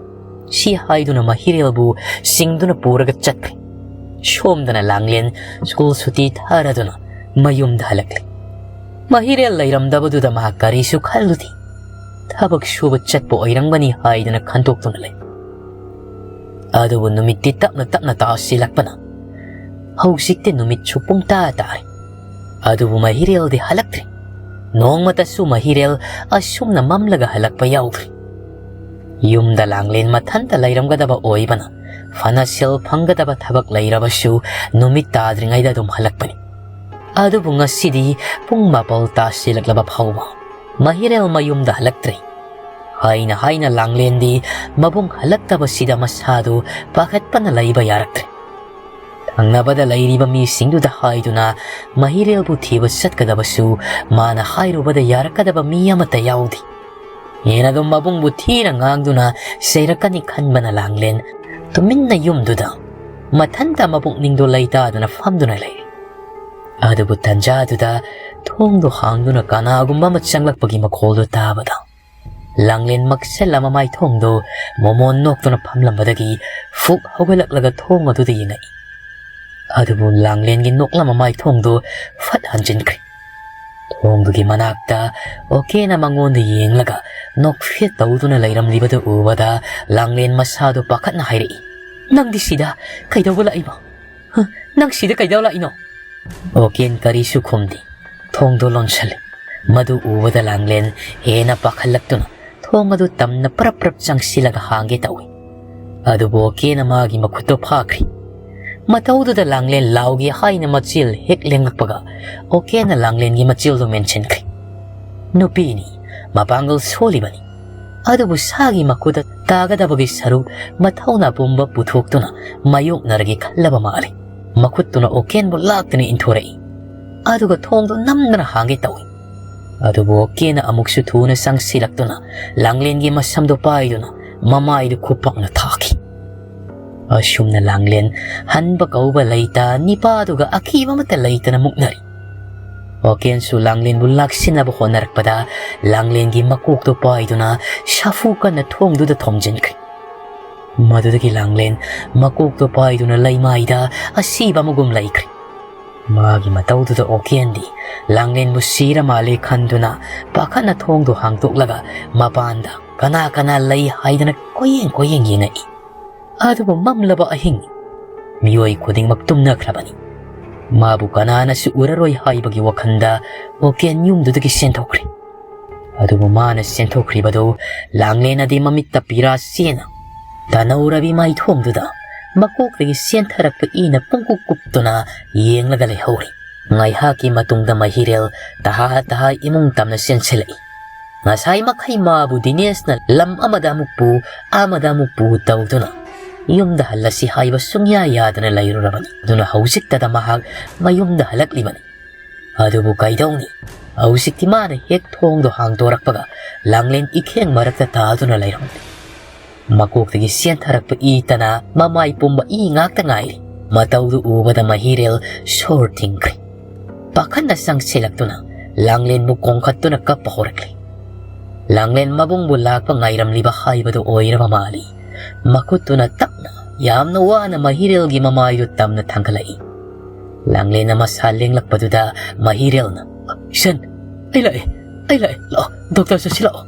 ꯁꯤ ꯍꯥꯏꯗꯨꯅ ꯃꯍꯤꯔꯦꯜꯕꯨ ꯆꯤꯡꯗꯨꯅ ꯄꯨꯔꯒ ꯆꯠꯈ꯭ꯔꯦ꯫ ꯁꯣꯝꯗꯅ ꯂꯥꯡꯂꯦꯟ ꯁ꯭ꯀꯨꯜ ꯁꯨꯇꯤ ꯊꯥꯔꯗꯨꯅ ꯃꯌꯨꯝꯗ ꯍꯜꯂꯛꯂꯦ꯫ ꯃꯍꯤꯔꯦꯜ ꯂꯩꯔꯝꯗꯕꯗꯨꯗ ꯃꯍꯥꯛ ꯀꯔꯤꯁꯨ ꯈꯜꯂꯨꯗꯦ꯫ ꯊꯕꯛ ꯁꯨꯕ ꯆꯠꯄ ꯑꯣꯏꯔꯝꯒꯅꯤ ꯍꯥꯏꯗꯨꯅ ꯈꯟꯗꯣꯛꯇꯨꯅ ꯂꯩ꯫ ꯑꯗꯨꯕꯨ ꯅꯨꯃꯤꯠꯇꯤ ꯇꯞꯅ ꯇꯞꯅ ꯇꯥꯁꯤꯜꯂꯛꯄꯅ ꯍꯧꯖꯤꯛꯇꯤ ꯅꯨꯃꯤꯠꯁꯨ ꯄꯨꯡꯇꯥ ꯇꯥꯔꯦ꯫ ꯑꯗꯨꯕꯨ ꯃꯍꯤꯔꯦꯜꯗꯤ ꯍꯜꯂꯛꯇ꯭ꯔꯦ꯫ ꯅꯣꯡꯃꯇꯁꯨ ꯃꯍꯤꯔꯦꯜ ꯑꯁꯨꯝꯅ ꯃꯝꯂꯒ ꯍꯜꯂꯛꯄ ꯌꯥꯎꯗ꯭ꯔꯤ꯫ ꯌꯨꯝꯗ ꯂꯥꯡꯂꯦꯟ ꯃꯊꯟꯇ ꯂꯩꯔꯝꯒꯗꯕ ꯑꯣꯏꯕꯅ ꯐꯅ ꯁꯦꯜ ꯐꯪꯒꯗꯕ ꯊꯕꯛ ꯂꯩꯔꯕꯁꯨ ꯅꯨꯃꯤꯠ ꯇꯥꯗ꯭ꯔꯤꯉꯩꯗ ꯑꯗꯨꯝ ꯍꯜꯂꯛꯄꯅꯤ꯫ ꯑꯗꯨꯕꯨ ꯉꯁꯤꯗꯤ ꯄꯨꯡ ꯃꯥꯄꯜ ꯇꯥꯁꯤꯜꯂꯛꯂꯕ ꯐꯥꯎꯕ ꯃꯍꯤꯔꯦꯜ ꯃꯌꯨꯝꯗ ꯍꯜꯂꯛꯇ꯭ꯔꯦ꯫ ꯍꯥꯏꯅ ꯍꯥꯏꯅ ꯂꯥꯡꯂꯦꯟꯗꯤ ꯃꯕꯨꯡ ꯍꯜꯂꯛꯇꯕꯁꯤꯗ ꯃꯁꯥꯗꯨ ꯄꯥꯈꯠꯄꯅ ꯂꯩꯕ ꯌꯥꯔꯛꯇ꯭ꯔꯦ꯫ ꯊꯪꯅꯕꯗ ꯂꯩꯔꯤꯕ ꯃꯤꯁꯤꯡꯗꯨꯗ ꯍꯥꯏꯗꯨꯅ ꯃꯍꯤꯔꯦꯜꯕꯨ ꯊꯤꯕ ꯆꯠꯀꯗꯕꯁꯨ ꯃꯥꯅ ꯍꯥꯏꯔꯨꯕꯗ ꯌꯥꯔꯛꯀꯗꯕ ꯃꯤ ꯑꯃꯠꯇ ꯌꯥꯎꯗꯦ꯫ ꯍꯦꯟꯅ ꯑꯗꯨꯝ ꯃꯕꯨꯡꯕꯨ ꯊꯤꯅ ꯉꯥꯡꯗꯨꯅ ꯆꯩꯔꯛꯀꯅꯤ ꯈꯟꯕꯅ ꯂꯥꯡꯂꯦꯟ ꯇꯨꯃꯤꯟꯅ ꯌꯨꯝꯗꯨꯗ ꯃꯊꯟꯇ ꯃꯄꯨꯛꯅꯤꯡꯗꯣ ꯂꯩꯇꯥꯗꯅ ꯐꯝꯗꯨꯅ ꯂꯩꯔꯤ꯫ ꯑꯗꯨꯕꯨ ꯇꯟꯖꯥꯗꯨꯗ ꯊꯣꯡꯗꯣ ꯍꯥꯡꯗꯨꯅ ꯀꯅꯥꯒꯨꯝꯕ ꯑꯃ ꯆꯪꯂꯛꯄꯒꯤ ꯃꯈꯣꯜꯗꯨ ꯇꯥꯕꯗ, ꯂꯥꯡꯂꯦꯟ ꯃꯛꯁꯜꯂ ꯃꯃꯥꯏ ꯊꯣꯡꯗꯣ ꯃꯣꯃꯣꯟ ꯅꯣꯛꯇꯨꯅ ꯐꯝꯂꯝꯕꯗꯒꯤ ꯐꯨꯛ ꯍꯧꯒꯠꯂꯛꯂꯒ ꯊꯣꯡ ꯑꯗꯨꯗ ꯌꯦꯡꯉꯛꯏ꯫ ꯑꯗꯨꯕꯨ ꯂꯥꯡꯂꯦꯟꯒꯤ ꯅꯣꯛꯂꯝꯕ ꯃꯥꯏ ꯊꯣꯡꯗꯨ ꯐꯠ ꯍꯟꯖꯤꯟꯈ꯭ꯔꯦ꯫ ꯊꯣꯡꯗꯨꯒꯤ ꯃꯅꯥꯛꯇ ꯑꯣꯀꯦꯅ ꯃꯉꯣꯟꯗ ꯌꯦꯡꯂꯒ ꯅꯣꯛꯐꯦꯠ ꯇꯧꯗꯨꯅ ꯂꯩꯔꯝꯂꯤꯕꯗꯨ ꯎꯕꯗ ꯂꯥꯡꯂꯦꯟ ꯃꯁꯥꯗꯨ ꯄꯥꯈꯠꯅ ꯍꯥꯏꯔꯛꯏ, "ꯅꯪꯗꯤ ꯁꯤꯗ ꯀꯩꯗꯧꯕ ꯂꯥꯛꯏꯕ? ꯍ, ꯅꯪ ꯁꯤꯗ ꯀꯩꯗꯧ ꯂꯥꯛꯏꯅꯣ?" ꯑꯣꯀꯦꯟ ꯀꯔꯤꯁꯨ ꯈꯨꯝꯗꯦ꯫ ꯊꯣꯡꯗꯣ ꯂꯣꯟꯁꯜꯂꯤ꯫ ꯃꯗꯨ ꯎꯕꯗ ꯂꯥꯡꯂꯦꯟ ꯍꯦꯟꯅ ꯄꯥꯈꯠꯂꯛꯇꯨꯅ ꯊꯣꯡ ꯑꯗꯨ ꯇꯝꯅ ꯄꯔꯞ ꯄꯔꯞ ꯆꯪꯁꯤꯜꯂꯒ ꯍꯥꯡꯒꯦ ꯇꯧꯏ꯫ ꯑꯗꯨꯕꯨ ꯑꯣꯀꯦꯅ ꯃꯥꯒꯤ ꯃꯈꯨꯠꯇꯨ ꯐꯥꯈ꯭ꯔꯤ꯫ ꯃꯇꯧꯗꯨꯗ ꯂꯥꯡꯂꯦꯟ ꯂꯥꯎꯒꯦ ꯍꯥꯏꯅ ꯃꯆꯤꯜ ꯍꯦꯛ ꯂꯦꯡꯂꯛꯄꯒ ꯑꯣꯀꯦꯅ ꯂꯥꯡꯂꯦꯟꯒꯤ ꯃꯆꯤꯜꯗꯨ ꯃꯦꯟꯁꯤꯟꯈ꯭ꯔꯤ꯫ ꯅꯨꯄꯤꯅꯤ, ꯃꯄꯥꯡꯒꯜ ꯁꯣꯜꯂꯤꯕꯅꯤ꯫ ꯑꯗꯨꯕꯨ ꯁꯥꯒꯤ ꯃꯈꯨꯠꯇ ꯇꯥꯒꯗꯕꯒꯤ ꯁꯔꯨꯛ ꯃꯊꯧꯅꯥ ꯄꯨꯝꯕ ꯄꯨꯊꯣꯛꯇꯨꯅ ꯃꯥꯌꯣꯛꯅꯔꯒꯦ ꯈꯜꯂꯕ ꯃꯥꯜꯂꯤ꯫ ꯃꯈꯨꯠꯇꯨꯅ ꯑꯣꯀꯦꯟꯕꯨ ꯂꯥꯛꯇꯨꯅ ꯏꯟꯊꯣꯔꯛꯏ꯫ ꯑꯗꯨꯒ ꯊꯣꯡꯗꯨ ꯅꯝꯗꯅ ꯍꯥꯡꯒꯦ ꯇꯧꯏ꯫ ꯑꯗꯨꯕꯨ ꯑꯣꯀꯦꯟꯅ ꯑꯃꯨꯛꯁꯨ ꯊꯨꯅ ꯆꯪꯁꯤꯜꯂꯛꯇꯨꯅ ꯂꯥꯡꯂꯦꯟꯒꯤ ꯃꯁꯝꯗꯨ ꯄꯥꯏꯗꯨꯅ ꯃꯃꯥꯏꯗꯨ ꯈꯨꯄꯥꯛꯅ ꯊꯥꯈꯤ꯫ ꯑꯁꯨꯝꯅ ꯂꯥꯡꯂꯦꯟ ꯍꯟꯕ ꯀꯧꯕ ꯂꯩꯇ, ꯅꯤꯄꯥꯗꯨꯒ ꯑꯀꯤꯕ ꯑꯃꯠꯇ ꯂꯩꯇꯅ ꯃꯨꯛꯅꯔꯤ꯫ ꯑꯣꯀꯦꯟꯁꯨ ꯂꯥꯡꯂꯦꯟꯕꯨ ꯂꯥꯛꯁꯤꯟꯅꯕ ꯍꯣꯠꯅꯔꯛꯄꯗ ꯂꯥꯡꯂꯦꯟꯒꯤ ꯃꯀꯣꯛꯇꯨ ꯄꯥꯏꯗꯨꯅ ꯁꯥꯐꯨ ꯀꯟꯅ ꯊꯣꯡꯗꯨꯗ ꯊꯣꯝꯖꯤꯟꯈ꯭ꯔꯦ꯫ ꯃꯗꯨꯗꯒꯤ ꯂꯥꯡꯂꯦꯟ ꯃꯀꯣꯛꯇꯨ ꯄꯥꯏꯗꯨꯅ ꯂꯩꯃꯥꯏꯗ ꯑꯁꯤꯕ ꯑꯃꯒꯨꯝ ꯂꯩꯈ꯭ꯔꯦ꯫ ꯃꯥꯒꯤ ꯃꯇꯧꯗꯨꯗ ꯑꯣꯀꯦꯟꯗꯤ ꯂꯥꯡꯂꯦꯟꯕꯨ ꯁꯤꯔ ꯃꯥꯜꯂꯦ ꯈꯟꯗꯨꯅ ꯄꯥꯈꯠꯅ ꯊꯣꯡꯗꯨ ꯍꯥꯡꯗꯣꯛꯂꯒ ꯃꯄꯥꯟꯗ ꯀꯅꯥ ꯀꯅꯥ ꯂꯩ ꯍꯥꯏꯗꯅ ꯀꯣꯏꯌꯦꯡ ꯀꯣꯏꯌꯦꯡ ꯌꯦꯡꯉꯛꯏ꯫ ꯑꯗꯨꯕꯨ ꯃꯝꯂꯕ ꯑꯍꯤꯡ, ꯃꯤꯑꯣꯏ ꯈꯨꯗꯤꯡꯃꯛ ꯇꯨꯝꯅꯈ꯭ꯔꯕꯅꯤ꯫ ꯃꯥꯕꯨ ꯀꯅꯥꯅꯁꯨ ꯎꯔꯔꯣꯏ ꯍꯥꯏꯕꯒꯤ ꯋꯥꯈꯜꯗ ꯑꯣꯀꯦꯟ ꯌꯨꯝꯗꯨꯗꯒꯤ ꯆꯦꯟꯊꯣꯛꯈ꯭ꯔꯦ꯫ ꯑꯗꯨꯕꯨ ꯃꯥꯅ ꯆꯦꯟꯊꯣꯛꯈ꯭ꯔꯤꯕꯗꯨ ꯂꯥꯡꯂꯦꯟ ꯑꯗꯤ ꯃꯃꯤꯠꯇ ꯄꯤꯔꯥ ꯆꯦꯅ ꯇꯅꯧꯔꯕꯤ ꯃꯥꯏꯊꯣꯡꯗꯨꯗ ꯃꯀꯣꯛꯇꯒꯤ ꯆꯦꯟꯊꯔꯛꯄ ꯏꯅ ꯄꯨꯡꯀꯨꯞ ꯀꯨꯞꯇꯨꯅ ꯌꯦꯡꯂꯒ ꯂꯩꯍꯧꯔꯤ꯫ ꯉꯥꯏꯍꯥꯛꯀꯤ ꯃꯇꯨꯡꯗ ꯃꯍꯤꯔꯦꯜ ꯇꯍꯥ ꯇꯍꯥ ꯏꯃꯨꯡ ꯇꯝꯅ ꯆꯦꯟꯁꯤꯜꯂꯛꯏ꯫ ꯉꯁꯥꯏ ꯃꯈꯩ ꯃꯥꯕꯨ ꯗꯤꯅꯦꯁꯅ ꯂꯝ ꯑꯃꯗ ꯑꯃꯨꯛ ꯄꯨ, ꯑꯃꯗ ꯑꯃꯨꯛ ꯄꯨ ꯇꯧꯗꯨꯅ ꯌꯨꯝꯗ ꯍꯜꯂꯁꯤ ꯍꯥꯏꯕ ꯁꯨꯡꯌꯥ ꯌꯥꯗꯅ ꯂꯩꯔꯨꯔꯕꯅꯤ꯫ ꯑꯗꯨꯅ ꯍꯧꯖꯤꯛꯇꯗ ꯃꯍꯥꯛ ꯃꯌꯨꯝꯗ ꯍꯜꯂꯛꯂꯤꯕꯅꯤ꯫ ꯑꯗꯨꯕꯨ ꯀꯩꯗꯧꯅꯤ? ꯍꯧꯖꯤꯛꯇꯤ ꯃꯥꯅ ꯍꯦꯛ ꯊꯣꯡꯗꯣ ꯍꯥꯡꯗꯣꯔꯛꯄꯒ ꯂꯥꯡꯂꯦꯟ ꯏꯈꯦꯡ ꯃꯔꯛꯇ ꯇꯥꯗꯨꯅ ꯂꯩꯔꯝꯂꯦ꯫ ꯃꯀꯣꯛꯇꯒꯤ ꯆꯦꯟꯊꯔꯛꯄ ꯏ ꯇꯅ ꯃꯃꯥꯏ ꯄꯨꯝꯕ ꯏ ꯉꯥꯛꯇ ꯉꯥꯏꯔꯤ꯫ ꯃꯇꯧꯗꯨ ꯎꯕꯗ ꯃꯍꯤꯔꯦꯜ ꯁꯣꯔ ꯊꯤꯡꯈ꯭ꯔꯦ꯫ ꯄꯥꯈꯠꯅ ꯆꯪꯁꯤꯜꯂꯛꯇꯨꯅ ꯂꯥꯡꯂꯦꯟꯕꯨ ꯀꯣꯡꯈꯠꯇꯨꯅ ꯀꯞꯄ ꯍꯧꯔꯛꯂꯦ꯫ ꯂꯥꯡꯂꯦꯟ ꯃꯕꯨꯡꯕꯨ ꯂꯥꯛꯄ ꯉꯥꯏꯔꯝꯂꯤꯕ ꯍꯥꯏꯕꯗꯨ ꯑꯣꯏꯔꯕ ꯃꯥꯜꯂꯤ꯫ ꯃꯈꯨꯠꯇꯨꯅ ꯇꯞꯅ, ꯌꯥꯝꯅ ꯋꯥꯅ ꯃꯍꯤꯔꯦꯜꯒꯤ ꯃꯃꯥꯏꯗꯨ ꯇꯝꯅ ꯊꯥꯡꯒꯠꯂꯛꯏ꯫ ꯂꯥꯡꯂꯦꯟꯅ ꯃꯁꯥ ꯂꯦꯡꯂꯛꯄꯗꯨꯗ ꯃꯍꯤꯔꯦꯜꯅ, "ꯏꯆꯟ, ꯑꯩ ꯂꯥꯛꯑꯦ, ꯑꯩ ꯂꯥꯛꯑꯦ, ꯂꯥꯛꯑꯣ, ꯗꯣꯛꯇꯔ ꯆꯠꯁꯤ ꯂꯥꯛꯑꯣ,"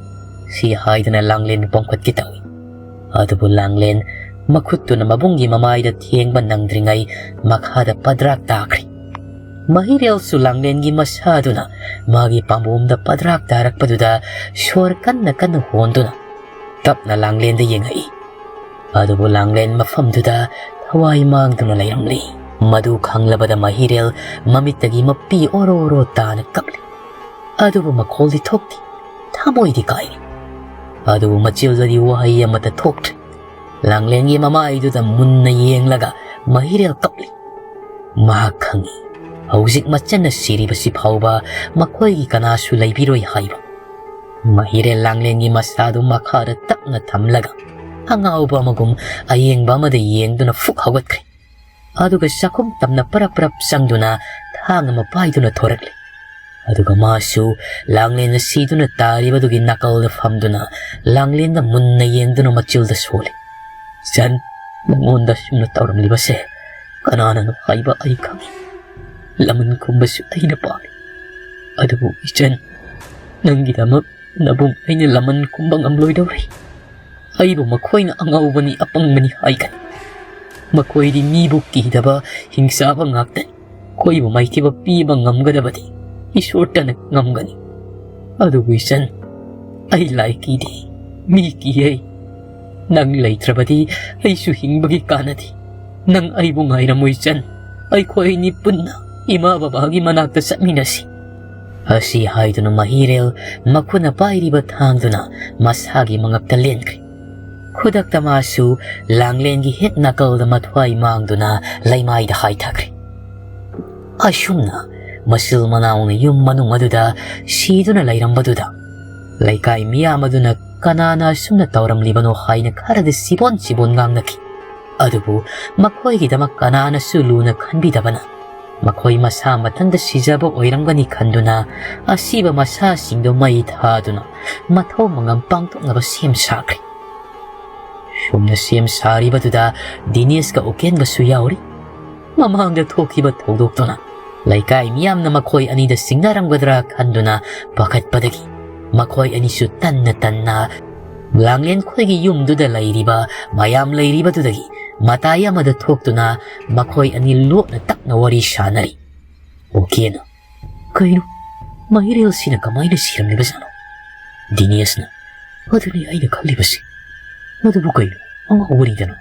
ꯁꯤ ꯍꯥꯏꯗꯨꯅ ꯂꯥꯡꯂꯦꯟꯕꯨ ꯄꯣꯝꯈꯠꯀꯦ ꯇꯧꯏ꯫ ꯑꯗꯨꯕꯨ ꯂꯥꯡꯂꯦꯟ ꯃꯈꯨꯠꯇꯨꯅ ꯃꯕꯨꯡꯒꯤ ꯃꯃꯥꯏꯗ ꯊꯦꯡꯕ ꯅꯪꯗ꯭ꯔꯤꯉꯩ ꯃꯈꯥꯗ ꯄꯗ꯭ꯔꯥꯛ ꯇꯥꯈ꯭ꯔꯦ꯫ ꯃꯍꯤꯔꯦꯜꯁꯨ ꯂꯥꯡꯂꯦꯟꯒꯤ ꯃꯁꯥꯗꯨꯅ ꯃꯥꯒꯤ ꯄꯥꯝꯕꯣꯝꯗ ꯄꯗ꯭ꯔꯥꯛ ꯇꯥꯔꯛꯄꯗꯨꯗ ꯁꯣꯔ ꯀꯟꯅ ꯀꯟꯅ ꯍꯣꯟꯗꯨꯅ ꯇꯞꯅ ꯂꯥꯡꯂꯦꯟꯗ ꯌꯦꯡꯉꯛꯏ꯫ ꯑꯗꯨꯕꯨ ꯂꯥꯡꯂꯦꯟ ꯃꯐꯝꯗꯨꯗ ꯊꯋꯥꯏ ꯃꯥꯡꯗꯨꯅ ꯂꯩꯔꯝꯂꯤ꯫ ꯃꯗꯨ ꯈꯪꯂꯕꯗ ꯃꯍꯤꯔꯦꯜ ꯃꯃꯤꯠꯇꯒꯤ ꯃꯄꯤ ꯑꯣꯔꯣ ꯑꯣꯔꯣ ꯇꯥꯅ ꯀꯞꯂꯤ꯫ ꯑꯗꯨꯕꯨ ꯃꯈꯣꯜꯗꯤ ꯊꯣꯛꯇꯦ, ꯊꯃꯣꯏꯗꯤ ꯀꯥꯏꯔꯤ꯫ ꯑꯗꯨꯕꯨ ꯃꯆꯤꯜꯗꯗꯤ ꯋꯥꯍꯩ ꯑꯃꯠꯇ ꯊꯣꯛꯇ꯭ꯔꯦ꯫ ꯂꯥꯡꯂꯦꯟꯒꯤ ꯃꯃꯥꯏꯗꯨꯗ ꯃꯨꯟꯅ ꯌꯦꯡꯂꯒ ꯃꯍꯤꯔꯦꯜ ꯀꯞꯂꯤ꯫ ꯃꯍꯥꯛ ꯈꯪꯏ, ꯍꯧꯖꯤꯛ ꯃꯆꯟꯅ ꯁꯤꯔꯤꯕꯁꯤ ꯐꯥꯎꯕ ꯃꯈꯣꯏꯒꯤ ꯀꯅꯥꯁꯨ ꯂꯩꯕꯤꯔꯣꯏ ꯍꯥꯏꯕ꯫ ꯃꯍꯤꯔꯦꯜ ꯂꯥꯡꯂꯦꯟꯒꯤ ꯃꯁꯥꯗꯨ ꯃꯈꯥꯗ ꯇꯞꯅ ꯊꯝꯂꯒ ꯑꯉꯥꯎꯕ ꯑꯃꯒꯨꯝ ꯑꯌꯦꯡꯕ ꯑꯃꯗ ꯌꯦꯡꯗꯨꯅ ꯐꯨꯛ ꯍꯧꯒꯠꯈ꯭ꯔꯦ꯫ ꯑꯗꯨꯒ ꯆꯥꯛꯈꯨꯝ ꯇꯝꯅ ꯄꯔꯞ ꯄꯔꯞ ꯆꯪꯗꯨꯅ ꯊꯥꯡ ꯑꯃ ꯄꯥꯏꯗꯨꯅ ꯊꯣꯔꯛꯂꯦ꯫ ꯑꯗꯨꯒ ꯃꯥꯁꯨ ꯂꯥꯡꯂꯦꯟꯅ ꯁꯤꯗꯨꯅ ꯇꯥꯔꯤꯕꯗꯨꯒꯤ ꯅꯥꯀꯜꯗ ꯐꯝꯗꯨꯅ ꯂꯥꯡꯂꯦꯟꯗ ꯃꯨꯟꯅ ꯌꯦꯡꯗꯨꯅ ꯃꯆꯤꯜꯗ ꯁꯣꯜꯂꯤ꯫ "ꯏꯆꯟ, ꯅꯉꯣꯟꯗ ꯑꯁꯨꯝꯅ ꯇꯧꯔꯝꯂꯤꯕꯁꯦ ꯀꯅꯥꯅꯅꯣ ꯍꯥꯏꯕ ꯑꯩ ꯈꯪꯏ꯫ ꯂꯃꯟ ꯈꯨꯝꯕꯁꯨ ꯑꯩꯅ ꯄꯥꯝꯃꯤ꯫ ꯑꯗꯨꯕꯨ ꯏꯆꯟ, ꯅꯪꯒꯤꯗꯃꯛ ꯅꯕꯨꯡ ꯑꯩꯅ ꯂꯃꯟ ꯈꯨꯝꯕ ꯉꯝꯂꯣꯏꯗꯧꯔꯤ꯫ ꯑꯩꯕꯨ ꯃꯈꯣꯏꯅ ꯑꯉꯥꯎꯕꯅꯤ, ꯑꯄꯪꯕꯅꯤ ꯍꯥꯏꯒꯅꯤ꯫ ꯃꯈꯣꯏꯗꯤ ꯃꯤꯕꯨ ꯀꯤꯗꯕ ꯍꯤꯡꯆꯥꯕ ꯉꯥꯛꯇꯅꯤ꯫ ꯑꯩꯈꯣꯏꯕꯨ ꯃꯥꯏꯊꯤꯕ ꯄꯤꯕ ꯉꯝꯒꯗꯕꯗꯤ ꯏꯁꯣꯔꯇꯅ ꯉꯝꯒꯅꯤ꯫ ꯑꯗꯨꯕꯨ ꯏꯆꯟ, ꯑꯩ ꯂꯥꯏ ꯀꯤꯗꯦ, ꯃꯤ ꯀꯤꯌꯦ꯫ ꯅꯪ ꯂꯩꯇ꯭ꯔꯕꯗꯤ ꯑꯩꯁꯨ ꯍꯤꯡꯕꯒꯤ ꯀꯥꯟꯅꯗꯦ꯫ ꯅꯪ ꯑꯩꯕꯨ ꯉꯥꯏꯔꯝꯃꯨ ꯏꯆꯟ꯫ ꯑꯩꯈꯣꯏ ꯑꯅꯤ ꯄꯨꯟꯅ ꯏꯃꯥ ꯕꯕꯥꯒꯤ ꯃꯅꯥꯛꯇ ꯆꯠꯃꯤꯟꯅꯁꯤ꯫" ꯑꯁꯤ ꯍꯥꯏꯗꯨꯅ ꯃꯍꯤꯔꯦꯜ ꯃꯈꯨꯠꯅ ꯄꯥꯏꯔꯤꯕ ꯊꯥꯡꯗꯨꯅ ꯃꯁꯥꯒꯤ ꯃꯉꯛꯇ ꯂꯦꯟꯈ꯭ꯔꯦ꯫ ꯈꯨꯗꯛꯇ ꯃꯥꯁꯨ ꯂꯥꯡꯂꯦꯟꯒꯤ ꯍꯦꯛ ꯅꯥꯀꯜꯗ ꯃꯊ꯭ꯋꯥꯏ ꯃꯥꯡꯗꯨꯅ ꯂꯩꯃꯥꯏꯗ ꯍꯥꯏꯊꯈ꯭ꯔꯦ꯫ ꯑꯁꯨꯝꯅ ꯃꯆꯤꯜ ꯃꯅꯥꯎꯅ ꯌꯨꯝ ꯃꯅꯨꯡ ꯑꯗꯨꯗ ꯁꯤꯗꯨꯅ ꯂꯩꯔꯝꯕꯗꯨꯗ ꯂꯩꯀꯥꯏ ꯃꯤꯌꯥꯝ ꯑꯗꯨꯅ ꯀꯅꯥꯅ ꯑꯁꯨꯝꯅ ꯇꯧꯔꯝꯂꯤꯕꯅꯣ ꯍꯥꯏꯅ ꯈꯔꯗꯤ ꯆꯤꯕꯣꯟ ꯆꯤꯕꯣꯟ ꯉꯥꯡꯅꯈꯤ꯫ ꯑꯗꯨꯕꯨ ꯃꯈꯣꯏꯒꯤꯗꯃꯛ ꯀꯅꯥꯅꯁꯨ ꯂꯨꯅ ꯈꯟꯕꯤꯗꯕꯅ ꯃꯈꯣꯏ ꯃꯁꯥ ꯃꯊꯟꯇ ꯁꯤꯖꯕ ꯑꯣꯏꯔꯝꯒꯅꯤ ꯈꯟꯗꯨꯅ ꯑꯁꯤꯕ ꯃꯁꯥꯁꯤꯡꯗꯨ ꯃꯩ ꯊꯥꯗꯨꯅ ꯃꯊꯧ ꯃꯉꯝ ꯄꯥꯡꯊꯣꯛꯅꯕ ꯁꯦꯝ ꯁꯥꯈ꯭ꯔꯦ꯫ ꯁꯨꯝꯅ ꯁꯦꯝ ꯁꯥꯔꯤꯕꯗꯨꯗ ꯗꯤꯅꯦꯁꯀ ꯎꯀꯦꯟꯒꯁꯨ ꯌꯥꯎꯔꯤ꯫ ꯃꯃꯥꯡꯗ ꯊꯣꯛꯈꯤꯕ ꯊꯧꯗꯣꯛꯇꯨꯅ ꯂꯩꯀꯥꯏ ꯃꯤꯌꯥꯝꯅ ꯃꯈꯣꯏ ꯑꯅꯤꯗ ꯆꯤꯡꯅꯔꯝꯒꯗ꯭ꯔꯥ ꯈꯟꯗꯨꯅ ꯄꯥꯈꯠꯄꯗꯒꯤ ꯃꯈꯣꯏ ꯑꯅꯤꯁꯨ ꯇꯟꯅ ꯇꯟꯅ ꯂꯥꯡꯂꯦꯟ ꯈꯣꯏꯒꯤ ꯌꯨꯝꯗꯨꯗ ꯂꯩꯔꯤꯕ ꯃꯌꯥꯝ ꯂꯩꯔꯤꯕꯗꯨꯗꯒꯤ ꯃꯇꯥꯏ ꯑꯃꯗ ꯊꯣꯛꯇꯨꯅ ꯃꯈꯣꯏ ꯑꯅꯤ ꯂꯣꯠꯅ ꯇꯞꯅ ꯋꯥꯔꯤ ꯁꯥꯅꯔꯤ꯫ ꯑꯣꯀꯦꯅ, "ꯀꯩꯅꯣ, ꯃꯍꯤꯔꯦꯜꯁꯤꯅ ꯀꯃꯥꯏꯅ ꯁꯤꯔꯝꯂꯤꯕꯖꯥꯠꯅꯣ?" ꯗꯤꯅꯦꯁꯅ, "ꯑꯗꯨꯅꯤ ꯑꯩꯅ ꯈꯜꯂꯤꯕꯁꯤ꯫ ꯃꯗꯨꯕꯨ ꯀꯩꯅꯣ, ꯑꯉꯥꯎꯕꯅꯤꯗꯅ꯫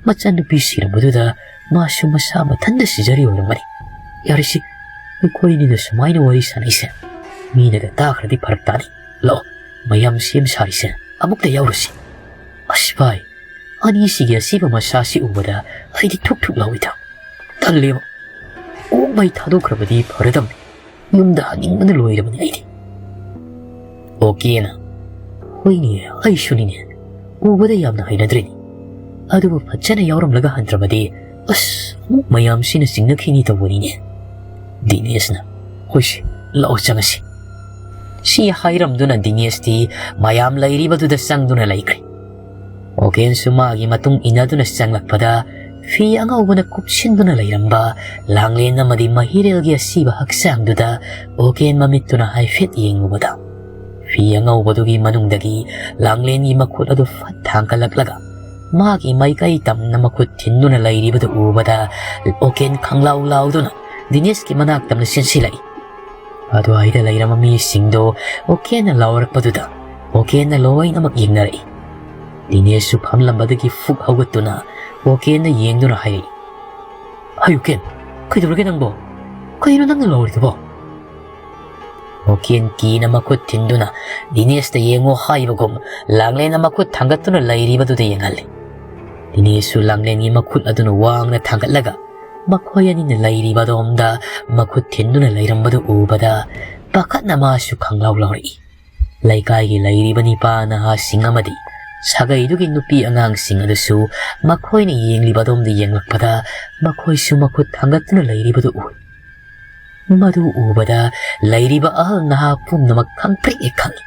ꯃꯆꯟꯅꯨꯄꯤ ꯁꯤꯔꯝꯕꯗꯨꯗ ꯃꯥꯁꯨ ꯃꯁꯥ ꯃꯊꯟꯇ ꯁꯤꯖꯔꯤ ꯑꯣꯏꯔꯝꯒꯅꯤ꯫ ꯌꯥꯔꯦꯁꯤ, ꯑꯩꯈꯣꯏ ꯑꯅꯤꯅ ꯁꯨꯃꯥꯏꯅ ꯋꯥꯔꯤ ꯁꯥꯟꯅꯩꯁꯦ ꯃꯤꯅꯒ ꯇꯥꯈ꯭ꯔꯗꯤ ꯐꯔꯛ ꯇꯥꯅꯤ꯫ ꯂꯥꯛꯑꯣ, ꯃꯌꯥꯝ ꯁꯦꯝ ꯁꯥꯔꯤꯁꯦ ꯑꯃꯨꯛꯇ ꯌꯥꯎꯔꯨꯁꯤ꯫ ꯑꯁ ꯚꯥꯏ, ꯑꯅꯤꯁꯤꯒꯤ ꯑꯁꯤꯕ ꯃꯁꯥꯁꯤ ꯎꯕꯗ ꯑꯩꯗꯤ ꯊꯨꯛ ꯊꯨꯛ ꯂꯥꯎꯏꯗ꯫ ꯇꯜꯂꯦꯕ꯫ ꯀꯣꯛ ꯃꯩ ꯊꯥꯗꯣꯛꯈ꯭ꯔꯕꯗꯤ ꯐꯔꯗꯝꯅꯤ꯫ ꯌꯨꯝꯗ ꯍꯟꯅꯤꯡꯕꯅ ꯂꯣꯏꯔꯕꯅꯤ ꯑꯩꯗꯤ꯫" ꯑꯣꯀꯦꯅ, "ꯍꯣꯏꯅꯦ, ꯑꯩꯁꯨꯅꯤꯅꯦ꯫ ꯎꯕꯗ ꯌꯥꯝꯅ ꯍꯩꯅꯗ꯭ꯔꯤꯅꯤ꯫ ꯑꯗꯨꯕꯨ ꯐꯖꯅ ꯌꯥꯎꯔꯝꯂꯒ ꯍꯟꯗ꯭ꯔꯕꯗꯤ ꯑꯁ, ꯑꯃꯨꯛ ꯃꯌꯥꯝꯁꯤꯅ ꯆꯤꯡꯅꯈꯤꯅꯤ ꯇꯧꯕꯅꯤꯅꯦ꯫" ꯗꯤꯅꯦꯁꯅ, "ꯍꯣꯏꯁꯦ, ꯂꯥꯛꯑꯣ ꯆꯪꯉꯁꯤ꯫" ꯁꯤ ꯍꯥꯏꯔꯝꯗꯨꯅ ꯗꯤꯅꯦꯁꯇꯤ ꯃꯌꯥꯝ ꯂꯩꯔꯤꯕꯗꯨꯗ ꯆꯪꯗꯨꯅ ꯂꯩꯈ꯭ꯔꯦ꯫ ꯑꯣꯀꯦꯟꯁꯨ ꯃꯥꯒꯤ ꯃꯇꯨꯡ ꯏꯟꯅꯗꯨꯅ ꯆꯪꯂꯛꯄꯗ ꯐꯤ ꯑꯉꯧꯕꯅ ꯀꯨꯞꯁꯤꯟꯗꯨꯅ ꯂꯩꯔꯝꯕ ꯂꯥꯡꯂꯦꯟ ꯑꯃꯗꯤ ꯃꯍꯤꯔꯦꯜꯒꯤ ꯑꯁꯤꯕ ꯍꯛꯆꯥꯡꯗꯨꯗ ꯑꯣꯀꯦꯟ ꯃꯃꯤꯠꯇꯨꯅ ꯍꯥꯏꯐꯦꯠ ꯌꯦꯡꯂꯨꯕꯗ ꯐꯤ ꯑꯉꯧꯕꯗꯨꯒꯤ ꯃꯅꯨꯡꯗꯒꯤ ꯂꯥꯡꯂꯦꯟꯒꯤ ꯃꯈꯨꯠ ꯑꯗꯨ ꯐꯠ ꯊꯥꯡꯒꯠꯂꯛꯂꯒ ꯃꯥꯒꯤ ꯃꯥꯏꯀꯩ ꯇꯝꯅ ꯃꯈꯨꯠ ꯊꯤꯟꯗꯨꯅ ꯂꯩꯔꯤꯕꯗꯨ ꯎꯕꯗ ꯑꯣꯀꯦꯟ ꯈꯪꯂꯥꯎ ꯂꯥꯎꯗꯨꯅ ꯗꯤꯅꯦꯁꯀꯤ ꯃꯅꯥꯛ ꯇꯝꯅ ꯆꯦꯟꯁꯤꯜꯂꯛꯏ꯫ ꯑꯗꯨꯋꯥꯏꯗ ꯂꯩꯔꯝꯕ ꯃꯤꯁꯤꯡꯗꯣ ꯑꯣꯀꯦꯟꯅ ꯂꯥꯎꯔꯛꯄꯗꯨꯗ ꯑꯣꯀꯦꯟꯅ ꯂꯣꯏꯅꯃꯛ ꯌꯦꯡꯅꯔꯛꯏ꯫ ꯗꯤꯅꯦꯁꯁꯨ ꯐꯝꯂꯝꯕꯗꯒꯤ ꯐꯨꯛ ꯍꯧꯒꯠꯇꯨꯅ ꯑꯣꯀꯦꯟꯅ ꯌꯦꯡꯗꯨꯅ ꯍꯥꯏꯔꯛꯏ, "ꯍꯩ ꯑꯣꯀꯦꯟ, ꯀꯩꯗꯧꯔꯒꯦ ꯅꯪꯕꯣ? ꯀꯩꯅꯣ ꯅꯪꯅ ꯂꯥꯎꯔꯤꯗꯨꯕꯣ?" ꯑꯣꯀꯦꯟ ꯀꯤꯅ ꯃꯈꯨꯠ ꯊꯤꯟꯗꯨꯅ ꯗꯤꯅꯦꯁꯇ ꯌꯦꯡꯉꯣ ꯍꯥꯏꯕꯒꯨꯝ ꯂꯥꯡꯂꯦꯟꯅ ꯃꯈꯨꯠ ꯊꯥꯡꯒꯠꯇꯨꯅ ꯂꯩꯔꯤꯕꯗꯨꯗ ꯌꯦꯡꯍꯜꯂꯤ꯫ ꯗꯤꯅꯦꯁꯁꯨ ꯂꯥꯡꯂꯦꯟꯒꯤ ꯃꯈꯨꯠ ꯑꯗꯨꯅ ꯋꯥꯡꯅ ꯊꯥꯡꯒꯠꯂꯒ ꯃꯈꯣꯏ ꯑꯅꯤꯅ ꯂꯩꯔꯤꯕ ꯑꯗꯣꯝꯗ ꯃꯈꯨꯠ ꯊꯤꯟꯗꯨꯅ ꯂꯩꯔꯝꯕꯗꯨ ꯎꯕꯗ ꯄꯥꯈꯠꯅ ꯃꯥꯁꯨ ꯈꯪꯂꯥꯎ ꯂꯥꯎꯔꯛꯏ꯫ ꯂꯩꯀꯥꯏꯒꯤ ꯂꯩꯔꯤꯕ ꯅꯤꯄꯥ ꯅꯍꯥꯁꯤꯡ ꯑꯃꯗꯤ ꯁꯥꯒꯩꯗꯨꯒꯤ ꯅꯨꯄꯤ ꯑꯉꯥꯡꯁꯤꯡ ꯑꯗꯨꯁꯨ ꯃꯈꯣꯏꯅ ꯌꯦꯡꯂꯤꯕ ꯑꯗꯣꯝꯗ ꯌꯦꯡꯂꯛꯄꯗ ꯃꯈꯣꯏꯁꯨ ꯃꯈꯨꯠ ꯊꯥꯡꯒꯠꯇꯨꯅ ꯂꯩꯔꯤꯕꯗꯨ ꯎꯏ꯫ ꯃꯗꯨ ꯎꯕꯗ ꯂꯩꯔꯤꯕ ꯑꯍꯜ ꯅꯍꯥ ꯄꯨꯝꯅꯃꯛ ꯈꯪꯄ꯭ꯔꯦꯛ ꯍꯦꯛ ꯈꯪꯏ꯫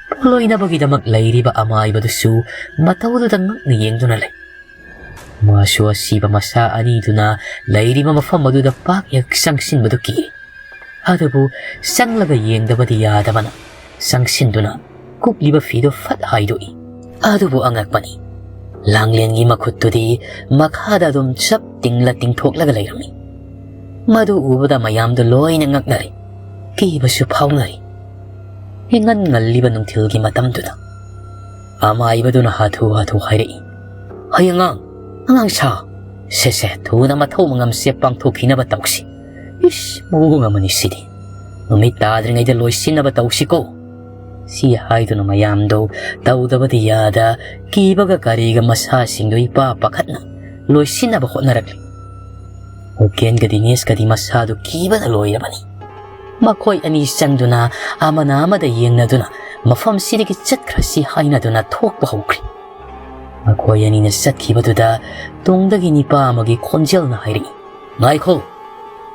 ꯄꯣꯠꯂꯣꯏꯅꯕꯒꯤꯗꯃꯛ ꯂꯩꯔꯤꯕ ꯑꯃꯥꯏꯕꯗꯨꯁꯨ ꯃꯇꯧꯗꯨꯗ ꯉꯛꯅ ꯌꯦꯡꯗꯨꯅ ꯂꯩ꯫ ꯃꯥꯁꯨ ꯑꯁꯤꯕ ꯃꯁꯥ ꯑꯅꯤꯗꯨꯅ ꯂꯩꯔꯤꯕ ꯃꯐꯝ ꯑꯗꯨꯗ ꯄꯥꯛ ꯍꯦꯛ ꯆꯪꯁꯤꯟꯕꯗꯨ ꯀꯤ꯫ ꯑꯗꯨꯕꯨ ꯆꯪꯂꯒ ꯌꯦꯡꯗꯕꯗꯤ ꯌꯥꯗꯕꯅ ꯆꯪꯁꯤꯟꯗꯨꯅ ꯀꯨꯞꯂꯤꯕ ꯐꯤꯗꯨ ꯐꯠ ꯍꯥꯏꯗꯣꯛꯏ꯫ ꯑꯗꯨꯕꯨ ꯑꯉꯛꯄꯅꯤ, ꯂꯥꯡꯂꯦꯟꯒꯤ ꯃꯈꯨꯠꯇꯨꯗꯤ ꯃꯈꯥꯗ ꯑꯗꯨꯝ ꯆꯞ ꯇꯤꯡꯂ ꯇꯤꯡꯊꯣꯛꯂꯒ ꯂꯩꯔꯝꯃꯤ꯫ ꯃꯗꯨ ꯎꯕꯗ ꯃꯌꯥꯝꯗꯨ ꯂꯣꯏꯅ ꯉꯛꯅꯔꯦ, ꯀꯤꯕꯁꯨ ꯐꯥꯎꯅꯔꯦ꯫ ꯏꯉꯟ ꯉꯜꯂꯤꯕ ꯅꯨꯡꯊꯤꯜꯒꯤ ꯃꯇꯝꯗꯨꯗ ꯑꯃꯥꯏꯕꯗꯨꯅ ꯍꯥꯊꯨ ꯍꯥꯊꯨ ꯍꯥꯏꯔꯛꯏ, "ꯍꯩ ꯑꯉꯥꯡ, ꯑꯉꯥꯡ ꯁꯥ, ꯁꯦ ꯁꯦ, ꯊꯨꯅ ꯃꯊꯧ ꯃꯉꯝꯁꯦ ꯄꯥꯡꯊꯣꯛꯈꯤꯅꯕ ꯇꯧꯁꯤ꯫ ꯏꯁ, ꯃꯑꯣꯡ ꯑꯃꯅꯤ ꯁꯤꯗꯤ꯫ ꯅꯨꯃꯤꯠ ꯇꯥꯗ꯭ꯔꯤꯉꯩꯗ ꯂꯣꯏꯁꯤꯟꯅꯕ ꯇꯧꯁꯤꯀꯣ"꯫ ꯁꯤ ꯍꯥꯏꯗꯨꯅ ꯃꯌꯥꯝꯗꯨ ꯇꯧꯗꯕꯗꯤ ꯌꯥꯗ ꯀꯤꯕꯒ ꯀꯔꯤꯒ ꯃꯁꯥꯁꯤꯡꯗꯨ ꯏꯄꯥ ꯄꯥꯈꯠꯅ ꯂꯣꯏꯁꯤꯟꯅꯕ ꯍꯣꯠꯅꯔꯛꯂꯤ꯫ ꯎꯀꯦꯟꯒ ꯗꯤꯅꯦꯁꯀꯗꯤ ꯃꯁꯥꯗꯨ ꯀꯤꯕꯅ ꯂꯣꯏꯔꯕꯅꯤ꯫ ꯃꯈꯣꯏ ꯑꯅꯤ ꯆꯪꯗꯨꯅ ꯑꯃꯅ ꯑꯃꯗ ꯌꯦꯡꯅꯗꯨꯅ ꯃꯐꯝꯁꯤꯗꯒꯤ ꯆꯠꯈ꯭ꯔꯁꯤ ꯍꯥꯏꯅꯗꯨꯅ ꯊꯣꯛꯄ ꯍꯧꯈ꯭ꯔꯦ꯫ ꯃꯈꯣꯏ ꯑꯅꯤꯅ ꯆꯠꯈꯤꯕꯗꯨꯗ ꯇꯨꯡꯗꯒꯤ ꯅꯤꯄꯥ ꯑꯃꯒꯤ ꯈꯣꯟꯖꯦꯜꯅ ꯍꯥꯏꯔꯛꯏ, "ꯉꯥꯏꯈꯣ,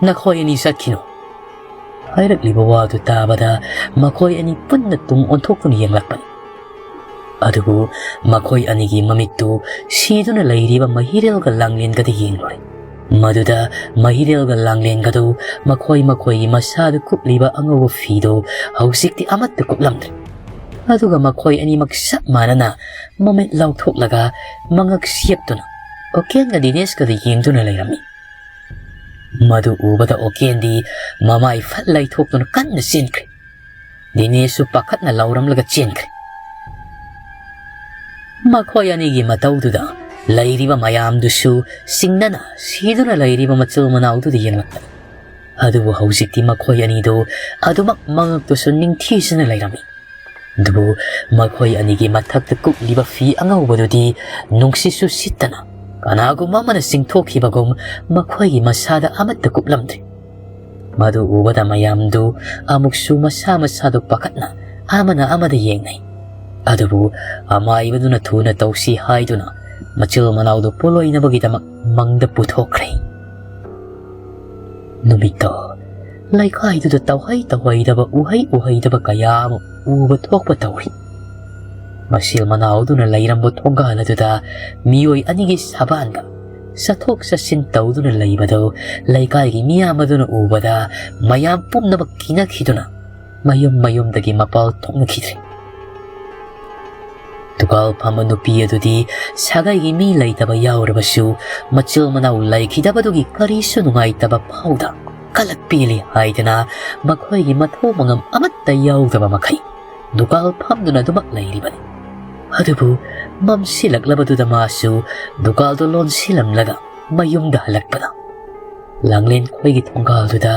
ꯅꯈꯣꯏ ꯑꯅꯤ ꯆꯠꯈꯤꯅꯨ"꯫ ꯍꯥꯏꯔꯛꯂꯤꯕ ꯋꯥꯗꯨ ꯇꯥꯕꯗ ꯃꯈꯣꯏ ꯑꯅꯤ ꯄꯨꯟꯅ ꯇꯨꯡ ꯑꯣꯟꯊꯣꯛꯇꯨꯅ ꯌꯦꯡꯂꯛꯄꯅꯤ꯫ ꯑꯗꯨꯕꯨ ꯃꯈꯣꯏ ꯑꯅꯤꯒꯤ ꯃꯃꯤꯠꯇꯨ ꯁꯤꯗꯨꯅ ꯂꯩꯔꯤꯕ ꯃꯍꯤꯔꯦꯜꯒ ꯂꯥꯡꯂꯦꯟꯒꯗ ꯌꯦꯡꯂꯨꯔꯦ꯫ ꯃꯗꯨꯗ ꯃꯍꯤꯔꯦꯜꯒ ꯂꯥꯡꯂꯦꯟꯒꯗꯨ ꯃꯈꯣꯏ ꯃꯈꯣꯏꯒꯤ ꯃꯁꯥꯗ ꯀꯨꯞꯂꯤꯕ ꯑꯉꯧꯕ ꯐꯤꯗꯨ ꯍꯧꯖꯤꯛꯇꯤ ꯑꯃꯠꯇ ꯀꯨꯞꯂꯝꯗ꯭ꯔꯦ꯫ ꯑꯗꯨꯒ ꯃꯈꯣꯏ ꯑꯅꯤꯃꯛ ꯆꯞ ꯃꯥꯟꯅꯅ ꯃꯃꯤꯠ ꯂꯥꯎꯊꯣꯛꯂꯒ ꯃꯉꯛ ꯁꯦꯞꯇꯨꯅ ꯑꯣꯀꯦꯟꯒ ꯗꯤꯅꯦꯁꯀꯗ ꯌꯦꯡꯗꯨꯅ ꯂꯩꯔꯝꯃꯤ꯫ ꯃꯗꯨ ꯎꯕꯗ ꯑꯣꯀꯦꯟꯗꯤ ꯃꯃꯥꯏ ꯐꯠ ꯂꯩꯊꯣꯛꯇꯨꯅ ꯀꯟꯅ ꯆꯦꯟꯈ꯭ꯔꯦ꯫ ꯗꯤꯅꯦꯁꯁꯨ ꯄꯥꯈꯠꯅ ꯂꯥꯎꯔꯝꯂꯒ ꯆꯦꯟꯈ꯭ꯔꯦ꯫ ꯃꯈꯣꯏ ꯑꯅꯤꯒꯤ ꯃꯇꯧꯗꯨꯗ ꯂꯩꯔꯤꯕ ꯃꯌꯥꯝꯗꯨꯁꯨ ꯁꯤꯡꯅꯅ ꯁꯤꯗꯨꯅ ꯂꯩꯔꯤꯕ ꯃꯆꯤꯜ ꯃꯅꯥꯎꯗꯨꯗ ꯌꯦꯡꯂꯛꯄꯅꯤ꯫ ꯑꯗꯨꯕꯨ ꯍꯧꯖꯤꯛꯇꯤ ꯃꯈꯣꯏ ꯑꯅꯤꯗꯨ ꯑꯗꯨꯃꯛ ꯃꯉꯛꯇꯨꯁꯨ ꯅꯤꯡꯊꯤꯖꯅ ꯂꯩꯔꯝꯃꯤ꯫ ꯑꯗꯨꯕꯨ ꯃꯈꯣꯏ ꯑꯅꯤꯒꯤ ꯃꯊꯛꯇ ꯀꯨꯞꯂꯤꯕ ꯐꯤ ꯑꯉꯧꯕꯗꯨꯗꯤ ꯅꯨꯡꯁꯤꯠꯁꯨ ꯁꯤꯠꯇꯅ ꯀꯅꯥꯒꯨꯝꯕ ꯑꯃꯅ ꯆꯤꯡꯊꯣꯛꯈꯤꯕꯒꯨꯝ ꯃꯈꯣꯏꯒꯤ ꯃꯁꯥꯗ ꯑꯃꯠꯇ ꯀꯨꯞꯂꯝꯗ꯭ꯔꯤ꯫ ꯃꯗꯨ ꯎꯕꯗ ꯃꯌꯥꯝꯗꯨ ꯑꯃꯨꯛꯁꯨ ꯃꯁꯥ ꯃꯁꯥꯗꯨ ꯄꯥꯈꯠꯅ ꯑꯃꯅ ꯑꯃꯗ ꯌꯦꯡꯅꯩ꯫ ꯑꯗꯨꯕꯨ ꯑꯃꯥꯏꯕꯗꯨꯅ ꯊꯨꯅ ꯇꯧꯁꯤ ꯍꯥꯏꯗꯨꯅ ꯃꯆꯤꯜ ꯃꯅꯥꯎꯗꯨ ꯄꯣꯂꯣꯏꯅꯕꯒꯤꯗꯃꯛ ꯃꯪꯗ ꯄꯨꯊꯣꯛꯈ꯭ꯔꯦ꯫ ꯅꯨꯃꯤꯠꯇꯣ ꯂꯩꯀꯥꯏꯗꯨꯗ ꯇꯧꯍꯩ ꯇꯧꯍꯩꯗꯕ, ꯎꯍꯩ ꯎꯍꯩꯗꯕ ꯀꯌꯥ ꯑꯃ ꯎꯕ ꯊꯣꯛꯄ ꯇꯧꯔꯤ꯫ ꯃꯆꯤꯜ ꯃꯅꯥꯎꯗꯨꯅ ꯂꯩꯔꯝꯕ ꯊꯣꯡꯒꯥꯜ ꯑꯗꯨꯗ ꯃꯤꯑꯣꯏ ꯑꯅꯤꯒꯤ ꯁꯕꯥꯟꯗ ꯆꯠꯊꯣꯛ ꯆꯠꯁꯤꯟ ꯇꯧꯗꯨꯅ ꯂꯩꯕꯗꯨ ꯂꯩꯀꯥꯏꯒꯤ ꯃꯤꯌꯥꯝ ꯑꯗꯨꯅ ꯎꯕꯗ ꯃꯌꯥꯝ ꯄꯨꯝꯅꯃꯛ ꯀꯤꯅꯈꯤꯗꯨꯅ ꯃꯌꯨꯝ ꯃꯌꯨꯝꯗꯒꯤ ꯃꯄꯥꯜ ꯊꯣꯛꯅꯈꯤꯗ꯭ꯔꯦ꯫ ꯗꯨꯀꯥꯜ ꯐꯝꯕ ꯅꯨꯄꯤ ꯑꯗꯨꯗꯤ ꯁꯥꯒꯩꯒꯤ ꯃꯤ ꯂꯩꯇꯕ ꯌꯥꯎꯔꯕꯁꯨ, ꯃꯆꯤꯜ ꯃꯅꯥꯎ ꯂꯩꯈꯤꯗꯕꯗꯨꯒꯤ ꯀꯔꯤꯁꯨ ꯅꯨꯡꯉꯥꯏꯇꯕ ꯐꯥꯎꯗ ꯀꯂꯛ ꯄꯦꯜꯂꯤ ꯍꯥꯏꯗꯅ ꯃꯈꯣꯏꯒꯤ ꯃꯊꯧ ꯃꯉꯝ ꯑꯃꯠꯇ ꯌꯥꯎꯗꯕ ꯃꯈꯩ ꯗꯨꯀꯥꯜ ꯐꯝꯗꯨꯅ ꯑꯗꯨꯃꯛ ꯂꯩꯔꯤꯕꯅꯤ꯫ ꯑꯗꯨꯕꯨ ꯃꯝꯁꯤꯜꯂꯛꯂꯕꯗꯨꯗ ꯃꯥꯁꯨ ꯗꯨꯀꯥꯜꯗꯨ ꯂꯣꯟꯁꯤꯜꯂꯝꯂꯒ ꯃꯌꯨꯝꯗ ꯍꯜꯂꯛꯄꯗ, ꯂꯥꯡꯂꯦꯟ ꯈꯣꯏꯒꯤ ꯊꯣꯡꯒꯥꯜꯗꯨꯗ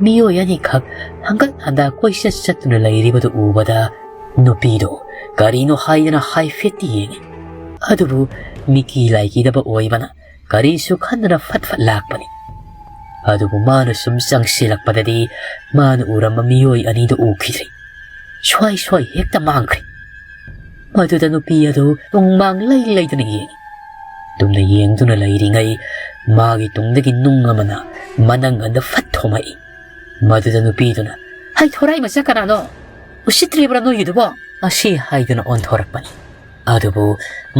ꯃꯤꯑꯣꯏ ꯑꯅꯤꯈꯛ ꯍꯪꯒꯠ ꯍꯟꯗꯥ ꯀꯣꯏꯆꯠ ꯆꯠꯇꯨꯅ ꯂꯩꯔꯤꯕꯗꯨ ꯎꯕꯗ, ꯅꯨꯄꯤꯗꯨ ꯀꯔꯤꯅꯣ ꯍꯥꯏꯗꯅ ꯍꯥꯏꯐꯦꯠꯇꯤ ꯌꯦꯡꯉꯤ꯫ ꯑꯗꯨꯕꯨ ꯃꯤꯀꯤ ꯂꯥꯏꯀꯤꯗꯕ ꯑꯣꯏꯕꯅ ꯀꯔꯤꯁꯨ ꯈꯟꯗꯅ ꯐꯠ ꯐꯠ ꯂꯥꯛꯄꯅꯤ꯫ ꯑꯗꯨꯕꯨ ꯃꯥꯅ ꯁꯨꯝ ꯆꯪꯁꯤꯜꯂꯛꯄꯗꯗꯤ ꯃꯥꯅ ꯎꯔꯝꯕ ꯃꯤꯑꯣꯏ ꯑꯅꯤꯗꯨ ꯎꯈꯤꯗ꯭ꯔꯦ꯫ ꯁ꯭ꯋꯥꯏ ꯁ꯭ꯋꯥꯏ ꯍꯦꯛꯇ ꯃꯥꯡꯈ꯭ꯔꯦ꯫ ꯃꯗꯨꯗ ꯅꯨꯄꯤ ꯑꯗꯨ ꯇꯨꯡ ꯃꯥꯡ ꯂꯩ ꯂꯩꯗꯨꯅ ꯌꯦꯡꯉꯤ꯫ ꯇꯨꯝꯅ ꯌꯦꯡꯗꯨꯅ ꯂꯩꯔꯤꯉꯩ ꯃꯥꯒꯤ ꯇꯨꯡꯗꯒꯤ ꯅꯨꯡ ꯑꯃꯅ ꯃꯅꯪꯒꯟꯗ ꯐꯠ ꯊꯣꯝꯃꯛꯏ꯫ ꯃꯗꯨꯗ ꯅꯨꯄꯤꯗꯨꯅ, "ꯍꯩ ꯊꯣꯔꯥꯏ ꯃꯆꯥ ꯀꯅꯥꯅꯣ? ꯎꯁꯤꯠꯇ꯭ꯔꯤꯕ꯭ꯔꯥ ꯅꯣꯏꯒꯤꯗꯨꯕꯣ?" ꯑꯁꯤ ꯍꯥꯏꯗꯨꯅ ꯑꯣꯟꯊꯣꯔꯛꯄꯅꯤ꯫ ꯑꯗꯨꯕꯨ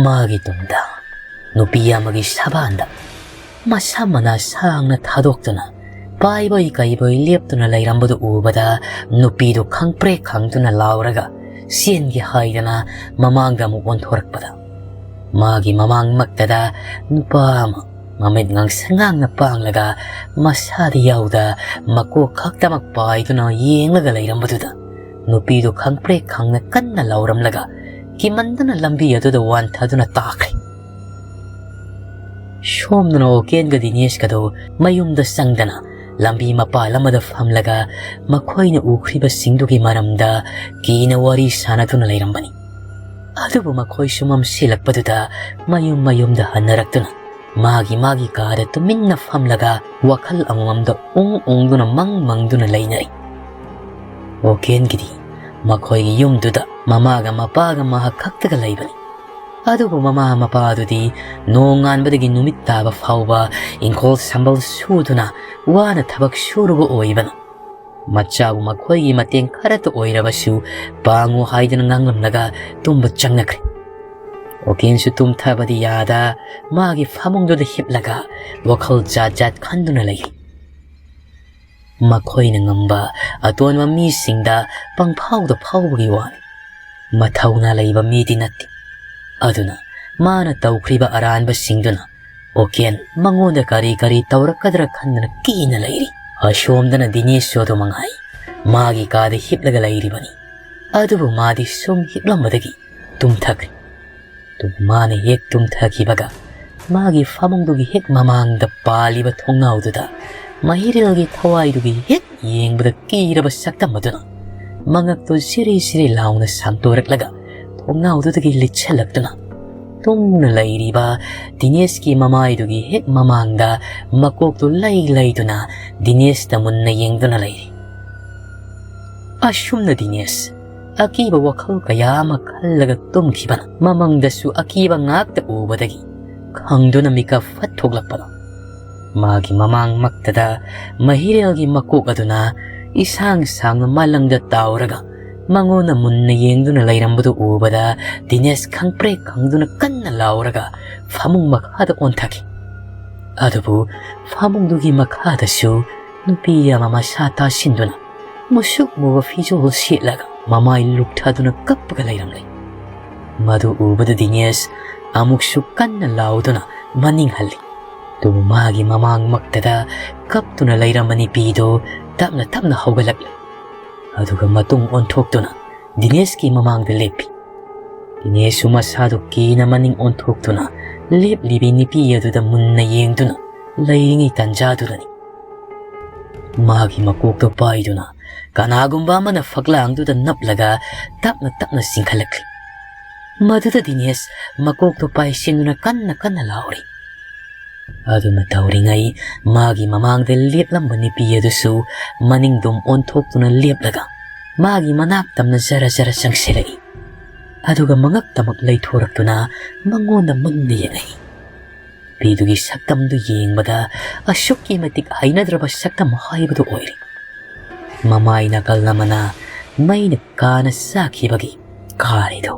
ꯃꯥꯒꯤ ꯇꯨꯡꯗ ꯅꯨꯄꯤ ꯑꯃꯒꯤ ꯁꯕꯥꯟꯗ ꯃꯁꯝ ꯃꯅꯥ ꯁꯥꯡꯅ ꯊꯥꯗꯣꯛꯇꯨꯅ ꯄꯥꯏꯕꯣꯏ ꯀꯩꯕꯣꯏ ꯂꯦꯞꯇꯨꯅ ꯂꯩꯔꯝꯕꯗꯨ ꯎꯕꯗ ꯅꯨꯄꯤꯗꯨ ꯈꯪꯄ꯭ꯔꯦꯛ ꯈꯪꯗꯨꯅ ꯂꯥꯎꯔꯒ ꯆꯦꯟꯒꯦ ꯍꯥꯏꯗꯅ ꯃꯃꯥꯡꯗ ꯑꯃꯨꯛ ꯑꯣꯟꯊꯣꯔꯛꯄꯗ ꯃꯥꯒꯤ ꯃꯃꯥꯡꯃꯛꯇꯗ ꯅꯨꯄꯥ ꯑꯃ ꯃꯃꯤꯠ ꯉꯥꯡꯁꯪ ꯉꯥꯡꯅ ꯄꯥꯡꯂꯒ ꯃꯁꯥꯗꯤ ꯌꯥꯎꯗ ꯃꯀꯣꯛ ꯈꯛꯇꯃꯛ ꯄꯥꯏꯗꯨꯅ ꯌꯦꯡꯂꯒ ꯂꯩꯔꯝꯕꯗꯨꯗ ꯅꯨꯄꯤꯗꯨ ꯈꯪꯄ꯭ꯔꯦꯛ ꯈꯪꯅ ꯀꯟꯅ ꯂꯥꯎꯔꯝꯂꯒ ꯀꯤꯃꯟꯗꯅ ꯂꯝꯕꯤ ꯑꯗꯨꯗ ꯋꯥꯟꯊꯗꯨꯅ ꯇꯥꯈ꯭ꯔꯦ꯫ ꯁꯣꯝꯗꯅ ꯑꯣꯀꯦꯟꯒ ꯗꯤꯅꯦꯁꯀꯗꯣ ꯃꯌꯨꯝꯗ ꯆꯪꯗꯅ ꯂꯝꯕꯤ ꯃꯄꯥꯜ ꯑꯃꯗ ꯐꯝꯂꯒ ꯃꯈꯣꯏꯅ ꯎꯈ꯭ꯔꯤꯕꯁꯤꯡꯗꯨꯒꯤ ꯃꯔꯝꯗ ꯀꯤꯅ ꯋꯥꯔꯤ ꯁꯥꯟꯅꯗꯨꯅ ꯂꯩꯔꯝꯕꯅꯤ꯫ ꯑꯗꯨꯕꯨ ꯃꯈꯣꯏꯁꯨ ꯃꯝꯁꯤꯜꯂꯛꯄꯗꯨꯗ ꯃꯌꯨꯝ ꯃꯌꯨꯝꯗ ꯍꯟꯅꯔꯛꯇꯨꯅ ꯃꯥꯒꯤ ꯃꯥꯒꯤ ꯀꯥꯗ ꯇꯨꯃꯤꯟꯅ ꯐꯝꯂꯒ ꯋꯥꯈꯜ ꯑꯃꯃꯝꯗ ꯎꯪ ꯎꯪꯗꯨꯅ ꯃꯪ ꯃꯪꯗꯨꯅ ꯂꯩꯅꯔꯤ꯫ ꯑꯣꯀꯦꯟꯒꯤꯗꯤ ꯃꯈꯣꯏꯒꯤ ꯌꯨꯝꯗꯨꯗ ꯃꯃꯥꯒ ꯃꯄꯥꯒ ꯃꯍꯥꯛ ꯈꯛꯇꯒ ꯂꯩꯕꯅꯤ꯫ ꯑꯗꯨꯕꯨ ꯃꯃꯥ ꯃꯄꯥꯗꯨꯗꯤ ꯅꯣꯡꯉꯥꯟꯕꯗꯒꯤ ꯅꯨꯃꯤꯠ ꯇꯥꯕ ꯐꯥꯎꯕ ꯏꯪꯈꯣꯜ ꯁꯝꯕꯜ ꯁꯨꯗꯨꯅ ꯋꯥꯅ ꯊꯕꯛ ꯁꯨꯔꯨꯕ ꯑꯣꯏꯕꯅ, ꯃꯆꯥꯕꯨ ꯃꯈꯣꯏꯒꯤ ꯃꯇꯦꯡ ꯈꯔꯇ ꯑꯣꯏꯔꯕꯁꯨ ꯄꯥꯡꯉꯨ ꯍꯥꯏꯗꯨꯅ ꯉꯥꯡꯂꯝꯂꯒ ꯇꯨꯝꯕ ꯆꯪꯅꯈ꯭ꯔꯦ꯫ ꯑꯣꯀꯦꯟꯁꯨ ꯇꯨꯝꯊꯕꯗꯤ ꯌꯥꯗ ꯃꯥꯒꯤ ꯐꯃꯨꯡꯗꯨꯗ ꯍꯤꯞꯂꯒ ꯋꯥꯈꯜ ꯖꯥꯠ ꯖꯥꯠ ꯈꯟꯗꯨꯅ ꯂꯩꯔꯤ꯫ ꯃꯈꯣꯏꯅ ꯉꯝꯕ ꯑꯇꯣꯟꯕ ꯃꯤꯁꯤꯡꯗ ꯄꯪꯐꯥꯎꯗ ꯐꯥꯎꯕꯒꯤ ꯋꯥꯅꯤ꯫ ꯃꯊꯧꯅꯥ ꯂꯩꯕ ꯃꯤꯗꯤ ꯅꯠꯇꯦ꯫ ꯑꯗꯨꯅ ꯃꯥꯅ ꯇꯧꯈ꯭ꯔꯤꯕ ꯑꯔꯥꯟꯕꯁꯤꯡꯗꯨꯅ ꯑꯣꯀꯦꯟ ꯃꯉꯣꯟꯗ ꯀꯔꯤ ꯀꯔꯤ ꯇꯧꯔꯛꯀꯗ꯭ꯔꯥ ꯈꯟꯗꯅ ꯀꯤꯅ ꯂꯩꯔꯤ꯫ ꯑꯁꯣꯝꯗꯅ ꯗꯤꯅꯦꯁꯁꯨ ꯑꯗꯨ ꯃꯉꯥꯏ꯫ ꯃꯥꯒꯤ ꯀꯥꯗ ꯍꯤꯞꯂꯒ ꯂꯩꯔꯤꯕꯅꯤ꯫ ꯑꯗꯨꯕꯨ ꯃꯥꯗꯤ ꯁꯨꯝ ꯍꯤꯞꯂꯝꯕꯗꯒꯤ ꯇꯨꯝꯊꯈ꯭ꯔꯦ꯫ ꯑꯗꯨꯕꯨ ꯃꯥꯅ ꯍꯦꯛ ꯇꯨꯝꯊꯈꯤꯕꯒ ꯃꯥꯒꯤ ꯐꯃꯨꯡꯗꯨꯒꯤ ꯍꯦꯛ ꯃꯃꯥꯡꯗ ꯄꯥꯜꯂꯤꯕ ꯊꯣꯡꯅꯥꯎꯗꯨꯗ ꯃꯍꯤꯔꯦꯜꯒꯤ ꯊꯋꯥꯏꯗꯨꯒꯤ ꯍꯦꯛ ꯌꯦꯡꯕꯗ ꯀꯤꯔꯕ ꯁꯛꯇꯝ ꯑꯗꯨꯅ ꯃꯉꯛꯇꯨ ꯁꯤꯔꯤ ꯁꯤꯔꯤ ꯂꯥꯎꯅ ꯁꯥꯡꯗꯣꯔꯛꯂꯒ ꯊꯣꯡꯅꯥꯎꯗꯨꯗꯒꯤ ꯂꯤꯠꯁꯜꯂꯛꯇꯨꯅ ꯇꯨꯝꯅ ꯂꯩꯔꯤꯕ ꯗꯤꯅꯦꯁꯀꯤ ꯃꯃꯥꯏꯗꯨꯒꯤ ꯍꯦꯛ ꯃꯃꯥꯡꯗ ꯃꯀꯣꯛꯇꯨ ꯂꯩ ꯂꯩꯗꯨꯅ ꯗꯤꯅꯦꯁꯇ ꯃꯨꯟꯅ ꯌꯦꯡꯗꯨꯅ ꯂꯩꯔꯤ꯫ ꯑꯁꯨꯝꯅ ꯗꯤꯅꯦꯁ ꯑꯀꯤꯕ ꯋꯥꯈꯜ ꯀꯌꯥ ꯑꯃ ꯈꯜꯂꯒ ꯇꯨꯝꯈꯤꯕꯅ ꯃꯃꯪꯗꯁꯨ ꯑꯀꯤꯕ ꯉꯥꯛꯇ ꯎꯕꯗꯒꯤ ꯈꯪꯗꯨꯅ ꯃꯤꯀꯞ ꯐꯠ ꯊꯣꯛꯂꯛꯄꯅꯣ꯫ ꯃꯥꯒꯤ ꯃꯃꯥꯡꯃꯛꯇꯗ ꯃꯍꯤꯔꯦꯜꯒꯤ ꯃꯀꯣꯛ ꯑꯗꯨꯅ ꯏꯁꯥꯡ ꯁꯥꯡꯅ ꯃꯥꯂꯪꯗ ꯇꯥꯎꯔꯒ ꯃꯉꯣꯟꯗ ꯃꯨꯟꯅ ꯌꯦꯡꯗꯨꯅ ꯂꯩꯔꯝꯕꯗꯨ ꯎꯕꯗ ꯗꯤꯅꯦꯁ ꯈꯪꯄ꯭ꯔꯦꯛ ꯈꯪꯗꯨꯅ ꯀꯟꯅ ꯂꯥꯎꯔꯒ ꯐꯃꯨꯡ ꯃꯈꯥꯗ ꯑꯣꯟꯊꯈꯤ꯫ ꯑꯗꯨꯕꯨ ꯐꯃꯨꯡꯗꯨꯒꯤ ꯃꯈꯥꯗꯁꯨ ꯅꯨꯄꯤ ꯑꯃ ꯃꯁꯥ ꯇꯥꯁꯤꯟꯗꯨꯅ ꯃꯨꯁꯨꯛ ꯃꯨꯕ ꯐꯤꯖꯣꯜ ꯁꯦꯠꯂꯒ ꯃꯃꯥꯏ ꯂꯨꯞꯊꯗꯨꯅ ꯀꯞꯄꯒ ꯂꯩꯔꯝꯂꯦ꯫ ꯃꯗꯨ ꯎꯕꯗ ꯗꯤꯅꯦꯁ ꯑꯃꯨꯛꯁꯨ ꯀꯟꯅ ꯂꯥꯎꯗꯨꯅ ꯃꯅꯤꯡ ꯍꯜꯂꯤ꯫ ꯑꯗꯨꯕꯨ ꯃꯥꯒꯤ ꯃꯃꯥꯡꯃꯛꯇꯗ ꯀꯞꯇꯨꯅ ꯂꯩꯔꯝꯕ ꯅꯨꯄꯤꯗꯨ ꯇꯞꯅ ꯇꯞꯅ ꯍꯧꯒꯠꯂꯛꯂꯦ꯫ ꯑꯗꯨꯒ ꯃꯇꯨꯡ ꯑꯣꯟꯊꯣꯛꯇꯨꯅ ꯗꯤꯅꯦꯁꯀꯤ ꯃꯃꯥꯡꯗ ꯂꯦꯞꯄꯤ꯫ ꯗꯤꯅꯦꯁꯁꯨ ꯃꯁꯥꯗꯨ ꯀꯤꯅ ꯃꯅꯤꯡ ꯑꯣꯟꯊꯣꯛꯇꯨꯅ ꯂꯦꯞꯂꯤꯕꯤ ꯅꯨꯄꯤ ꯑꯗꯨꯗ ꯃꯨꯟꯅ ꯌꯦꯡꯗꯨꯅ ꯂꯩꯔꯤꯉꯩ ꯇꯟꯖꯥꯗꯨꯗꯅꯤ ꯃꯥꯒꯤ ꯃꯀꯣꯛꯇꯣ ꯄꯥꯏꯗꯨꯅ ꯀꯅꯥꯒꯨꯝꯕ ꯑꯃꯅ ꯐꯛꯂꯥꯡꯗꯨꯗ ꯅꯞꯂꯒ ꯇꯞꯅ ꯇꯞꯅ ꯆꯤꯡꯈꯠꯂꯛꯈꯤ꯫ ꯃꯗꯨꯗ ꯗꯤꯅꯦꯁ ꯃꯀꯣꯛꯇꯣ ꯄꯥꯏꯁꯤꯟꯗꯨꯅ ꯀꯟꯅ ꯀꯟꯅ ꯂꯥꯎꯔꯤ꯫ ꯑꯗꯨꯅ ꯇꯧꯔꯤꯉꯩ ꯃꯥꯒꯤ ꯃꯃꯥꯡꯗ ꯂꯦꯞꯂꯝꯕ ꯅꯨꯄꯤ ꯑꯗꯨꯁꯨ ꯃꯅꯤꯡꯗꯨꯝ ꯑꯣꯟꯊꯣꯛꯇꯨꯅ ꯂꯦꯞꯂꯒ ꯃꯥꯒꯤ ꯃꯅꯥꯛ ꯇꯝꯅ ꯖꯔ ꯖꯔ ꯆꯪꯁꯤꯜꯂꯛꯏ꯫ ꯑꯗꯨꯒ ꯃꯉꯛꯇꯃꯛ ꯂꯩꯊꯣꯔꯛꯇꯨꯅ ꯃꯉꯣꯟꯗ ꯃꯨꯟꯅ ꯌꯦꯡꯉꯛꯏ꯫ ꯅꯨꯄꯤꯗꯨꯒꯤ ꯁꯛꯇꯝꯗꯨ ꯌꯦꯡꯕꯗ ꯑꯁꯨꯛꯀꯤ ꯃꯇꯤꯛ ꯍꯩꯅꯗ꯭ꯔꯕ ꯁꯛꯇꯝ ꯍꯥꯏꯕꯗꯨ ꯑꯣꯏꯔꯦ꯫ ꯃꯃꯥꯏ ꯅꯥꯀꯜ ꯑꯃꯅ ꯃꯩꯅ ꯀꯥꯅ ꯆꯥꯈꯤꯕꯒꯤ ꯀꯥꯔꯤꯗꯨ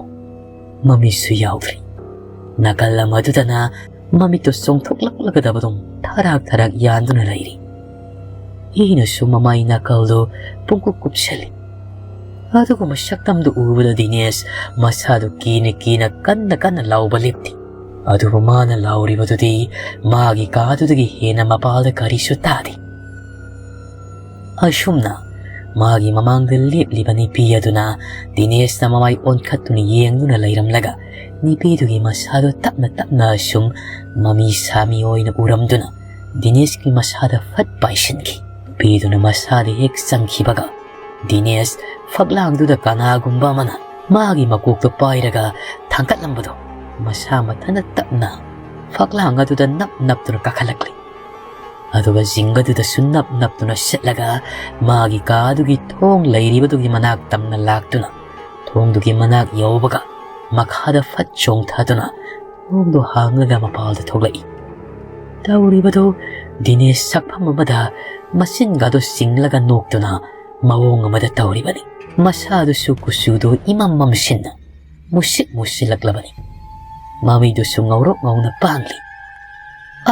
ꯃꯃꯤꯠꯁꯨ ꯌꯥꯎꯗ꯭ꯔꯤ꯫ ꯅꯥꯀꯜ ꯑꯃꯗꯨꯗꯅ ꯃꯃꯤꯠꯇꯨ ꯆꯣꯡꯊꯣꯛꯂꯛꯂꯒꯗꯕꯗꯨꯝ ꯊꯔꯥꯛ ꯊꯔꯥꯛ ꯌꯥꯟꯗꯨꯅ ꯂꯩꯔꯤ꯫ ꯏꯅꯁꯨ ꯃꯃꯥꯏ ꯅꯥꯀꯜꯗꯨ ꯄꯨꯡꯀꯨꯞ ꯀꯨꯞꯁꯜꯂꯤ꯫ ꯑꯗꯨꯒꯨꯝꯕ ꯁꯛꯇꯝꯗꯨ ꯎꯕꯗ ꯗꯤꯅꯦꯁ ꯃꯁꯥꯗꯨ ꯀꯤꯅ ꯀꯤꯅ ꯀꯟꯅ ꯀꯟꯅ ꯂꯥꯎꯕ ꯂꯦꯞꯇꯦ꯫ ꯑꯗꯨꯕꯨ ꯃꯥꯅ ꯂꯥꯎꯔꯤꯕꯗꯨꯗꯤ ꯃꯥꯒꯤ ꯀꯥꯗꯨꯗꯒꯤ ꯍꯦꯟꯅ ꯃꯄꯥꯜꯗ ꯀꯔꯤꯁꯨ ꯇꯥꯗꯦ꯫ ꯑꯁꯨꯝꯅ ꯃꯥꯒꯤ ꯃꯃꯥꯡꯗ ꯂꯦꯞꯂꯤꯕ ꯅꯨꯄꯤ ꯑꯗꯨꯅ ꯗꯤꯅꯦꯁꯅ ꯃꯃꯥꯏ ꯑꯣꯟꯈꯠꯇꯨꯅ ꯌꯦꯡꯗꯨꯅ ꯂꯩꯔꯝꯂꯒ ꯅꯨꯄꯤꯗꯨꯒꯤ ꯃꯁꯥꯗꯨ ꯇꯞꯅ ꯇꯞꯅ ꯑꯁꯨꯝ ꯃꯃꯤ ꯁꯥꯃꯤ ꯑꯣꯏꯅ ꯎꯔꯝꯗꯨꯅ ꯗꯤꯅꯦꯁꯀꯤ ꯃꯁꯥꯗ ꯐꯠ ꯄꯥꯏꯁꯤꯟꯈꯤ꯫ ꯅꯨꯄꯤꯗꯨꯅ ꯃꯁꯥꯗ ꯍꯦꯛ ꯆꯪꯈꯤꯕꯒ ꯗꯤꯅꯦꯁ ꯐꯛꯂꯥꯡꯗꯨꯗ ꯀꯅꯥꯒꯨꯝꯕ ꯑꯃꯅ ꯃꯥꯒꯤ ꯃꯀꯣꯛꯇꯨ ꯄꯥꯏꯔꯒ ꯊꯥꯡꯒꯠꯂꯝꯕꯗꯨ ꯃꯁꯥ ꯃꯊꯟꯇ ꯇꯞꯅ ꯐꯛꯂꯥꯡ ꯑꯗꯨꯗ ꯅꯞ ꯅꯞꯇꯨꯅ ꯀꯥꯈꯠꯂꯛꯂꯤ꯫ ꯑꯗꯨꯒ ꯖꯤꯡꯒꯗꯨꯗꯁꯨ ꯅꯞ ꯅꯞꯇꯨꯅ ꯁꯤꯠꯂꯒ ꯃꯥꯒꯤ ꯀꯥꯗꯨꯒꯤ ꯊꯣꯡ ꯂꯩꯔꯤꯕꯗꯨꯒꯤ ꯃꯅꯥꯛ ꯇꯝꯅ ꯂꯥꯛꯇꯨꯅ ꯊꯣꯡꯗꯨꯒꯤ ꯃꯅꯥꯛ ꯌꯧꯕꯒ ꯃꯈꯥꯗ ꯐꯠ ꯆꯣꯡꯊꯗꯨꯅ ꯊꯣꯡꯗꯨ ꯍꯥꯡꯂꯒ ꯃꯄꯥꯜꯗ ꯊꯣꯛꯂꯛꯏ꯫ ꯇꯧꯔꯤꯕꯗꯨ ꯗꯤꯅꯦꯁ ꯁꯛꯐꯝ ꯑꯃꯗ ꯃꯆꯤꯟꯒꯗꯨ ꯆꯤꯡꯂꯒ ꯅꯣꯛꯇꯨꯅ ꯃꯑꯣꯡ ꯑꯃꯗ ꯇꯧꯔꯤꯕꯅꯤ꯫ ꯃꯁꯥꯗꯨꯁꯨ ꯀꯨꯆꯨꯗꯨ ꯏꯃꯝ ꯃꯝꯁꯤꯟꯅ ꯃꯨꯁꯤꯛ ꯃꯨꯁꯤꯜꯂꯛꯂꯕꯅꯤ꯫ ꯃꯃꯤꯗꯨꯁꯨ ꯉꯧꯔꯣꯛ ꯉꯧꯅ ꯄꯥꯡꯂꯤ꯫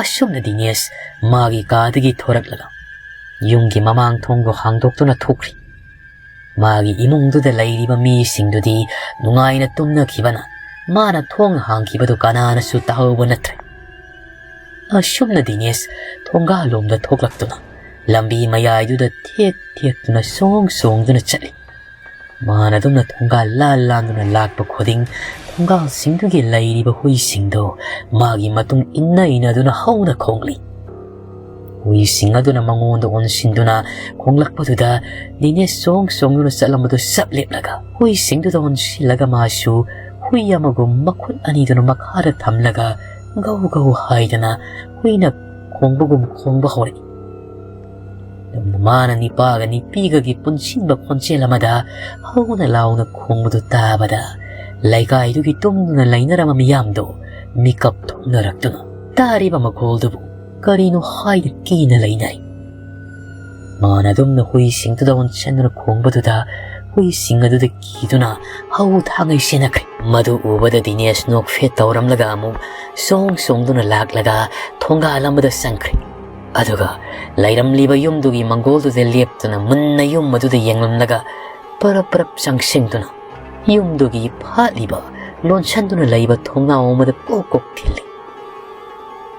ꯑꯁꯨꯝꯅ ꯗꯤꯅꯦꯁ ꯃꯥꯒꯤ ꯀꯥꯗꯒꯤ ꯊꯣꯔꯛꯂꯒ ꯌꯨꯝꯒꯤ ꯃꯃꯥꯡ ꯊꯣꯡꯗꯨ ꯍꯥꯡꯗꯣꯛꯇꯨꯅ ꯊꯣꯛꯈ꯭ꯔꯤ꯫ ꯃꯥꯒꯤ ꯏꯃꯨꯡꯗꯨꯗ ꯂꯩꯔꯤꯕ ꯃꯤꯁꯤꯡꯗꯨꯗꯤ ꯅꯨꯡꯉꯥꯏꯅ ꯇꯨꯝꯅꯈꯤꯕꯅ ꯃꯥꯅ ꯊꯣꯡ ꯍꯥꯡꯈꯤꯕꯗꯨ ꯀꯅꯥꯅꯁꯨ ꯇꯥꯍꯧꯕ ꯅꯠꯇ꯭ꯔꯦ꯫ ꯑꯁꯨꯝꯅ ꯗꯤꯅꯦꯁ ꯊꯣꯡꯒꯥꯜꯂꯣꯝꯗ ꯊꯣꯛꯂꯛꯇꯨꯅ ꯂꯝꯕꯤ ꯃꯌꯥꯏꯗꯨꯗ ꯊꯦꯛ ꯊꯦꯛꯇꯨꯅ ꯁꯣꯡ ꯁꯣꯡꯗꯨꯅ ꯆꯠꯂꯤ꯫ ꯃꯥꯅ ꯑꯗꯨꯝꯅ ꯊꯣꯡꯒꯥꯜ ꯂꯥꯟ ꯂꯥꯟꯗꯨꯅ ꯂꯥꯛꯄ ꯈꯨꯗꯤꯡ ꯊꯣꯡꯒꯥꯜꯁꯤꯡꯗꯨꯒꯤ ꯂꯩꯔꯤꯕ ꯍꯨꯏꯁꯤꯡꯗꯨ ꯃꯥꯒꯤ ꯃꯇꯨꯡ ꯏꯟꯅ ꯏꯟꯅꯗꯨꯅ ꯍꯧꯅ ꯈꯣꯡꯂꯤ꯫ ꯍꯨꯏꯁꯤꯡ ꯑꯗꯨꯅ ꯃꯉꯣꯟꯗ ꯑꯣꯟꯁꯤꯟꯗꯨꯅ ꯈꯣꯡꯂꯛꯄꯗꯨꯗ ꯗꯤꯅꯦꯁ ꯁꯣꯡ ꯁꯣꯡꯗꯨꯅ ꯆꯠꯂꯝꯕꯗꯨ ꯆꯞ ꯂꯦꯞꯂꯒ ꯍꯨꯏꯁꯤꯡꯗꯨꯗ ꯑꯣꯟꯁꯤꯜꯂꯒ ꯃꯥꯁꯨ ꯍꯨꯏ ꯑꯃꯒꯨꯝ ꯃꯈꯨꯠ ꯑꯅꯤꯗꯨꯅ ꯃꯈꯥꯗ ꯊꯝꯂꯒ ꯒꯧ ꯒꯧ ꯍꯥꯏꯗꯅ ꯍꯨꯏꯅ ꯈꯣꯡꯕꯒꯨꯝ ꯈꯣꯡꯕ ꯍꯧꯔꯛꯏ꯫ ꯃꯃꯥꯅ ꯅꯤꯄꯥꯒ ꯅꯤꯄꯤꯒꯒꯤ ꯄꯨꯟꯁꯤꯟꯕ ꯈꯣꯟꯖꯦꯜ ꯑꯃꯗ ꯍꯧꯅ ꯂꯥꯎꯅ ꯈꯣꯡꯕꯗꯨ ꯇꯥꯕꯗ ꯂꯩꯀꯥꯏꯗꯨꯒꯤ ꯇꯨꯝꯗꯨꯅ ꯂꯩꯅꯔꯝꯕ ꯃꯤꯌꯥꯝꯗꯨ ꯃꯤꯀꯞ ꯊꯣꯛꯅꯔꯛꯇꯨꯅ ꯇꯥꯔꯤꯕ ꯃꯈꯣꯜꯗꯨꯕꯨ ꯀꯔꯤꯅꯣ ꯍꯥꯏꯅ ꯀꯤꯅ ꯂꯩꯅꯔꯤ꯫ ꯃꯥꯅ ꯑꯗꯨꯝꯅ ꯍꯨꯏꯁꯤꯡꯗꯨꯗ ꯑꯣꯟꯁꯤꯟꯗꯨꯅ ꯈꯣꯡꯕꯗꯨꯗ ꯍꯨꯏꯁꯤꯡ ꯑꯗꯨꯗ ꯀꯤꯗꯨꯅ ꯍꯧ ꯊꯥꯡꯉꯩ ꯆꯦꯟꯅꯈ꯭ꯔꯦ꯫ ꯃꯗꯨ ꯎꯕꯗ ꯗꯤꯅꯦꯁ ꯅꯣꯛꯐꯦꯠ ꯇꯧꯔꯝꯂꯒ ꯑꯃꯨꯛ ꯆꯣꯡ ꯆꯣꯡꯗꯨꯅ ꯂꯥꯛꯂꯒ ꯊꯣꯡꯒꯥꯜ ꯑꯃꯗ ꯆꯪꯈ꯭ꯔꯦ꯫ ꯑꯗꯨꯒ ꯂꯩꯔꯝꯂꯤꯕ ꯌꯨꯝꯗꯨꯒꯤ ꯃꯪꯒꯣꯜꯗꯨꯗ ꯂꯦꯞꯇꯨꯅ ꯃꯨꯟꯅ ꯌꯨꯝ ꯑꯗꯨꯗ ꯌꯦꯡꯂꯝꯂꯒ ꯄꯔꯞ ꯄꯔꯞ ꯆꯪꯁꯤꯟꯗꯨꯅ ꯌꯨꯝꯗꯨꯒꯤ ꯐꯥꯠꯂꯤꯕ ꯂꯣꯟꯁꯟꯗꯨꯅ ꯂꯩꯕ ꯊꯣꯡꯅꯥꯎ ꯑꯃꯗ ꯀꯣꯛ ꯀꯣꯛ ꯊꯤꯜꯂꯤ꯫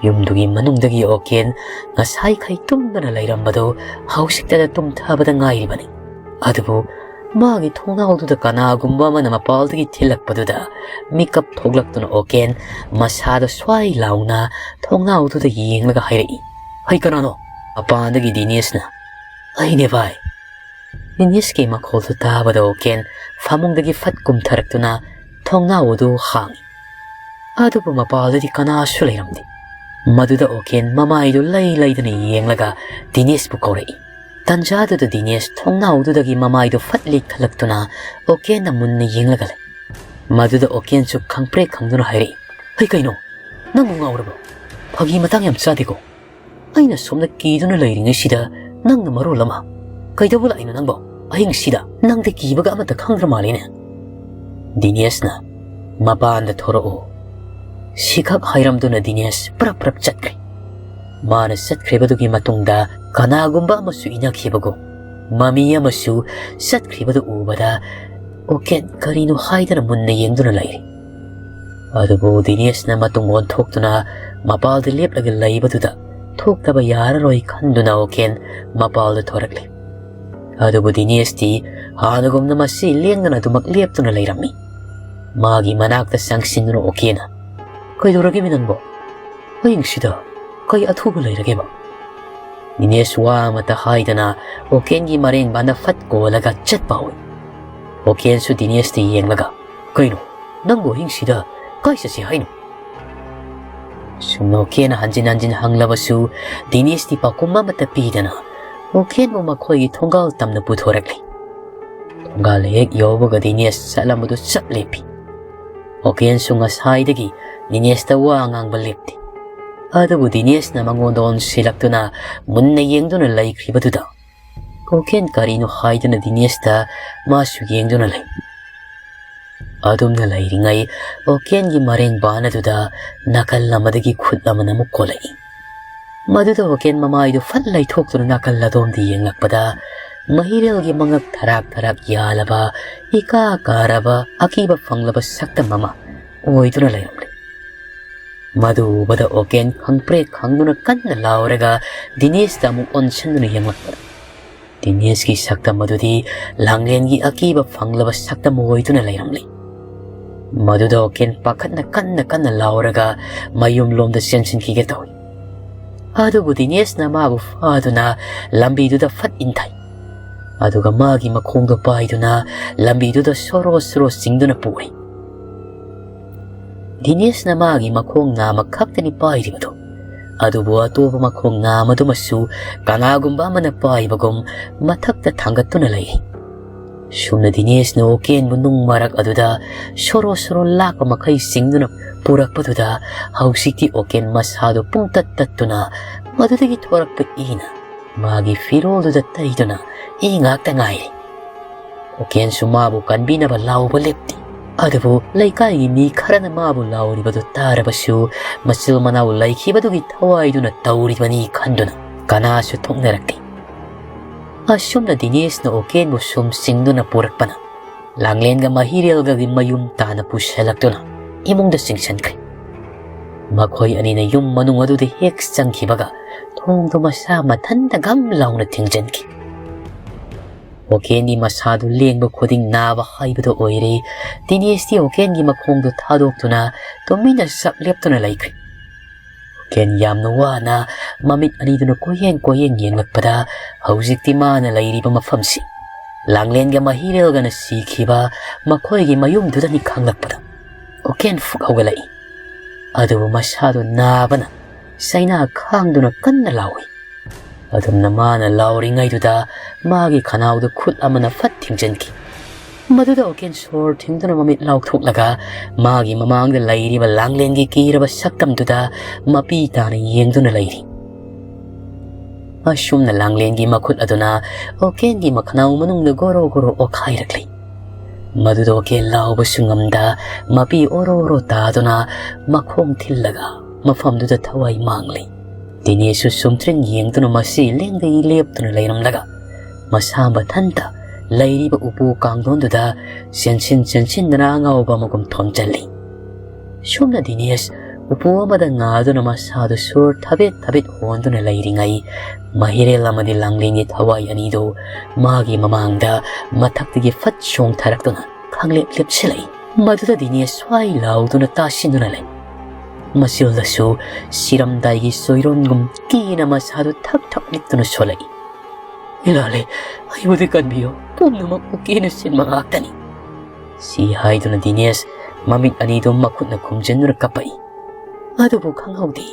ꯌꯨꯝꯗꯨꯒꯤ ꯃꯅꯨꯡꯗꯒꯤ ꯑꯣꯀꯦꯟ ꯉꯁꯥꯏꯈꯩ ꯇꯨꯝꯗꯅ ꯂꯩꯔꯝꯕꯗꯨ ꯍꯧꯖꯤꯛꯇꯗ ꯇꯨꯝꯊꯕꯗ ꯉꯥꯏꯔꯤꯕꯅꯤ꯫ ꯑꯗꯨꯕꯨ ꯃꯥꯒꯤ ꯊꯣꯡꯅꯥꯎꯗꯨꯗ ꯀꯅꯥꯒꯨꯝꯕ ꯑꯃꯅ ꯃꯄꯥꯜꯗꯒꯤ ꯊꯤꯜꯂꯛꯄꯗꯨꯗ ꯃꯤꯀꯞ ꯊꯣꯛꯂꯛꯇꯨꯅ ꯑꯣꯀꯦꯟ ꯃꯁꯥꯗ ꯁ꯭ꯋꯥꯏ ꯂꯥꯎꯅ ꯊꯣꯡꯅꯥꯎꯗꯨꯗ ꯌꯦꯡꯂꯒ ꯍꯥꯏꯔꯛꯏ, "ꯍꯩ, ꯀꯅꯥꯅꯣ?" ꯃꯄꯥꯟꯗꯒꯤ ꯗꯤꯅꯦꯁꯅ, "ꯑꯩꯅꯦ ꯚꯥꯏ꯫" ꯗꯤꯅꯦꯁꯀꯤ ꯃꯈꯣꯜꯗꯨ ꯇꯥꯕꯗ ꯑꯣꯀꯦꯟ ꯐꯃꯨꯡꯗꯒꯤ ꯐꯠ ꯀꯨꯝꯊꯔꯛꯇꯨꯅ ꯊꯣꯡꯅꯥꯎ ꯑꯗꯨ ꯍꯥꯡꯏ꯫ ꯑꯗꯨꯕꯨ ꯃꯄꯥꯜꯗꯗꯤ ꯀꯅꯥꯁꯨ ꯂꯩꯔꯝꯗꯦ꯫ ꯃꯗꯨꯗ ꯑꯣꯀꯦꯟ ꯃꯃꯥꯏꯗꯨ ꯂꯩ ꯂꯩꯗꯅ ꯌꯦꯡꯂꯒ ꯗꯤꯅꯦꯁꯄꯨ ꯀꯧꯔꯛꯏ꯫ ꯇꯟꯖꯥꯗꯨꯗ ꯗꯤꯅꯦꯁ ꯊꯣꯡꯅꯥꯎꯗꯨꯗꯒꯤ ꯃꯃꯥꯏꯗꯨ ꯐꯠ ꯂꯦꯛꯊꯠꯂꯛꯇꯨꯅ ꯑꯣꯀꯦꯟꯅ ꯃꯨꯟꯅ ꯌꯦꯡꯂꯒ ꯂꯩ꯫ ꯃꯗꯨꯗ ꯑꯣꯀꯦꯟꯁꯨ ꯈꯪꯄ꯭ꯔꯦꯛ ꯈꯪꯗꯨꯅ ꯍꯥꯏꯔꯛꯏ, "ꯍꯩ, ꯀꯩꯅꯣ? ꯅꯪꯕꯨ ꯉꯥꯎꯔꯕꯣ? ꯐꯥꯒꯤ ꯃꯇꯥꯡ ꯌꯥꯝ ꯆꯥꯗꯦꯀꯣ꯫ ꯑꯩꯅ ꯁꯣꯝꯗ ꯀꯤꯗꯨꯅ ꯂꯩꯔꯤꯉꯩꯁꯤꯗ ꯅꯪꯅ ꯃꯔꯣꯜ ꯑꯃ꯫ ꯀꯩꯗꯧꯕ ꯂꯥꯛꯏꯅꯣ ꯅꯪꯕꯣ ꯑꯍꯤꯡꯁꯤꯗ? ꯅꯪꯗꯤ ꯀꯤꯕꯒ ꯑꯃꯠꯇ ꯈꯪꯗ꯭ꯔ ꯃꯥꯜꯂꯦꯅꯦ꯫" ꯗꯤꯅꯦꯁꯅ, "ꯃꯄꯥꯟꯗ ꯊꯣꯔꯛꯑꯣ꯫" ꯁꯤꯈꯛ ꯍꯥꯏꯔꯝꯗꯨꯅ ꯗꯤꯅꯦꯁ ꯄ꯭ꯔꯞ ꯄ꯭ꯔꯞ ꯆꯠꯈ꯭ꯔꯦ꯫ ꯃꯥꯅ ꯆꯠꯈ꯭ꯔꯤꯕꯗꯨꯒꯤ ꯃꯇꯨꯡꯗ ꯀꯅꯥꯒꯨꯝꯕ ꯑꯃꯁꯨ ꯏꯅꯈꯤꯕꯒꯨꯝ ꯃꯃꯤ ꯑꯃꯁꯨ ꯆꯠꯈ꯭ꯔꯤꯕꯗꯨ ꯎꯕꯗ ꯑꯣꯀꯦꯟ ꯀꯔꯤꯅꯣ ꯍꯥꯏꯗꯅ ꯃꯨꯟꯅ ꯌꯦꯡꯗꯨꯅ ꯂꯩꯔꯤ꯫ ꯑꯗꯨꯕꯨ ꯗꯤꯅꯦꯁꯅ ꯃꯇꯨꯡ ꯑꯣꯟꯊꯣꯛꯇꯨꯅ ꯃꯄꯥꯜꯗ ꯂꯦꯞꯂꯒ ꯂꯩꯕꯗꯨꯗ ꯊꯣꯛꯇꯕ ꯌꯥꯔꯔꯣꯏ ꯈꯟꯗꯨꯅ ꯑꯣꯀꯦꯟ ꯃꯄꯥꯜꯗ ꯊꯣꯔꯛꯂꯤ꯫ ꯑꯗꯨꯕꯨ ꯗꯤꯅꯦꯁꯇꯤ ꯍꯥꯟꯅꯒꯨꯝꯅ ꯃꯁꯤ ꯂꯦꯡꯗꯅ ꯑꯗꯨꯃꯛ ꯂꯦꯞꯇꯨꯅ ꯂꯩꯔꯝꯃꯤ꯫ ꯃꯥꯒꯤ ꯃꯅꯥꯛꯇ ꯆꯪꯁꯤꯟꯗꯨꯅ ꯑꯣꯀꯦꯟꯅ, "ꯀꯩꯗꯧꯔꯒꯦꯃꯤ ꯅꯪꯕꯣ? ꯑꯍꯤꯡꯁꯤꯗ ꯀꯩ ꯑꯊꯨꯕ ꯂꯩꯔꯒꯦꯕ?" ꯗꯤꯅꯦꯁ ꯋꯥ ꯑꯃꯠꯇ ꯍꯥꯏꯗꯅ ꯑꯣꯀꯦꯟꯒꯤ ꯃꯔꯦꯡꯕꯥꯟꯗ ꯐꯠ ꯀꯣꯜꯂꯒ ꯆꯠꯄ ꯍꯧꯏ꯫ ꯑꯣꯀꯦꯟꯁꯨ ꯗꯤꯅꯦꯁꯇ ꯌꯦꯡꯂꯒ, "ꯀꯩꯅꯣ, ꯅꯪꯕꯨ ꯑꯍꯤꯡꯁꯤꯗ ꯀꯥꯏ ꯆꯠꯁꯤ ꯍꯥꯏꯅꯣ?" ꯁꯨꯝꯅ ꯑꯣꯀꯦꯟꯅ ꯍꯟꯖꯤꯟ ꯍꯟꯖꯤꯟ ꯍꯪꯂꯕꯁꯨ, ꯗꯤꯅꯦꯁꯇꯤ ꯄꯥꯎꯈꯨꯝ ꯑꯃꯠꯇ ꯄꯤꯗꯅ ꯑꯣꯀꯦꯟꯕꯨ ꯃꯈꯣꯏꯒꯤ ꯊꯣꯡꯒꯥꯜ ꯇꯝꯅ ꯄꯨꯊꯣꯔꯛꯂꯤ꯫ ꯊꯣꯡꯒꯥꯜ ꯍꯦꯛ ꯌꯧꯕꯒ ꯗꯤꯅꯦꯁ ꯆꯠꯂꯝꯕꯗꯨ ꯆꯞ ꯂꯦꯞꯄꯤ꯫ ꯑꯣꯀꯦꯟꯁꯨ ꯉꯁꯥꯏꯗꯒꯤ ꯗꯤꯅꯦꯁꯇ ꯋꯥ ꯉꯥꯡꯕ ꯂꯦꯞꯇꯦ꯫ ꯑꯗꯨꯕꯨ ꯗꯤꯅꯦꯁꯅ ꯃꯉꯣꯟꯗ ꯑꯣꯟꯁꯤꯜꯂꯛꯇꯨꯅ ꯃꯨꯟꯅ ꯌꯦꯡꯗꯨꯅ ꯂꯩꯈ꯭ꯔꯤꯕꯗꯨꯗ ꯑꯣꯀꯦꯟ ꯀꯔꯤꯅꯣ ꯍꯥꯏꯗꯨꯅ ꯗꯤꯅꯦꯁꯇ ꯃꯥꯁꯨ ꯌꯦꯡꯗꯨꯅ ꯂꯩ꯫ ꯑꯗꯨꯝꯅ ꯂꯩꯔꯤꯉꯩ ꯑꯣꯀꯦꯟꯒꯤ ꯃꯔꯦꯡꯕꯥꯟ ꯑꯗꯨꯗ ꯅꯥꯀꯜ ꯑꯃꯗꯒꯤ ꯈꯨꯠ ꯑꯃꯅ ꯑꯃꯨꯛ ꯀꯣꯜꯂꯛꯏ꯫ ꯃꯗꯨꯗ ꯑꯣꯀꯦꯟ ꯃꯃꯥꯏꯗꯨ ꯐꯠ ꯂꯩꯊꯣꯛꯇꯨꯅ ꯅꯥꯀꯜ ꯑꯗꯣꯝꯗ ꯌꯦꯡꯂꯛꯄꯗ ꯃꯍꯤꯔꯦꯜꯒꯤ ꯃꯉꯛ ꯊꯔꯥꯛ ꯊꯔꯥꯛ ꯌꯥꯜꯂꯕ ꯏꯀꯥ ꯀꯥꯔꯕ ꯑꯀꯤꯕ ꯐꯪꯂꯕ ꯁꯛꯇꯝ ꯑꯃ ꯑꯣꯏꯗꯨꯅ ꯂꯩꯔꯝꯂꯦ꯫ ꯃꯗꯨ ꯎꯕꯗ ꯑꯣꯀꯦꯟ ꯈꯪꯄ꯭ꯔꯦꯛ ꯈꯪꯗꯨꯅ ꯀꯟꯅ ꯂꯥꯎꯔꯒ ꯗꯤꯅꯦꯁꯇ ꯑꯃꯨꯛ ꯑꯣꯟꯁꯤꯟꯗꯨꯅ ꯌꯦꯡꯂꯛꯄꯗ ꯗꯤꯅꯦꯁꯀꯤ ꯁꯛꯇꯝ ꯑꯗꯨꯗꯤ ꯂꯥꯡꯂꯦꯟꯒꯤ ꯑꯀꯤꯕ ꯐꯪꯂꯕ ꯁꯛꯇꯝ ꯑꯣꯏꯗꯨꯅ ꯂꯩꯔꯝꯂꯤ꯫ ꯃꯗꯨꯗ ꯑꯣꯀꯦꯟ ꯄꯥꯈꯠꯅ ꯀꯟꯅ ꯀꯟꯅ ꯂꯥꯎꯔꯒ ꯃꯌꯨꯝꯂꯣꯝꯗ ꯆꯦꯟꯁꯤꯟꯈꯤꯒꯦ ꯇꯧꯏ꯫ ꯑꯗꯨꯕꯨ ꯗꯤꯅꯦꯁꯅ ꯃꯥꯕꯨ ꯐꯥꯗꯨꯅ ꯂꯝꯕꯤꯗꯨꯗ ꯐꯠ ꯏꯟꯊꯩ꯫ ꯑꯗꯨꯒ ꯃꯥꯒꯤ ꯃꯈꯣꯡꯗꯣ ꯄꯥꯏꯗꯨꯅ ꯂꯝꯕꯤꯗꯨꯗ ꯁꯣꯔꯣ ꯁꯣꯔꯣ ꯆꯤꯡꯗꯨꯅ ꯄꯨꯔꯦ꯫ ꯗꯤꯅꯦꯁꯅ ꯃꯥꯒꯤ ꯃꯈꯣꯡ ꯅꯥꯝꯃ ꯈꯛꯇꯅꯤ ꯄꯥꯏꯔꯤꯕꯗꯨ, ꯑꯗꯨꯕꯨ ꯑꯇꯣꯞꯄ ꯃꯈꯣꯡ ꯅꯥꯝꯃꯗꯨꯃꯁꯨ ꯀꯅꯥꯒꯨꯝꯕ ꯑꯃꯅ ꯄꯥꯏꯕꯒꯨꯝ ꯃꯊꯛꯇ ꯊꯥꯡꯒꯠꯇꯨꯅ ꯂꯩꯔꯤ꯫ ꯁꯨꯝꯅ ꯗꯤꯅꯦꯁꯅ ꯑꯣꯀꯦꯟꯕꯨ ꯅꯨꯡ ꯃꯔꯛ ꯑꯗꯨꯗ ꯁꯣꯔꯣ ꯁꯣꯔꯣ ꯂꯥꯛꯄ ꯃꯈꯩ ꯆꯤꯡꯗꯨꯅ ꯄꯨꯔꯛꯄꯗꯨꯗ ꯍꯧꯖꯤꯛꯇꯤ ꯑꯣꯀꯦꯟ ꯃꯁꯥꯗꯨ ꯄꯨꯡꯇꯠ ꯇꯠꯇꯨꯅ ꯃꯗꯨꯗꯒꯤ ꯊꯣꯔꯛꯄ ꯏꯅ ꯃꯥꯒꯤ ꯐꯤꯔꯣꯜꯗꯨꯗ ꯇꯩꯗꯨꯅ ꯏ ꯉꯥꯛꯇ ꯉꯥꯏꯔꯦ꯫ ꯑꯣꯀꯦꯟꯁꯨ ꯃꯥꯕꯨ ꯀꯟꯕꯤꯅꯕ ꯂꯥꯎꯕ ꯂꯦꯞꯇꯦ꯫ ꯑꯗꯨꯕꯨ ꯂꯩꯀꯥꯏꯒꯤ ꯃꯤ ꯈꯔꯅ ꯃꯥꯕꯨ ꯂꯥꯎꯔꯤꯕꯗꯨ ꯇꯥꯔꯕꯁꯨ ꯃꯆꯤꯜ ꯃꯅꯥꯎ ꯂꯩꯈꯤꯕꯗꯨꯒꯤ ꯊꯋꯥꯏꯗꯨꯅ ꯇꯧꯔꯤꯕꯅꯤ ꯈꯟꯗꯨꯅ ꯀꯅꯥꯁꯨ ꯊꯣꯛꯅꯔꯛꯇꯦ꯫ ꯑꯁꯨꯝꯅ ꯗꯤꯅꯦꯁꯅ ꯑꯣꯀꯦꯟꯕꯨ ꯁꯨꯝ ꯆꯤꯡꯗꯨꯅ ꯄꯨꯔꯛꯄꯅ ꯂꯥꯡꯂꯦꯟꯒ ꯃꯍꯤꯔꯦꯜꯒꯒꯤ ꯃꯌꯨꯝ ꯇꯥꯅ ꯄꯨꯁꯤꯜꯂꯛꯇꯨꯅ ꯏꯃꯨꯡꯗ ꯆꯤꯡꯁꯤꯟꯈ꯭ꯔꯦ꯫ ꯃꯈꯣꯏ ꯑꯅꯤꯅ ꯌꯨꯝ ꯃꯅꯨꯡ ꯑꯗꯨꯗ ꯍꯦꯛ ꯆꯪꯈꯤꯕꯒ ꯊꯣꯡꯗꯨ ꯃꯁꯥ ꯃꯊꯟꯇ ꯒꯝ ꯂꯥꯎꯅ ꯊꯤꯡꯖꯤꯟꯈꯤ꯫ ꯑꯣꯀꯦꯟꯒꯤ ꯃꯁꯥꯗꯨ ꯂꯦꯡꯕ ꯈꯨꯗꯤꯡ ꯅꯥꯕ ꯍꯥꯏꯕꯗꯨ ꯑꯣꯏꯔꯦ꯫ ꯗꯤꯅꯦꯁꯇꯤ ꯑꯣꯀꯦꯟꯒꯤ ꯃꯈꯣꯡꯗꯨ ꯊꯥꯗꯣꯛꯇꯨꯅ ꯇꯨꯃꯤꯟꯅ ꯆꯞ ꯂꯦꯞꯇꯨꯅ ꯂꯩꯈ꯭ꯔꯦ꯫ ꯑꯣꯀꯦꯟ ꯌꯥꯝꯅ ꯋꯥꯅ ꯃꯃꯤꯠ ꯑꯅꯤꯗꯨꯅ ꯀꯣꯏꯌꯦꯡ ꯀꯣꯏꯌꯦꯡ ꯌꯦꯡꯂꯛꯄꯗ ꯍꯧꯖꯤꯛꯇꯤ ꯃꯥꯅ ꯂꯩꯔꯤꯕ ꯃꯐꯝꯁꯤ ꯂꯥꯡꯂꯦꯟꯒ ꯃꯍꯤꯔꯦꯜꯒꯅ ꯁꯤꯈꯤꯕ ꯃꯈꯣꯏꯒꯤ ꯃꯌꯨꯝꯗꯨꯗꯅꯤ ꯈꯪꯂꯛꯄꯗ ꯑꯣꯀꯦꯟ ꯐꯨꯛ ꯍꯧꯒꯠꯂꯛꯏ꯫ ꯑꯗꯨꯕꯨ ꯃꯁꯥꯗꯨ ꯅꯥꯕꯅ ꯆꯩꯅꯥ ꯈꯥꯡꯗꯨꯅ ꯀꯟꯅ ꯂꯥꯎꯏ꯫ ꯑꯗꯨꯝꯅ ꯃꯥꯅ ꯂꯥꯎꯔꯤꯉꯩꯗꯨꯗ ꯃꯥꯒꯤ ꯈꯅꯥꯎꯗ ꯈꯨꯠ ꯑꯃꯅ ꯐꯠ ꯊꯤꯡꯖꯤꯟꯈꯤ꯫ ꯃꯗꯨꯗ ꯑꯣꯀꯦꯟ ꯁꯣꯔ ꯊꯤꯡꯗꯨꯅ ꯃꯃꯤꯠ ꯂꯥꯎꯊꯣꯛꯂꯒ ꯃꯥꯒꯤ ꯃꯃꯥꯡꯗ ꯂꯩꯔꯤꯕ ꯂꯥꯡꯂꯦꯟꯒꯤ ꯀꯤꯔꯕ ꯁꯛꯇꯝꯗꯨꯗ ꯃꯄꯤ ꯇꯥꯅ ꯌꯦꯡꯗꯨꯅ ꯂꯩꯔꯤ꯫ ꯑꯁꯨꯝꯅ ꯂꯥꯡꯂꯦꯟꯒꯤ ꯃꯈꯨꯠ ꯑꯗꯨꯅ ꯑꯣꯀꯦꯟꯒꯤ ꯃꯈꯅꯥꯎ ꯃꯅꯨꯡꯗ ꯒꯣꯔꯣ ꯒꯣꯔꯣ ꯑꯣꯠꯈꯥꯏꯔꯛꯂꯤ꯫ ꯃꯗꯨꯗ ꯑꯣꯀꯦꯟ ꯂꯥꯎꯕꯁꯨ ꯉꯝꯗ ꯃꯄꯤ ꯑꯣꯔꯣ ꯑꯣꯔꯣ ꯇꯥꯗꯨꯅ ꯃꯈꯣꯡ ꯊꯤꯜꯂꯒ ꯃꯐꯝꯗꯨꯗ ꯊꯋꯥꯏ ꯃꯥꯡꯂꯤ꯫ ꯗꯤꯅꯦꯁꯁꯨ ꯁꯨꯝꯇ꯭ꯔꯤꯡ ꯌꯦꯡꯗꯨꯅ ꯃꯁꯤ ꯂꯦꯡꯗꯩ ꯂꯦꯞꯇꯨꯅ ꯂꯩꯔꯝꯂꯒ ꯃꯁꯥ ꯃꯊꯟꯇ ꯂꯩꯔꯤꯕ ꯎꯄꯨ ꯀꯥꯡꯊꯣꯟꯗꯨꯗ ꯆꯦꯟꯁꯤꯟ ꯆꯦꯟꯁꯤꯟꯗꯅ ꯑꯉꯥꯎꯕ ꯑꯃꯒꯨꯝ ꯊꯣꯝꯖꯤꯜꯂꯤ꯫ ꯁꯣꯝꯅ ꯗꯤꯅꯦꯁ ꯎꯄꯨ ꯑꯃꯗ ꯉꯥꯗꯨꯅ ꯃꯁꯥꯗꯨ ꯁꯣꯔ ꯊꯕꯦꯠ ꯊꯕꯦꯠ ꯍꯣꯟꯗꯨꯅ ꯂꯩꯔꯤꯉꯩ, ꯃꯍꯤꯔꯦꯜ ꯑꯃꯗꯤ ꯂꯥꯡꯂꯦꯟꯒꯤ ꯊꯋꯥꯏ ꯑꯅꯤꯗꯨ ꯃꯥꯒꯤ ꯃꯃꯥꯡꯗ ꯃꯊꯛꯇꯒꯤ ꯐꯠ ꯆꯣꯡꯊꯔꯛꯇꯨꯅ ꯈꯪꯂꯦꯞ ꯂꯦꯞꯁꯤꯜꯂꯛꯏ꯫ ꯃꯗꯨꯗ ꯗꯤꯅꯦꯁ ꯁ꯭ꯋꯥꯏ ꯂꯥꯎꯗꯨꯅ ꯇꯥꯁꯤꯟꯗꯨꯅ ꯂꯩ꯫ ꯃꯆꯤꯜꯗꯁꯨ ꯁꯤꯔꯝꯗꯥꯏꯒꯤ ꯆꯣꯏꯔꯣꯟꯒꯨꯝ ꯀꯤꯅ ꯃꯁꯥꯗꯨ ꯊꯛ ꯊꯛ ꯅꯤꯛꯇꯨꯅ ꯁꯣꯜꯂꯛꯏ꯫ "ꯏꯂꯥꯂꯦ, ꯑꯩꯕꯨꯗꯤ ꯀꯟꯕꯤꯌꯨ, ꯄꯨꯝꯅꯃꯛ ꯎꯀꯤꯅ ꯁꯤꯟꯕ ꯉꯥꯛꯇꯅꯤ"꯫ ꯁꯤ ꯍꯥꯏꯗꯨꯅ ꯗꯤꯅꯦꯁ ꯃꯃꯤꯠ ꯑꯅꯤꯗꯨ ꯃꯈꯨꯠꯅ ꯈꯨꯝꯖꯤꯟꯗꯨꯅ ꯀꯞꯄꯛꯏ꯫ ꯑꯗꯨꯕꯨ ꯈꯪꯍꯧꯗꯦ,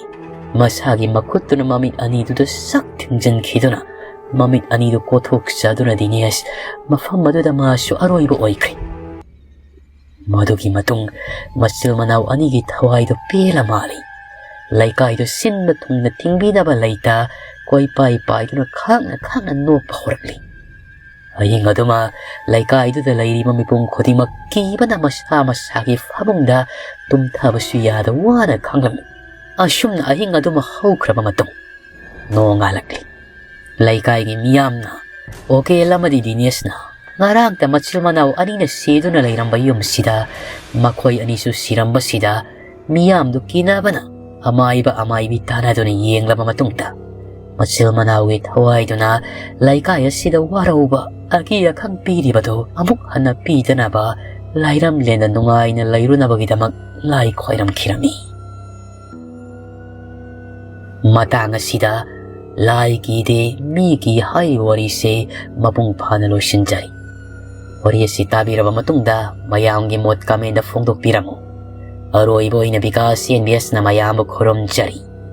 ꯃꯁꯥꯒꯤ ꯃꯈꯨꯠꯇꯨꯅ ꯃꯃꯤꯠ ꯑꯅꯤꯗꯨꯗ ꯁꯛ ꯊꯤꯡꯖꯤꯟꯈꯤꯗꯨꯅ ꯃꯃꯤꯠ ꯑꯅꯤꯗꯨ ꯀꯣꯊꯣꯛꯆꯗꯨꯅ ꯗꯤꯅꯦꯁ ꯃꯐꯝ ꯑꯗꯨꯗ ꯃꯥꯁꯨ ꯑꯔꯣꯏꯕ ꯑꯣꯏꯈ꯭ꯔꯦ꯫ ꯃꯗꯨꯒꯤ ꯃꯇꯨꯡ ꯃꯆꯤꯜ ꯃꯅꯥꯎ ꯑꯅꯤꯒꯤ ꯊꯋꯥꯏꯗꯨ ꯄꯦꯜꯂ ꯃꯥꯜꯂꯤ꯫ ꯂꯩꯀꯥꯏꯗꯨ ꯁꯤꯟꯕ ꯊꯨꯡꯅ ꯊꯤꯡꯕꯤꯅꯕ ꯂꯩꯇ ꯀꯣꯏꯄꯥꯏ ꯄꯥꯏꯗꯨꯅ ꯈꯥꯡꯅ ꯈꯥꯡꯅ ꯅꯣꯛꯄ ꯍꯧꯔꯛꯂꯤ꯫ ꯑꯍꯤꯡ ꯑꯗꯨꯃ ꯂꯩꯀꯥꯏꯗꯨꯗ ꯂꯩꯔꯤꯕ ꯃꯤꯄꯨꯝ ꯈꯨꯗꯤꯡꯃꯛ ꯀꯤꯕꯅ ꯃꯁꯥ ꯃꯁꯥꯒꯤ ꯐꯃꯨꯡꯗ ꯇꯨꯝꯊꯕꯁꯨ ꯌꯥꯗ ꯋꯥꯅ ꯈꯥꯡꯂꯝꯃꯤ꯫ ꯑꯁꯨꯝꯅ ꯑꯍꯤꯡ ꯑꯗꯨꯃ ꯍꯧꯈ꯭ꯔꯕ ꯃꯇꯨꯡ, ꯅꯣꯡꯉꯥꯜꯂꯛꯂꯤ꯫ ꯂꯩꯀꯥꯏꯒꯤ ꯃꯤꯌꯥꯝꯅ, ꯑꯣꯀꯦꯜ ꯑꯃꯗꯤ ꯗꯤꯅꯦꯁꯅ ꯉꯔꯥꯡꯇ ꯃꯆꯤꯜ ꯃꯅꯥꯎ ꯑꯅꯤꯅ ꯁꯤꯗꯨꯅ ꯂꯩꯔꯝꯕ ꯌꯨꯝꯁꯤꯗ ꯃꯈꯣꯏ ꯑꯅꯤꯁꯨ ꯁꯤꯔꯝꯕꯁꯤꯗ ꯃꯤꯌꯥꯝꯗꯨ ꯀꯤꯅꯕꯅ ꯑꯃꯥꯏꯕ ꯑꯃꯥꯏꯕꯤ ꯇꯥꯟꯅꯗꯨꯅ ꯌꯦꯡꯂꯕ ꯃꯇꯨꯡꯗ, ꯃꯆꯤꯜ ꯃꯅꯥꯎꯒꯤ ꯊꯋꯥꯏꯗꯨꯅ ꯂꯩꯀꯥꯏ ꯑꯁꯤꯗ ꯋꯥꯔꯧꯕ ꯑꯀꯤ ꯑꯈꯪ ꯄꯤꯔꯤꯕꯗꯨ ꯑꯃꯨꯛ ꯍꯟꯅ ꯄꯤꯗꯅꯕ ꯂꯥꯏꯔꯝꯂꯦꯟꯗ ꯅꯨꯡꯉꯥꯏꯅ ꯂꯩꯔꯨꯅꯕꯒꯤꯗꯃꯛ ꯂꯥꯏ ꯈꯣꯏꯔꯝꯈꯤꯔꯝꯃꯤ꯫ ꯃꯇꯥꯡ ꯑꯁꯤꯗ "ꯂꯥꯏ ꯀꯤꯗꯦ ꯃꯤ ꯀꯤ" ꯍꯥꯏꯔꯤꯕ ꯋꯥꯔꯤꯁꯦ ꯃꯄꯨꯡ ꯐꯥꯅ ꯂꯣꯏꯁꯤꯟꯖꯔꯤ꯫ ꯋꯥꯔꯤ ꯑꯁꯤ ꯇꯥꯕꯤꯔꯕ ꯃꯇꯨꯡꯗ ꯃꯌꯥꯝꯒꯤ ꯃꯣꯠ comment ꯐꯣꯡꯗꯣꯛꯄꯤꯔꯝꯃꯨ꯫ ꯑꯔꯣꯏꯕ ꯑꯣꯏꯅ ꯕꯤꯀꯥꯁ ꯑꯦꯟ ꯕꯤ ꯑꯦꯁꯅ ꯃꯌꯥꯝꯕꯨ ꯈꯨꯔꯨꯝꯖꯔꯤ꯫